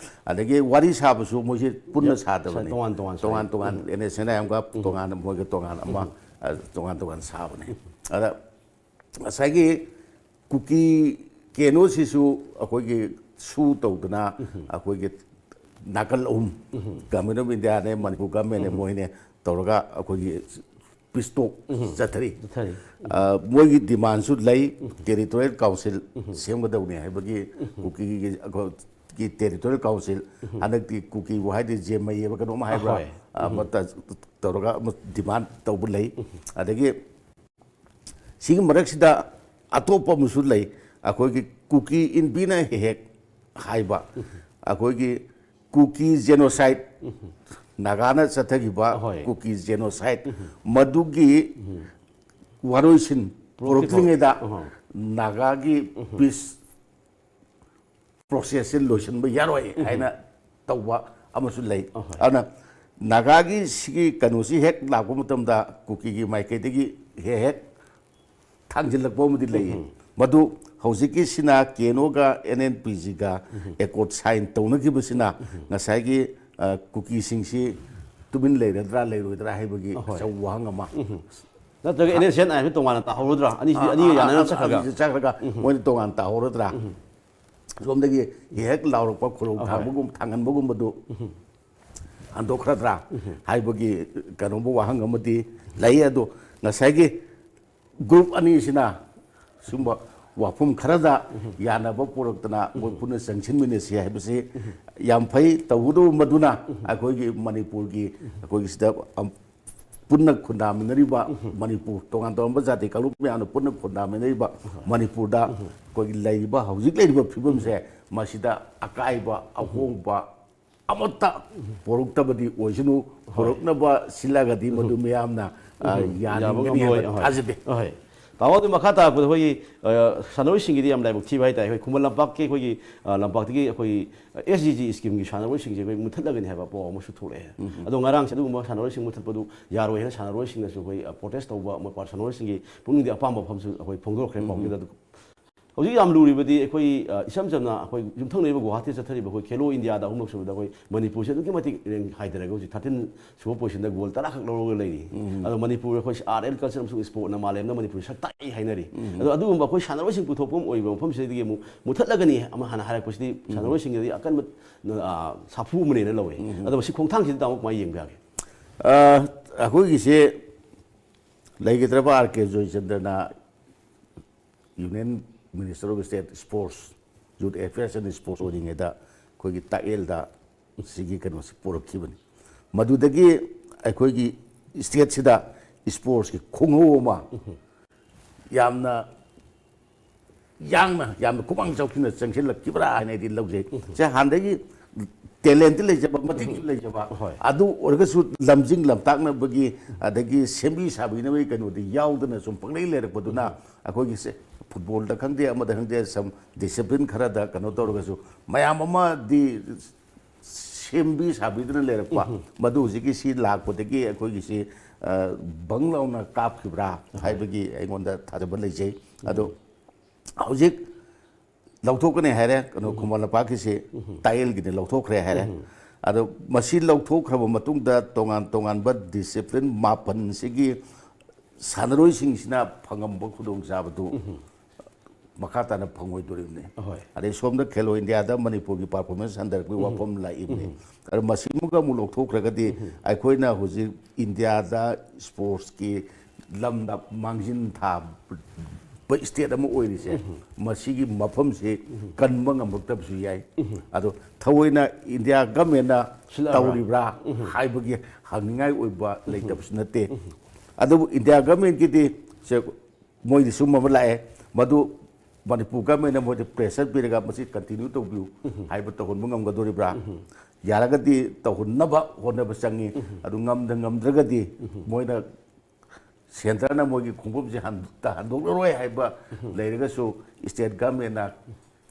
ꯑꯗꯒꯤ ꯋꯥꯔꯤ ꯁꯥꯕꯁꯨ ꯃꯣꯏꯁꯦ ꯄꯨꯟꯅ ꯁꯥꯗꯕꯅꯤ꯫ ꯇꯣꯉꯥꯟ ꯇꯣꯉꯥꯟ ꯁꯥꯏ꯫ ꯇꯣꯉꯥꯟ ꯇꯣꯉꯥꯟ, N N C N I ꯑꯦꯝꯒ ꯇꯣꯉꯥꯟꯅ ꯃꯣꯏꯒ ꯇꯣꯉꯥꯟ ꯑꯃ, ꯑ, ꯇꯣꯉꯥꯟ ꯇꯣꯉꯥꯟ ꯁꯥꯕꯅꯤ꯫ ꯑꯗ ꯉꯁꯥꯏꯒꯤ ꯀꯨꯀꯤ ꯀꯦꯅꯣꯁꯤꯁꯨ ꯑꯩꯈꯣꯏꯒꯤ ꯁꯨ ꯇꯧꯗꯅ ꯑꯩꯈꯣꯏꯒꯤ ꯅꯥꯀꯜ ꯑꯍꯨꯝ, Government of Indiaꯅꯦ, ꯃꯅꯤꯄꯨꯔ Governmentꯅꯦ, ꯃꯣꯏꯅꯦ ꯇꯧꯔꯒ ꯑꯩꯈꯣꯏꯒꯤ ꯄꯤꯁ ꯇꯣꯛ ꯆꯠꯊꯔꯤ꯫ ꯆꯠꯊꯔꯤ꯫ ꯑ, ꯃꯣꯏꯒꯤ ꯗꯤꯃꯥꯟꯁꯨ ꯂꯩ, ꯇꯦꯔꯤꯇꯣꯔꯤꯌꯦꯜ ꯀꯥꯎꯟꯁꯤꯜ ꯁꯦꯝꯒꯗꯧꯅꯤ ꯍꯥꯏꯕꯒꯤ ꯀꯨꯀꯤꯒꯤ ꯑꯩꯈꯣꯏ ꯀꯤ ꯇꯦꯔꯤꯇꯣꯔꯤꯌꯦꯜ ꯀꯥꯎꯟꯁꯤꯜ, ꯍꯟꯗꯛꯇꯤ ꯀꯨꯀꯤꯕꯨ ꯍꯥꯏꯗꯤ ꯖꯦꯃꯩ ꯍꯥꯏꯕ ꯀꯩꯅꯣꯝ ꯍꯥꯏꯕ꯭ꯔꯥ, ꯑꯍꯣꯏ꯫ ꯑꯃ ꯇ-, ꯇꯧꯔꯒ ꯑꯃ ꯗꯤꯃꯥꯟ ꯇꯧꯕ ꯂꯩ꯫ ꯑꯗꯒꯤ ꯁꯤꯒꯤ ꯃꯔꯛꯁꯤꯗ ꯑꯇꯣꯞꯄ ꯑꯃꯁꯨ ꯂꯩ, ꯑꯩꯈꯣꯏꯒꯤ ꯀꯨꯀꯤ ꯏꯟꯕꯤꯅ ꯍꯦꯛ ꯍꯦꯛ ꯍꯥꯏꯕ, ꯑꯩꯈꯣꯏꯒꯤ ꯀꯨꯀꯤ ꯖꯦꯅꯣꯁꯥꯏꯠ, ꯅꯥꯒꯥꯅ ꯆꯠꯊꯈꯤꯕ ꯑꯍꯣꯏ꯫ ꯀꯨꯀꯤ ꯖꯦꯅꯣꯁꯥꯏꯠ, ꯃꯗꯨꯒꯤ ꯋꯥꯔꯣꯏꯁꯤꯟ ꯄꯨꯔꯛꯇ꯭ꯔꯤꯐꯥꯎ꯫ ꯄꯨꯔꯛꯇ꯭ꯔꯤꯉꯩꯗ ꯑꯍꯣꯏ꯫ ꯅꯥꯒꯥꯒꯤ ꯄꯤꯁ ꯄ꯭ꯔꯣꯁꯦꯁꯁꯦ ꯂꯣꯏꯁꯤꯟꯕ ꯌꯥꯔꯣꯏ ꯍꯥꯏꯅ ꯇꯧꯕ ꯑꯃꯁꯨ ꯂꯩ꯫ ꯑꯍꯣꯏ꯫ ꯑꯗꯨꯅ ꯅꯥꯒꯥꯒꯤ ꯁꯤꯒꯤ ꯀꯩꯅꯣꯁꯤ ꯍꯦꯛ ꯂꯥꯛꯄ ꯃꯇꯝꯗ ꯀꯨꯀꯤꯒꯤ ꯃꯥꯏꯀꯩꯗꯒꯤ ꯍꯦꯛ ꯍꯦꯛ ꯊꯥꯡꯖꯤꯜꯂꯛꯄ ꯑꯃꯗꯤ ꯂꯩ꯫ ꯃꯗꯨ ꯍꯧꯖꯤꯛꯀꯤꯁꯤꯅ ꯀꯦꯅꯣꯒ ꯑꯦꯟ ꯑꯦꯟ ꯄꯤ ꯖꯤꯒ ꯑꯦꯀꯣꯔꯗ ꯁꯥꯏꯟ ꯇꯧꯅꯈꯤꯕꯁꯤꯅ ꯉꯁꯥꯏꯒꯤ, ꯑ, ꯀꯨꯀꯤꯁꯤꯡꯁꯤ ꯇꯨꯃꯤꯟ ꯂꯩꯔꯗ꯭ꯔꯥ ꯂꯩꯔꯣꯏꯗ꯭ꯔꯥ ꯍꯥꯏꯕꯒꯤ ꯑꯍꯣꯏ꯫ ꯑꯆꯧꯕ ꯋꯥꯍꯪ ꯑꯃ꯫ ꯅꯠꯇ꯭ꯔꯒ N S N I M ꯇꯣꯉꯥꯟꯅ ꯇꯥꯍꯧꯔꯗ꯭ꯔꯥ? ꯑꯅꯤꯁꯤꯗꯤ ꯑꯅꯤꯒ ꯑꯥ, ꯌꯥꯅꯔ ꯑꯥ, ꯆꯠꯈ꯭ꯔꯒ꯫ ꯑꯅꯤꯁꯤ ꯆꯠꯈ꯭ꯔꯒ ꯃꯣꯏꯅ ꯇꯣꯉꯥꯟ ꯇꯥꯍꯧꯔꯗ꯭ꯔꯥ? ꯁꯣꯝꯗꯒꯤ ꯍꯦꯛ ꯂꯥꯎꯔꯛꯄ ꯈꯨꯔꯧ ꯑꯍꯣꯏ꯫ ꯊꯥꯡꯕꯒꯨꯝ, ꯊꯥꯡꯍꯟꯕꯒꯨꯝꯕꯗꯨ ꯍꯟꯗꯣꯛꯈ꯭ꯔꯗ꯭ꯔꯥ ꯍꯥꯏꯕꯒꯤ ꯀꯩꯅꯣꯝꯕ ꯋꯥꯍꯪ ꯑꯃꯗꯤ ꯂꯩ꯫ ꯑꯗꯣ ꯉꯁꯥꯏꯒꯤ ꯒ꯭ꯔꯨꯞ ꯑꯅꯤꯁꯤꯅ ꯁꯨꯝꯕ ꯋꯥꯐꯝ ꯈꯔꯗ ꯌꯥꯅꯕ ꯄꯨꯔꯛꯇꯅ ꯃꯣꯏ ꯄꯨꯟꯅ ꯆꯪꯁꯤꯟꯃꯤꯟꯅꯁꯤ ꯍꯥꯏꯕꯁꯤ ꯌꯥꯝ ꯐꯩ꯫ ꯇꯧꯕꯇꯕꯨ ꯃꯗꯨꯅ ꯑꯩꯈꯣꯏꯒꯤ ꯃꯅꯤꯄꯨꯔꯒꯤ, ꯑꯩꯈꯣꯏꯒꯤ ꯁꯤꯗ ꯑꯝ-, ꯄꯨꯟꯅ ꯈꯨꯟꯗꯥꯃꯤꯟꯅꯔꯤꯕ ꯃꯅꯤꯄꯨꯔ, ꯇꯣꯉꯥꯟ ꯇꯣꯉꯥꯟꯕ ꯖꯥꯇꯤ ꯀꯥꯡꯂꯨꯞ ꯃꯌꯥꯝꯅ ꯄꯨꯟꯅ ꯈꯨꯟꯗꯥꯃꯤꯟꯅꯔꯤꯕ ꯃꯅꯤꯄꯨꯔꯗ ꯑꯩꯈꯣꯏꯒꯤ ꯂꯩꯔꯤꯕ, ꯍꯧꯖꯤꯛ ꯂꯩꯔꯤꯕ ꯐꯤꯕꯝꯁꯦ ꯃꯁꯤꯗ ꯑꯀꯥꯏꯕ, ꯑꯍꯣꯡꯕ ꯑꯃꯠꯇ ꯄꯣꯔꯛꯇꯕꯗꯤ ꯑꯣꯏꯁꯅꯨ꯫ ꯄꯣꯔꯛꯅꯕ ꯁꯤꯜꯂꯒꯗꯤ ꯃꯗꯨ ꯃꯌꯥꯝꯅ, ꯑ, ꯌꯥꯕ ꯌꯥꯅꯤꯡꯒꯅꯤ ꯉꯝꯂꯣꯏ꯫ ꯍꯥꯏꯕ ꯊꯥꯖꯗꯦ꯫ ꯑꯍꯣꯏ꯫ ꯇꯥꯃꯣ, ꯑꯗꯨ ꯃꯈꯥ ꯇꯥꯔꯛꯄꯗ ꯑꯩꯈꯣꯏꯒꯤ, ꯑ, ꯁꯥꯟꯅꯔꯣꯏꯁꯤꯡꯒꯤꯗꯤ ꯌꯥꯝ ꯂꯥꯏꯕꯛ ꯊꯤꯕ ꯍꯥꯏꯇꯥꯔꯦ꯫ ꯑꯩꯈꯣꯏ ꯈꯨꯃꯟ ꯂꯝꯄꯥꯛꯀꯤ ꯑꯩꯈꯣꯏꯒꯤ, ꯑ, ꯂꯝꯄꯥꯛꯇꯒꯤ ꯑꯩꯈꯣꯏ, ꯑ, ꯑꯦꯁ ꯖꯤ ꯖꯤ ꯁ꯭ꯀꯤꯝꯒꯤ ꯁꯥꯟꯅꯔꯣꯏꯁꯤꯡꯁꯦ ꯑꯩꯈꯣꯏ ꯃꯨꯠꯊꯠꯂꯒꯅꯤ ꯍꯥꯏꯕ ꯄꯥꯎ ꯑꯃꯁꯨ ꯊꯣꯛꯂꯛꯑꯦ꯫ ꯑꯗꯣ ꯉꯔꯥꯡꯁꯦ ꯑꯗꯨꯒꯨꯝꯕ ꯁꯥꯟꯅꯔꯣꯏꯁꯤꯡ ꯃꯨꯠꯊꯠꯄꯗꯨ ꯌꯥꯔꯣꯏ ꯍꯥꯏꯅ ꯁꯥꯟꯅꯔꯣꯏꯁꯤꯡꯅꯁꯨ ꯑꯩꯈꯣꯏ, ꯑ, ꯄ꯭ꯔꯣꯇꯦꯁ ꯇꯧꯕ, ꯃꯣꯏ ꯄꯥ-, ꯁꯥꯟꯅꯔꯣꯏꯁꯤꯡꯒꯤ ꯄꯨꯛꯅꯤꯡꯗꯤ ꯑꯄꯥꯝꯕ ꯃꯐꯝꯁꯨ ꯑꯩꯈꯣꯏ ꯐꯣꯡꯗꯣꯔꯛꯈ꯭ꯔꯦ ꯄꯥꯎꯗꯨꯗ꯫ ꯑꯗꯨ ꯍꯧꯖꯤꯛ ꯌꯥꯝ ꯂꯨꯔꯤꯕꯗꯤ ꯑꯩꯈꯣꯏ, ꯑ, ꯏꯆꯝ ꯆꯝꯅ ꯑꯩꯈꯣꯏ ꯌꯨꯝꯊꯪꯅꯔꯤꯕ ꯒꯨꯋꯥꯍꯥꯇꯤ ꯆꯠꯊꯔꯤꯕ ꯑꯩꯈꯣꯏ ꯈꯦꯂꯣ ꯏꯟꯗꯤꯌꯥꯗ ꯑꯍꯨꯝꯂꯛ ꯁꯨꯕꯗ ꯑꯩꯈꯣꯏ ꯃꯅꯤꯄꯨꯔꯁꯦ ꯑꯗꯨꯛꯀꯤ ꯃꯇꯤꯛ ꯔꯦꯡ ꯍꯥꯏꯊꯔꯒ ꯍꯧꯖꯤꯛ ꯊꯥꯔꯇꯤꯟ ꯁꯨꯕ ꯄꯣꯖꯤꯁꯟꯗ ꯒꯣꯜ ꯇꯔꯥꯈꯛ ꯂꯧꯔꯒ ꯂꯩꯔꯤ꯫ ꯑꯗꯣ ꯃꯅꯤꯄꯨꯔ ꯑꯩꯈꯣꯏ ꯑꯥꯔꯠ ꯑꯦꯟ ꯀꯜꯆꯔ ꯑꯃꯁꯨꯡ ꯁ꯭ꯄꯣꯔꯠꯅ ꯃꯥꯂꯦꯝꯗ ꯃꯅꯤꯄꯨꯔ ꯁꯛ ꯇꯥꯛꯏ ꯍꯥꯏꯅꯔꯤ꯫ ꯑꯗꯣ ꯑꯗꯨꯒꯨꯝꯕ ꯑꯩꯈꯣꯏ ꯁꯥꯟꯅꯔꯣꯏꯁꯤꯡ ꯄꯨꯊꯣꯛꯐꯝ ꯑꯣꯏꯕ ꯃꯐꯝꯁꯤꯗꯒꯤ ꯑꯃꯨꯛ ꯃꯨꯠꯊꯠꯂꯒꯅꯤ ꯑꯃ ꯍꯥꯟꯅ ꯍꯥꯏꯔꯛꯄꯁꯤꯗꯤ ꯁꯥꯟꯅꯔꯣꯏꯁꯤꯡꯒꯤꯗꯤ ꯑꯀꯟꯕ, ꯑ, ꯁꯥꯐꯨ ꯑꯃꯅꯦꯅ ꯂꯧꯋꯦ꯫ ꯑꯗꯣ ꯃꯁꯤ ꯈꯣꯡꯊꯥꯡꯁꯤꯗ ꯇꯥꯃꯣ ꯀꯃꯥꯏꯅ ꯌꯦꯡꯕ ꯌꯥꯒꯦ? ꯑ, ꯑꯩꯈꯣꯏꯒꯤꯁꯦ ꯂꯩꯒꯗ꯭ꯔꯕ ꯑꯥꯔ ꯀꯦ ꯖꯣꯏꯆꯟꯗ꯭ꯔꯅ Union Minister of State Sports Youth Affairs and Sports ꯑꯣꯏꯔꯤꯉꯩꯗ ꯑꯩꯈꯣꯏꯒꯤ ꯇꯥꯛꯌꯦꯜꯗ ꯁꯤꯒꯤ ꯀꯩꯅꯣꯁꯤ ꯄꯨꯔꯛꯈꯤꯕꯅꯤ꯫ ꯃꯗꯨꯗꯒꯤ ꯑꯩꯈꯣꯏꯒꯤ stateꯁꯤꯗ sportsꯀꯤ ꯈꯣꯡꯍꯧ ꯑꯃ ꯌꯥꯝꯅ ꯌꯥꯡꯅ, ꯌꯥꯝꯅ ꯈꯨꯃꯥꯡ ꯆꯥꯎꯁꯤꯟꯅ ꯆꯪꯁꯤꯜꯂꯛꯈꯤꯕ꯭ꯔꯥ ꯍꯥꯏꯅ ꯑꯩꯗꯤ ꯂꯧꯖꯩ꯫ ꯁꯦ, ꯍꯥꯟꯅꯗꯒꯤ talentꯇꯤ ꯂꯩꯖꯕ, ꯃꯇꯤꯛꯁꯨ ꯂꯩꯖꯕ, ꯍꯣꯏ꯫ ꯑꯗꯨ ꯑꯣꯏꯔꯒꯁꯨ ꯂꯝꯖꯤꯡ ꯂꯝꯇꯥꯛꯅꯕꯒꯤ, ꯑꯗꯒꯤ ꯁꯦꯝꯕꯤ ꯁꯥꯕꯤꯅꯕꯒꯤ ꯀꯩꯅꯣꯗꯤ ꯌꯥꯎꯗꯅ ꯁꯨꯝ ꯄꯪꯂꯩ ꯂꯩꯔꯛꯄꯗꯨꯅ, ꯑꯩꯈꯣꯏꯒꯤꯁꯦ footballꯗ ꯈꯪꯗꯦ, ꯑꯃꯗ ꯈꯪꯗꯦ, some discipline ꯈꯔꯗ ꯀꯩꯅꯣ ꯇꯧꯔꯒꯁꯨ, ꯃꯌꯥꯝ ꯑꯃꯗꯤ ꯁꯦꯝꯕꯤ ꯁꯥꯕꯤꯗꯨꯅ ꯂꯩꯔꯛꯄ꯫ ꯃꯗꯨ ꯍꯧꯖꯤꯛꯀꯤ ꯁꯤ ꯂꯥꯛꯄꯗꯒꯤ ꯑꯩꯈꯣꯏꯒꯤꯁꯤ, ꯑ, ꯕꯪ ꯂꯥꯎꯅ ꯀꯥꯞꯈꯤꯕ꯭ꯔꯥ ꯍꯥꯏꯕꯒꯤ ꯑꯩꯉꯣꯟꯗ ꯊꯥꯖꯕ ꯂꯩꯖꯩ꯫ ꯑꯗꯣ ꯍꯧꯖꯤꯛ ꯂꯧꯊꯣꯛꯀꯅꯤ ꯍꯥꯏꯔꯦ, ꯀꯩꯅꯣ, ꯈꯨꯃꯟ ꯂꯝꯄꯥꯛꯀꯤꯁꯤ ꯇꯥꯛꯌꯦꯜꯒꯤꯗꯤ ꯂꯧꯊꯣꯛꯈ꯭ꯔꯦ ꯍꯥꯏꯔꯦ꯫ ꯑꯗꯣ ꯃꯁꯤ ꯂꯧꯊꯣꯛꯈ꯭ꯔꯕ ꯃꯇꯨꯡꯗ ꯇꯣꯉꯥꯟ ꯇꯣꯉꯥꯟꯕ discipline ꯃꯥꯄꯟꯁꯤꯒꯤ ꯁꯥꯟꯅꯔꯣꯏꯁꯤꯡꯁꯤꯅ ꯐꯪꯉꯝꯕ ꯈꯨꯗꯣꯡꯆꯥꯕꯗꯨ ꯃꯈꯥ ꯇꯥꯅ ꯐꯪꯉꯣꯏꯗꯣꯔꯤꯕꯅꯤ꯫ ꯑꯍꯣꯏ꯫ ꯑꯗꯩ ꯁꯣꯝꯗ ꯈꯦꯂꯣ ꯏꯟꯗꯤꯌꯥꯗ ꯃꯅꯤꯄꯨꯔꯒꯤ performance ꯍꯟꯊꯔꯛꯄꯒꯤ ꯋꯥꯐꯝ ꯂꯥꯛꯏꯕꯅꯤ꯫ ꯑꯗꯣ ꯃꯁꯤꯃꯒ ꯑꯃꯨꯛ ꯂꯧꯊꯣꯛꯈ꯭ꯔꯒꯗꯤ ꯑꯩꯈꯣꯏꯅ ꯍꯧꯖꯤꯛ ꯏꯟꯗꯤꯌꯥꯗ sportsꯀꯤ ꯂꯝꯗ ꯃꯥꯡꯖꯤꯟ ꯊꯥꯕ state ꯑꯃ ꯑꯣꯏꯔꯤꯁꯦ, ꯃꯁꯤꯒꯤ ꯃꯐꯝꯁꯤ ꯀꯟꯕ ꯉꯝꯃꯛꯇꯕꯁꯨ ꯌꯥꯏ꯫ ꯑꯗꯣ ꯊꯑꯣꯏꯅ ꯏꯟꯗꯤꯌꯥ governmentꯅ ꯁꯤꯜꯂꯛꯑꯕ꯭ꯔꯥ? ꯇꯧꯔꯤꯕ꯭ꯔꯥ ꯍꯥꯏꯕꯒꯤ ꯍꯪꯅꯤꯡꯉꯥꯏ ꯑꯣꯏꯕ ꯂꯩꯇꯕꯁꯨ ꯅꯠꯇꯦ꯫ ꯑꯗꯨꯕꯨ ꯏꯟꯗꯤꯌꯥ governmentꯀꯤꯗꯤ ꯁꯦ ꯃꯣꯏꯗꯤ ꯁꯨꯝꯕ ꯑꯃ ꯂꯥꯛꯑꯦ, ꯃꯗꯨ ꯃꯅꯤꯄꯨꯔ governmentꯅ ꯃꯣꯏꯗ pressure ꯄꯤꯔꯒ ꯃꯁꯤ continue ꯇꯧꯕꯤꯌꯨ ꯍꯥꯏꯕ ꯇꯧꯍꯟꯕ ꯉꯝꯒꯗꯣꯔꯤꯕ꯭ꯔꯥ? ꯌꯥꯔꯒꯗꯤ ꯇꯧꯍꯟꯅꯕ ꯍꯣꯠꯅꯕ ꯆꯪꯉꯤ꯫ ꯑꯗꯨ ꯉꯝꯗ ꯉꯝꯗ꯭ꯔꯒꯗꯤ ꯃꯣꯏꯅ centreꯅ ꯃꯣꯏꯒꯤ ꯈꯣꯡꯐꯝꯁꯦ ꯍꯟ-, ꯍꯟꯗꯣꯛꯂꯔꯣꯏ ꯍꯥꯏꯕ ꯂꯩꯔꯒꯁꯨ state governmentꯅ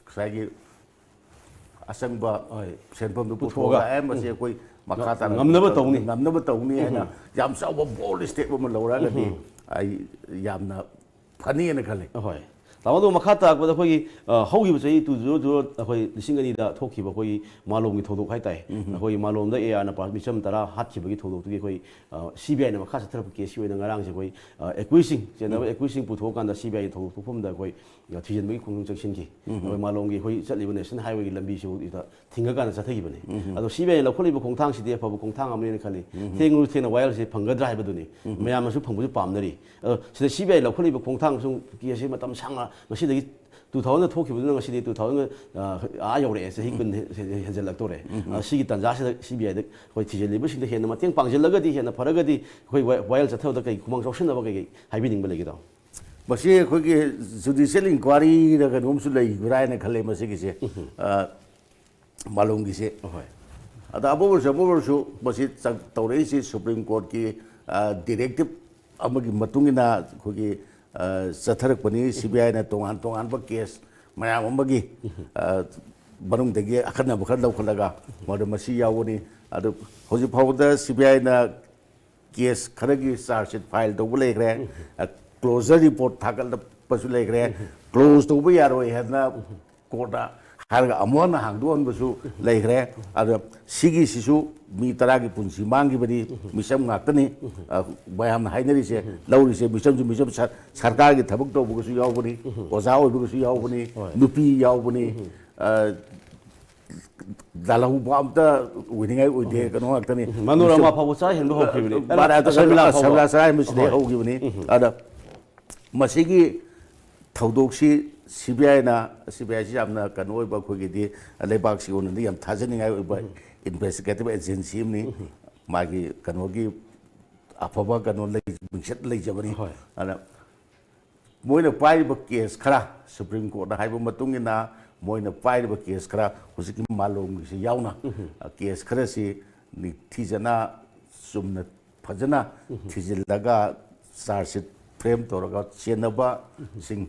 ꯉꯁꯥꯏꯒꯤ ꯑꯆꯪꯕ ꯍꯣꯏ꯫ ꯁꯦꯟꯐꯝꯗꯨ ꯄꯨꯊꯣꯛꯑꯒ꯫ ꯄꯨꯊꯣꯛꯑꯒ, "ꯑꯦ, ꯃꯁꯤ ꯑꯩꯈꯣꯏ ꯃꯈꯥ ꯇꯥꯅ ꯉꯝꯅꯕ ꯇꯧꯅꯤ꯫ ꯉꯝꯅꯕ ꯇꯧꯅꯤ" ꯍꯥꯏꯅ ꯌꯥꯝ ꯆꯥꯎꯕ bold step ꯑꯃ ꯂꯧꯔꯛꯑꯒꯗꯤ ꯑꯩ ꯌꯥꯝꯅ ꯐꯅꯤꯅ ꯈꯜꯂꯤ꯫ ꯍꯣꯏ꯫ ꯇꯥꯃꯣ, ꯑꯗꯣ ꯃꯈꯥ ꯇꯥꯔꯛꯄꯗ ꯑꯩꯈꯣꯏꯒꯤ, ꯑ, ꯍꯧꯈꯤꯕ ꯆꯍꯤ two zero zero, ꯑꯩꯈꯣꯏ ꯂꯤꯁꯤꯡ ꯑꯅꯤꯗ ꯊꯣꯛꯈꯤꯕ ꯑꯩꯈꯣꯏꯒꯤ ꯃꯥꯂꯣꯝꯒꯤ ꯊꯧꯗꯣꯛ ꯍꯥꯏꯇꯥꯔꯦ꯫ ꯑꯩꯈꯣꯏꯒꯤ ꯃꯥꯂꯣꯝꯗ ARꯅ ꯄꯥ-, ꯃꯤꯆꯝ ꯇꯔꯥ ꯍꯥꯠꯈꯤꯕꯒꯤ ꯊꯧꯗꯣꯛꯇꯨꯒꯤ ꯑꯩꯈꯣꯏ, ꯑ, CBIꯅ ꯃꯈꯥ ꯆꯠꯊꯔꯛꯄ caseꯀꯤ ꯑꯣꯏꯅ ꯉꯔꯥꯡꯁꯦ ꯑꯩꯈꯣꯏ, ꯑ, accusing, ꯆꯦꯟꯅꯕ accusing ꯄꯨꯊꯣꯛꯑꯀꯥꯟꯗ CBIꯒꯤ ꯊꯧꯗꯣꯛ ꯊꯣꯛꯐꯝꯗ ꯑꯩꯈꯣꯏ, ꯑ, ꯊꯤꯖꯤꯟꯕꯒꯤ ꯈꯣꯡꯖꯪ ꯆꯪꯁꯤꯟꯈꯤ꯫ ꯑꯩꯈꯣꯏ ꯃꯥꯂꯣꯝꯒꯤ ꯑꯩꯈꯣꯏ ꯆꯠꯂꯤꯕ national highwayꯒꯤ ꯂꯝꯕꯤꯁꯤꯐꯥꯎꯗ ꯊꯤꯡꯉꯀꯥꯟꯗ ꯆꯠꯊꯈꯤꯕꯅꯤ꯫ ꯑꯗꯣ CBIꯅ ꯂꯧꯈꯠꯂꯤꯕ ꯈꯣꯡꯊꯥꯡꯁꯤꯗꯤ ꯑꯐꯕ ꯈꯣꯡꯊꯥꯡ ꯑꯃꯅꯦꯅ ꯈꯜꯂꯤ꯫ ꯊꯦꯡꯂꯁꯨ ꯊꯦꯡꯅ ꯋꯥꯌꯦꯜꯁꯦ ꯐꯪꯒꯗ꯭ꯔꯥ ꯍꯥꯏꯕꯗꯨꯅꯤ꯫ ꯃꯌꯥꯝꯅꯁꯨ ꯐꯪꯕꯁꯨ ꯄꯥꯝꯅꯔꯤ꯫ ꯑꯗꯣ ꯁꯤꯗ CBI ꯂꯧꯈꯠꯂꯤꯕ ꯈꯣꯡꯊꯥꯡꯁꯨ caseꯁꯦ ꯃꯇꯝ ꯁꯥꯡꯅ ꯉꯁꯤꯗꯒꯤ ꯇꯨ ꯊꯥꯎꯖꯟꯗ ꯊꯣꯛꯈꯤꯕꯗꯨꯅ ꯉꯁꯤꯗꯤ ꯇꯨ ꯊꯥꯎꯖꯟ ꯑꯥ ꯌꯧꯔꯛꯑꯦ, ꯆꯍꯤ ꯀꯨꯟ ꯍꯦꯟꯖꯜꯂꯛꯇꯣꯔꯦ꯫ ꯑꯥ, ꯁꯤꯒꯤ ꯇꯥꯟꯖꯥꯁꯤꯗ ꯁꯤ ꯕꯤ ꯑꯥꯏꯗ ꯑꯩꯈꯣꯏ ꯊꯤꯖꯤꯜꯂꯤꯕꯁꯤꯡꯗ ꯍꯦꯟꯅ ꯃꯇꯦꯡ ꯄꯥꯡꯁꯤꯜꯂꯒꯗꯤ, ꯍꯦꯟꯅ ꯐꯔꯒꯗꯤ ꯑꯩꯈꯣꯏ ꯋꯥ- ꯋꯥꯌꯦꯜ ꯆꯠꯊꯕꯗ ꯀꯩ ꯈꯨꯃꯥꯡ ꯆꯥꯎꯁꯤꯟꯅꯕ ꯀꯩꯀꯩ ꯍꯥꯏꯕꯤꯅꯤꯡꯕ ꯂꯩꯒꯦ, ꯏꯇꯥꯎ? ꯃꯁꯤ ꯑꯩꯈꯣꯏꯒꯤ ꯖꯨꯗꯤꯁꯤꯌꯦꯜ ꯏꯟꯀ꯭ꯋꯥꯔꯤꯔ ꯀꯩꯅꯣꯝꯁꯨ ꯂꯩꯕ꯭ꯔꯥ ꯍꯥꯏꯅ ꯈꯜꯂꯦ ꯃꯁꯤꯒꯤꯁꯦ꯫ ꯑ, ꯃꯥꯂꯣꯝꯒꯤꯁꯦ꯫ ꯑꯍꯣꯏ꯫ ꯑꯗ ꯑꯃ ꯑꯣꯏꯔꯁꯨ ꯑꯃ ꯑꯣꯏꯔꯁꯨ ꯃꯁꯤ ꯆꯪ- ꯇꯧꯔꯛꯏꯁꯤ ꯁꯨꯄ꯭ꯔꯤꯝ ꯀꯣꯔꯠꯀꯤ, ꯑ, ꯗꯤꯔꯦꯛꯇꯤꯞ ꯑꯃꯒꯤ ꯃꯇꯨꯡ ꯏꯟꯅ ꯑꯩꯈꯣꯏꯒꯤ, ꯑ, ꯆꯠꯊꯔꯛꯄꯅꯤ꯫ ꯁꯤ ꯕꯤ ꯑꯥꯏꯅ ꯇꯣꯉꯥꯟ ꯇꯣꯉꯥꯟꯕ ꯀꯦꯁ ꯃꯌꯥꯝ ꯑꯃꯒꯤ, ꯑ, ꯃꯅꯨꯡꯗꯒꯤ ꯑꯈꯟꯅꯕ ꯈꯔ ꯂꯧꯈꯠꯂꯒ ꯃꯗꯨ ꯃꯁꯤ ꯌꯥꯎꯕꯅꯤ꯫ ꯑꯗꯨ ꯍꯧꯖꯤꯛ ꯐꯥꯎꯕꯗ ꯁꯤ ꯕꯤ ꯑꯥꯏꯅ ꯀꯦꯁ ꯈꯔꯒꯤ ꯆꯥꯔꯖ ꯁꯤꯠ ꯐꯥꯏꯜ ꯇꯧꯕ ꯂꯩꯈ꯭ꯔꯦ, ꯀ꯭ꯂꯣꯖꯔ ꯔꯤꯄꯣꯔꯠ ꯊꯥꯒꯠꯂꯛꯄꯁꯨ ꯂꯩꯈ꯭ꯔꯦ, ꯀ꯭ꯂꯣꯖ ꯇꯧꯕ ꯌꯥꯔꯣꯏ ꯍꯥꯏꯗꯅ ꯀꯣꯔꯠꯅ ꯍꯥꯏꯔꯒ ꯑꯃꯨꯛ ꯍꯟꯅ ꯍꯥꯡꯗꯣꯛꯍꯟꯕꯁꯨ ꯂꯩꯈ꯭ꯔꯦ꯫ ꯑꯗ ꯁꯤꯒꯤꯁꯤꯁꯨ ꯃꯤ ꯇꯔꯥꯒꯤ ꯄꯨꯟꯁꯤ ꯃꯥꯡꯈꯤꯕꯅꯤ, ꯃꯤꯆꯝ ꯉꯥꯛꯇꯅꯤ꯫ ꯑ, ꯃꯌꯥꯝꯅ ꯍꯥꯏꯅꯔꯤꯁꯦ, ꯂꯧꯔꯤꯁꯦ ꯃꯤꯆꯝꯁꯨ ꯃꯤꯆꯝ, ꯁꯔ- ꯁꯔꯀꯥꯔꯒꯤ ꯊꯕꯛ ꯇꯧꯕꯒꯁꯨ ꯌꯥꯎꯕꯅꯤ, ꯑꯣꯖꯥ ꯑꯣꯏꯕꯒꯁꯨ ꯌꯥꯎꯕꯅꯤ, ꯅꯨꯄꯤ ꯌꯥꯎꯕꯅꯤ, ꯑ, ꯂꯥꯜꯍꯧꯕ ꯑꯝꯇ ꯑꯣꯏꯅꯤꯡꯉꯥꯏ ꯑꯣꯏꯗꯦ, ꯀꯩꯅꯣ ꯉꯥꯛꯇꯅꯤ꯫ ꯃꯅꯣꯔꯃꯥ ꯐꯥꯎꯕ ꯆꯔꯥ ꯍꯦꯟꯕ ꯍꯧꯈꯤꯕꯅꯤ꯫ ꯃꯥꯅꯦ, ꯑꯗꯨꯒ ꯁꯔꯃꯤꯂꯥ ꯐꯥꯎꯕ꯫ ꯁꯔꯃꯤꯂꯥ ꯆꯔꯥ ꯍꯦꯟꯕꯁꯤꯗꯩ ꯍꯣꯏ꯫ ꯍꯧꯈꯤꯕꯅꯤ꯫ ꯑꯗ ꯃꯁꯤꯒꯤ ꯊꯧꯗꯣꯛꯁꯤ ꯁꯤ ꯕꯤ ꯑꯥꯏꯅ, ꯁꯤ ꯕꯤ ꯑꯥꯏꯁꯤ ꯌꯥꯝꯅ ꯀꯩꯅꯣ ꯑꯣꯏꯕ, ꯑꯩꯈꯣꯏꯒꯤꯗꯤ ꯂꯩꯕꯥꯛꯁꯤ ꯑꯣꯏꯅꯗꯤ ꯌꯥꯝ ꯊꯥꯖꯅꯤꯡꯉꯥꯏ ꯑꯣꯏꯕ ꯏꯟꯚꯦꯁꯇꯤꯒꯦꯇꯤꯚ ꯑꯦꯖꯦꯟꯁꯤ ꯑꯃꯅꯤ꯫ ꯃꯥꯒꯤ ꯀꯩꯅꯣꯒꯤ ꯑꯐꯕ ꯀꯩꯅꯣ ꯂꯩ, ꯃꯤꯡꯆꯠ ꯂꯩꯖꯕꯅꯤ꯫ ꯍꯣꯏ꯫ ꯑꯗ ꯃꯣꯏꯅ ꯄꯥꯏꯔꯤꯕ ꯀꯦꯁ ꯈꯔ, ꯁꯨꯄ꯭ꯔꯤꯝ ꯀꯣꯔꯠꯅ ꯍꯥꯏꯕ ꯃꯇꯨꯡ ꯏꯟꯅ ꯃꯣꯏꯅ ꯄꯥꯏꯔꯤꯕ ꯀꯦꯁ ꯈꯔ, ꯍꯧꯖꯤꯛꯀꯤ ꯃꯥꯂꯣꯝꯒꯤꯁꯤ ꯌꯥꯎꯅ, ꯀꯦꯁ ꯈꯔꯁꯤ ꯅꯤꯡꯊꯤꯖꯅ, ꯆꯨꯝꯅ, ꯐꯖꯅ ꯊꯤꯖꯤꯜꯂꯒ ꯆꯥꯔꯖ ꯁꯤꯠ ꯐ꯭ꯔꯦꯝ ꯇꯧꯔꯒ ꯆꯦꯟꯅꯕꯁꯤꯡ,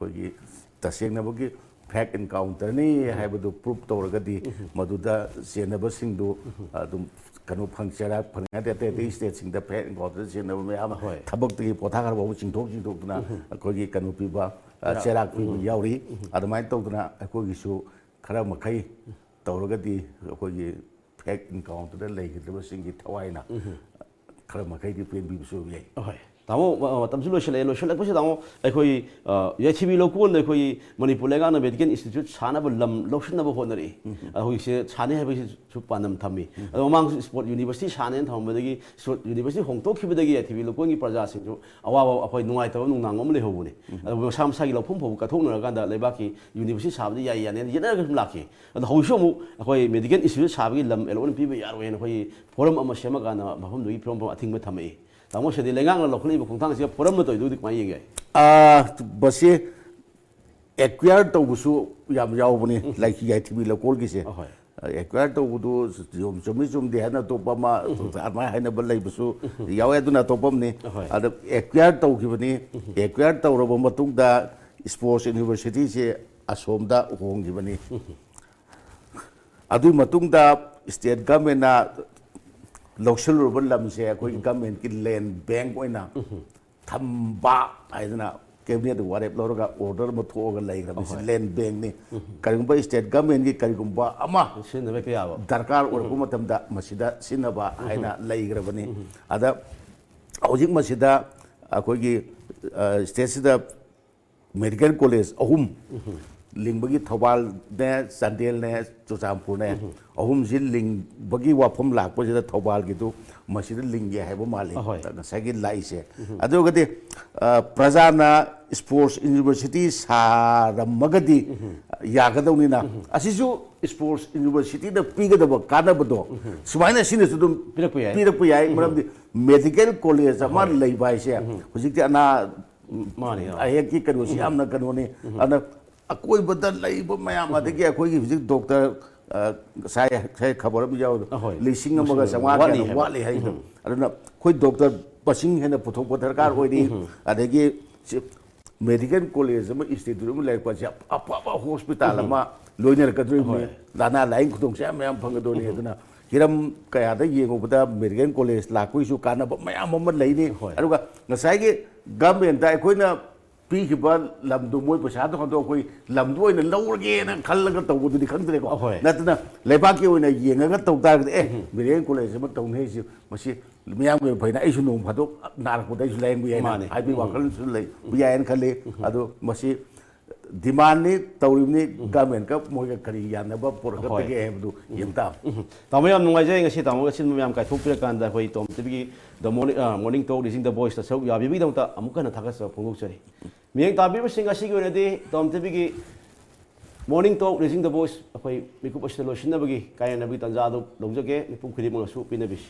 ꯑꯩꯈꯣꯏꯒꯤ ꯇꯁꯦꯡꯅꯃꯛꯀꯤ ꯐꯦꯛ ꯏꯟꯀꯥꯎꯟꯇꯔꯅꯤ ꯍꯥꯏꯕꯗꯨ ꯄ꯭ꯔꯨꯞ ꯇꯧꯔꯒꯗꯤ, ꯃꯗꯨꯗ ꯆꯦꯟꯅꯕꯁꯤꯡꯗꯨ ꯑꯗꯨꯝ ꯀꯩꯅꯣ ꯐꯪ, ꯆꯩꯔꯥꯛ ꯐꯪꯉꯗꯤ, ꯑꯇꯩ ꯑꯇꯩ ꯁ꯭ꯇꯦꯠꯁꯤꯡꯗ ꯐꯦꯛ ꯏꯟꯀꯥꯎꯟꯇꯔ ꯆꯦꯟꯅꯕ ꯃꯌꯥꯝ ꯑꯃ, ꯍꯣꯏ꯫ ꯊꯕꯛꯇꯒꯤ ꯄꯣꯊꯥꯈ꯭ꯔ ꯐꯥꯎꯕ ꯆꯤꯡꯊꯣꯛ ꯆꯤꯡꯊꯣꯛꯇꯨꯅ ꯑꯩꯈꯣꯏꯒꯤ ꯀꯩꯅꯣ ꯄꯤꯕ, ꯑ, ꯆꯩꯔꯥꯛ ꯄꯤꯕ ꯌꯥꯎꯔꯤ꯫ ꯑꯗꯨꯃꯥꯏꯅ ꯇꯧꯗꯅ ꯑꯩꯈꯣꯏꯒꯤꯁꯨ ꯈꯔ ꯃꯈꯩ ꯇꯧꯔꯒꯗꯤ ꯑꯩꯈꯣꯏꯒꯤ ꯐꯦꯛ ꯏꯟꯀꯥꯎꯟꯇꯔꯗ ꯂꯩꯈꯤꯗ꯭ꯔꯕꯁꯤꯡꯒꯤ ꯊꯋꯥꯏꯅ ꯈꯔ ꯃꯈꯩꯗꯤ ꯄꯦꯟꯕꯤꯕꯁꯨ ꯌꯥꯏ꯫ ꯑꯍꯣꯏ꯫ ꯇꯥꯃꯣ, ꯃ-, ꯃꯇꯝꯁꯨ ꯂꯣꯏꯁꯤꯜꯂꯛꯑꯦ꯫ ꯂꯣꯏꯁꯤꯜꯂꯛꯄꯁꯤꯗ, ꯇꯥꯃꯣ, ꯑꯩꯈꯣꯏ, ꯑ, ꯌꯥꯏꯊꯤꯕꯤ ꯂꯧꯀꯣꯟꯗ ꯑꯩꯈꯣꯏ ꯃꯅꯤꯄꯨꯔ ꯂꯩꯉꯥꯛꯅ medical institute ꯁꯥꯅꯕ ꯂꯝ ꯂꯧꯁꯤꯟꯅꯕ ꯍꯣꯠꯅꯔꯛꯏ꯫ ꯑ, ꯍꯧꯖꯤꯛꯁꯦ ꯁꯥꯅꯤ ꯍꯥꯏꯕꯒꯤꯁꯨ ꯄꯥꯟꯗꯝ ꯊꯝꯃꯤ꯫ ꯑꯗꯣ ꯃꯃꯥꯡꯁꯨ sport university ꯁꯥꯅꯦꯅ ꯊꯝꯃꯝꯕꯗꯒꯤ sport university ꯍꯣꯡꯗꯣꯛꯈꯤꯕꯗꯒꯤ ꯌꯥꯏꯊꯤꯕꯤ ꯂꯧꯀꯣꯟꯒꯤ ꯄ꯭ꯔꯖꯥꯁꯤꯡꯁꯨ ꯑꯋꯥꯕ, ꯑꯩꯈꯣꯏ ꯅꯨꯡꯉꯥꯏꯇꯕ ꯅꯨꯡꯅꯥꯡꯕ ꯑꯃ ꯂꯩꯍꯧꯕꯅꯦ꯫ ꯑꯗꯨ ꯃꯁꯥ ꯃꯁꯥꯒꯤ ꯂꯧꯐꯝ ꯐꯥꯎꯕ ꯀꯠꯊꯣꯛꯅꯔꯀꯥꯟꯗ ꯂꯩꯕꯥꯛꯀꯤ university ꯁꯥꯕꯗꯤ ꯌꯥꯏ ꯌꯥꯅꯤ ꯍꯥꯏꯅ ꯌꯦꯠꯅꯔꯒ ꯁꯨꯝ ꯂꯥꯛꯈꯤ꯫ ꯑꯗꯣ ꯍꯧꯖꯤꯛꯁꯨ ꯑꯃꯨꯛ ꯑꯩꯈꯣꯏ medical institute ꯁꯥꯕꯒꯤ ꯂꯝ allotment ꯄꯤꯕ ꯌꯥꯔꯣꯏ ꯍꯥꯏꯅ ꯑꯩꯈꯣꯏꯒꯤ forum ꯑꯃ ꯁꯦꯝꯃꯀꯥꯟꯗ ꯃꯐꯝꯗꯨꯒꯤ ꯐꯤꯕꯝ ꯑꯊꯤꯡꯕ ꯊꯝꯃꯛꯏ꯫ ꯇꯥꯃꯣ, ꯁꯤꯗꯤ ꯂꯩꯉꯥꯛꯅ ꯂꯧꯈꯠꯂꯛꯏꯕ ꯈꯣꯡꯊꯥꯡꯁꯤꯒ forum ꯑꯃ ꯇꯧꯔꯤꯗꯨꯗꯤ ꯀꯃꯥꯏꯅ ꯌꯦꯡꯒꯦ? ꯑꯥ, ꯃꯁꯤ acquire ꯇꯧꯕꯁꯨ ꯌꯥꯝ ꯌꯥꯎꯕꯅꯤ, ꯎꯝ꯫ ꯂꯥꯏ-, ꯌꯥꯏꯊꯤꯕꯤ ꯂꯧꯀꯣꯜꯒꯤꯁꯦ꯫ ꯑꯍꯣꯏ꯫ Acquire ꯇꯧꯕꯗꯨ ꯆꯨꯝ-, ꯆꯨꯝꯃꯤ ꯆꯨꯝꯗꯦ ꯍꯥꯏꯅ ꯑꯇꯣꯞꯄ ꯑꯃ, ꯎꯝ꯫ ꯑꯗꯨꯃꯥꯏꯅ ꯍꯥꯏꯅꯕ ꯂꯩꯕꯁꯨ, ꯎꯝ꯫ ꯌꯥꯎꯋꯦ, ꯑꯗꯨꯅ ꯑꯇꯣꯞꯄ ꯑꯃꯅꯤ꯫ ꯑꯍꯣꯏ꯫ ꯑꯗ acquire ꯇꯧꯈꯤꯕꯅꯤ꯫ ꯎꯝ꯫ Acquire ꯇꯧꯔꯕ ꯃꯇꯨꯡꯗ sports universityꯁꯦ ꯑꯁꯣꯝꯗ ꯍꯣꯡꯈꯤꯕꯅꯤ꯫ ꯎꯝ꯫ ꯑꯗꯨꯒꯤ ꯃꯇꯨꯡꯗ state governmentꯅ ꯂꯧꯁꯤꯜꯂꯨꯔꯕ ꯂꯝꯁꯦ ꯑꯩꯈꯣꯏꯒꯤ governmentꯀꯤ land bank ꯑꯣꯏꯅ ꯊꯝꯕ ꯍꯥꯏꯗꯅ cabinet ꯋꯥꯔꯦꯞ ꯂꯧꯔꯒ order ꯑꯃ ꯊꯣꯛꯑꯒ ꯂꯩꯈ꯭ꯔꯕꯅꯤ꯫ ꯁꯤ ꯑꯍꯣꯏ꯫ Land bankꯅꯤ꯫ ꯀꯔꯤꯒꯨꯝꯕ state governmentꯀꯤ ꯀꯔꯤꯒꯨꯝꯕ ꯑꯃ ꯁꯤꯖꯤꯟꯅꯕ ꯍꯦꯛꯇ ꯌꯥꯕ꯫ ꯗꯔꯀꯥꯔ ꯑꯣꯏꯔꯛꯄ ꯃꯇꯝꯗ ꯃꯁꯤꯗ ꯁꯤꯖꯤꯟꯅꯕ ꯍꯥꯏꯅ ꯂꯩꯈ꯭ꯔꯕꯅꯤ꯫ ꯑꯗ ꯍꯧꯖꯤꯛ ꯃꯁꯤꯗ ꯑꯩꯈꯣꯏꯒꯤ, ꯑ, stateꯁꯤꯗ medical college ꯑꯍꯨꯝ ꯂꯤꯡꯕꯒꯤ, ꯊꯧꯕꯥꯜꯅꯦ, ꯆꯥꯟꯗꯦꯜꯅꯦ, ꯆꯨꯔꯆꯥꯟꯄꯨꯔꯅꯦ, ꯑꯍꯨꯝꯁꯤ ꯂꯤꯡꯕꯒꯤ ꯋꯥꯐꯝ ꯂꯥꯛꯄꯁꯤꯗ ꯊꯧꯕꯥꯜꯒꯤꯗꯨ ꯃꯁꯤꯗ ꯂꯤꯡꯒꯦ ꯍꯥꯏꯕ ꯃꯥꯜꯂꯤ, ꯑꯍꯣꯏ꯫ ꯉꯁꯥꯏꯒꯤ ꯂꯥꯛꯏꯁꯦ꯫ ꯑꯗꯨꯒꯗꯤ, ꯑ, ꯄ꯭ꯔꯖꯥꯅ sports university ꯁꯥꯔꯝꯃꯒꯗꯤ ꯌꯥꯒꯗꯧꯅꯤꯅ, ꯑꯁꯤꯁꯨ sports universityꯗ ꯄꯤꯒꯗꯕ ꯀꯥꯟꯅꯕꯗꯣ ꯁꯨꯃꯥꯏꯅ ꯁꯤꯅꯁꯨ ꯑꯗꯨꯝ ꯄꯤꯔꯛꯄ ꯌꯥꯏ꯫ ꯄꯤꯔꯛꯄ ꯌꯥꯏ꯫ ꯃꯔꯝꯗꯤ medical college ꯑꯃ ꯂꯩꯕ ꯍꯥꯏꯁꯦ ꯍꯧꯖꯤꯛꯇꯤ ꯑꯅꯥ ꯃꯥꯅꯦ, ꯑꯥ꯫ ꯑꯍꯦꯛꯀꯤ ꯀꯩꯅꯣꯁꯤ ꯌꯥꯝꯅ ꯀꯩꯅꯣꯅꯤ꯫ ꯑꯗꯨꯅ ꯑꯀꯣꯏꯕꯗ ꯂꯩꯕ ꯃꯌꯥꯝ, ꯑꯗꯒꯤ ꯑꯩꯈꯣꯏꯒꯤ ꯍꯧꯖꯤꯛ doctor, ꯑ, ꯉꯁꯥꯏ, ꯉꯁꯥꯏ ꯈꯕꯔ ꯑꯃ ꯌꯥꯎꯔꯤ, ꯑꯍꯣꯏ꯫ ꯂꯤꯁꯤꯡ ꯑꯃꯒ ꯃꯁꯤꯡ ꯆꯥꯝꯃꯉꯥ ꯋꯥꯠꯂꯤ ꯀꯌꯥꯅꯣ ꯍꯥꯏꯕ꯫ ꯋꯥꯠꯂꯤ ꯍꯥꯏꯗꯣ꯫ ꯑꯗꯨꯅ ꯑꯩꯈꯣꯏ doctor ꯃꯁꯤꯡ ꯍꯦꯟꯅ ꯄꯨꯊꯣꯛꯄ ꯗꯔꯀꯥꯔ ꯑꯣꯏꯔꯤ꯫ ꯑꯗꯒꯤ ꯁꯤ medical college ꯑꯃ, institute ꯑꯃ ꯂꯩꯔꯛꯄꯁꯦ ꯑꯐꯕ hospital ꯑꯃ ꯂꯣꯏꯅꯔꯛꯀꯗꯣꯔꯤꯕꯅꯤ꯫ ꯍꯣꯏ꯫ ꯂꯥꯏꯅꯥ ꯂꯥꯏꯌꯦꯡ ꯈꯨꯗꯣꯡꯆꯥꯕ ꯃꯌꯥꯝ ꯐꯪꯒꯗꯣꯏꯅꯤ꯫ ꯑꯗꯨꯅ ꯍꯤꯔꯝ ꯀꯌꯥꯗ ꯌꯦꯡꯉꯨꯕꯗ medical college ꯂꯥꯛꯄꯒꯤꯁꯨ ꯀꯥꯟꯅꯕ ꯃꯌꯥꯝ ꯑꯃ ꯂꯩꯅꯤ꯫ ꯍꯣꯏ꯫ ꯑꯗꯨꯒ ꯉꯁꯥꯏꯒꯤ governmentꯇ ꯑꯩꯈꯣꯏꯅ ꯄꯤꯈꯤꯕ ꯂꯝꯗꯣ, ꯃꯣꯏ ꯄꯩꯁꯥꯗꯣ ꯍꯟꯗꯣꯛ ꯑꯩꯈꯣꯏ ꯂꯝꯗꯣ ꯑꯣꯏꯅ ꯂꯧꯔꯒꯦꯅ ꯈꯜꯂꯒ ꯇꯧꯕꯗꯨꯗꯤ ꯈꯪꯗ꯭ꯔꯦꯀꯣ꯫ ꯑꯍꯣꯏ꯫ ꯅꯠꯇꯅ ꯂꯩꯕꯥꯛꯀꯤ ꯑꯣꯏꯅ ꯌꯦꯡꯉꯒ ꯇꯧ ꯇꯥꯔꯒꯗꯤ, ꯑꯦ, ꯃꯤꯔꯦꯝ ꯀꯣꯂꯦꯖ ꯑꯃ ꯇꯧꯅꯤ ꯍꯥꯏꯁꯤ, ꯃꯁꯤ ꯃꯤꯌꯥꯝꯒꯤ ꯑꯣꯏꯅ ꯐꯩꯅ, ꯑꯩꯁꯨ ꯅꯣꯡ ꯐꯥꯗꯣꯛ ꯅꯥꯔꯛꯄꯗ ꯑꯩꯁꯨ ꯂꯥꯌꯦꯡꯕ ꯌꯥꯏꯅ ꯃꯥꯅꯦ꯫ ꯍꯥꯏꯕꯒꯤ ꯋꯥꯈꯜꯁꯨ ꯂꯩꯕ ꯌꯥꯏꯅ ꯈꯜꯂꯤ꯫ ꯑꯗꯣ ꯃꯁꯤ ꯗꯤꯃꯥꯟꯅꯤ ꯇꯧꯔꯤꯕꯅꯤ, ꯒꯃꯦꯟꯒ ꯃꯣꯏꯒ ꯀꯔꯤ ꯌꯥꯅꯕ ꯄꯨꯔꯛꯀꯗꯒꯦ ꯍꯥꯏꯕꯗꯨ ꯌꯦꯡ ꯇꯥꯕꯅꯤ꯫ ꯇꯥꯃꯣ, ꯌꯥꯝ ꯅꯨꯡꯉꯥꯏꯖꯩ ꯉꯁꯤ ꯇꯥꯃꯣꯒ ꯑꯁꯤꯟꯕ ꯃꯌꯥꯝ ꯀꯥꯏꯊꯣꯛꯄꯤꯔꯀꯥꯟꯗ ꯑꯩꯈꯣꯏ ꯇꯣꯝ ꯇꯤꯚꯤꯒꯤ The Morning, ꯑ, Morning Talk Raising the Voiceꯇ ꯁꯔꯨꯛ ꯌꯥꯕꯤꯕꯒꯤꯗꯃꯛꯇ ꯑꯃꯨꯛ ꯍꯟꯅ ꯊꯥꯒꯠꯆꯕ ꯐꯣꯡꯗꯣꯛꯆꯔꯤ꯫ ꯃꯤꯠꯌꯦꯡ ꯇꯥꯕꯤꯕꯁꯤꯡ, ꯑꯁꯤꯒꯤ ꯑꯣꯏꯅꯗꯤ ꯇꯣꯝ ꯇꯤꯚꯤꯒꯤ Morning Talk Raising the Voice ꯑꯩꯈꯣꯏ ꯃꯤꯀꯨꯞ ꯑꯁꯤꯗ ꯂꯣꯏꯁꯤꯟꯅꯕꯒꯤ ꯀꯥꯏꯅꯅꯕꯒꯤ ꯇꯥꯟꯖꯥ ꯑꯗꯨ ꯂꯧꯖꯒꯦ꯫ ꯃꯤꯄꯨꯝ ꯈꯨꯗꯤꯡꯃꯛꯅꯁꯨ ꯄꯤꯅꯕꯤꯁꯤ꯫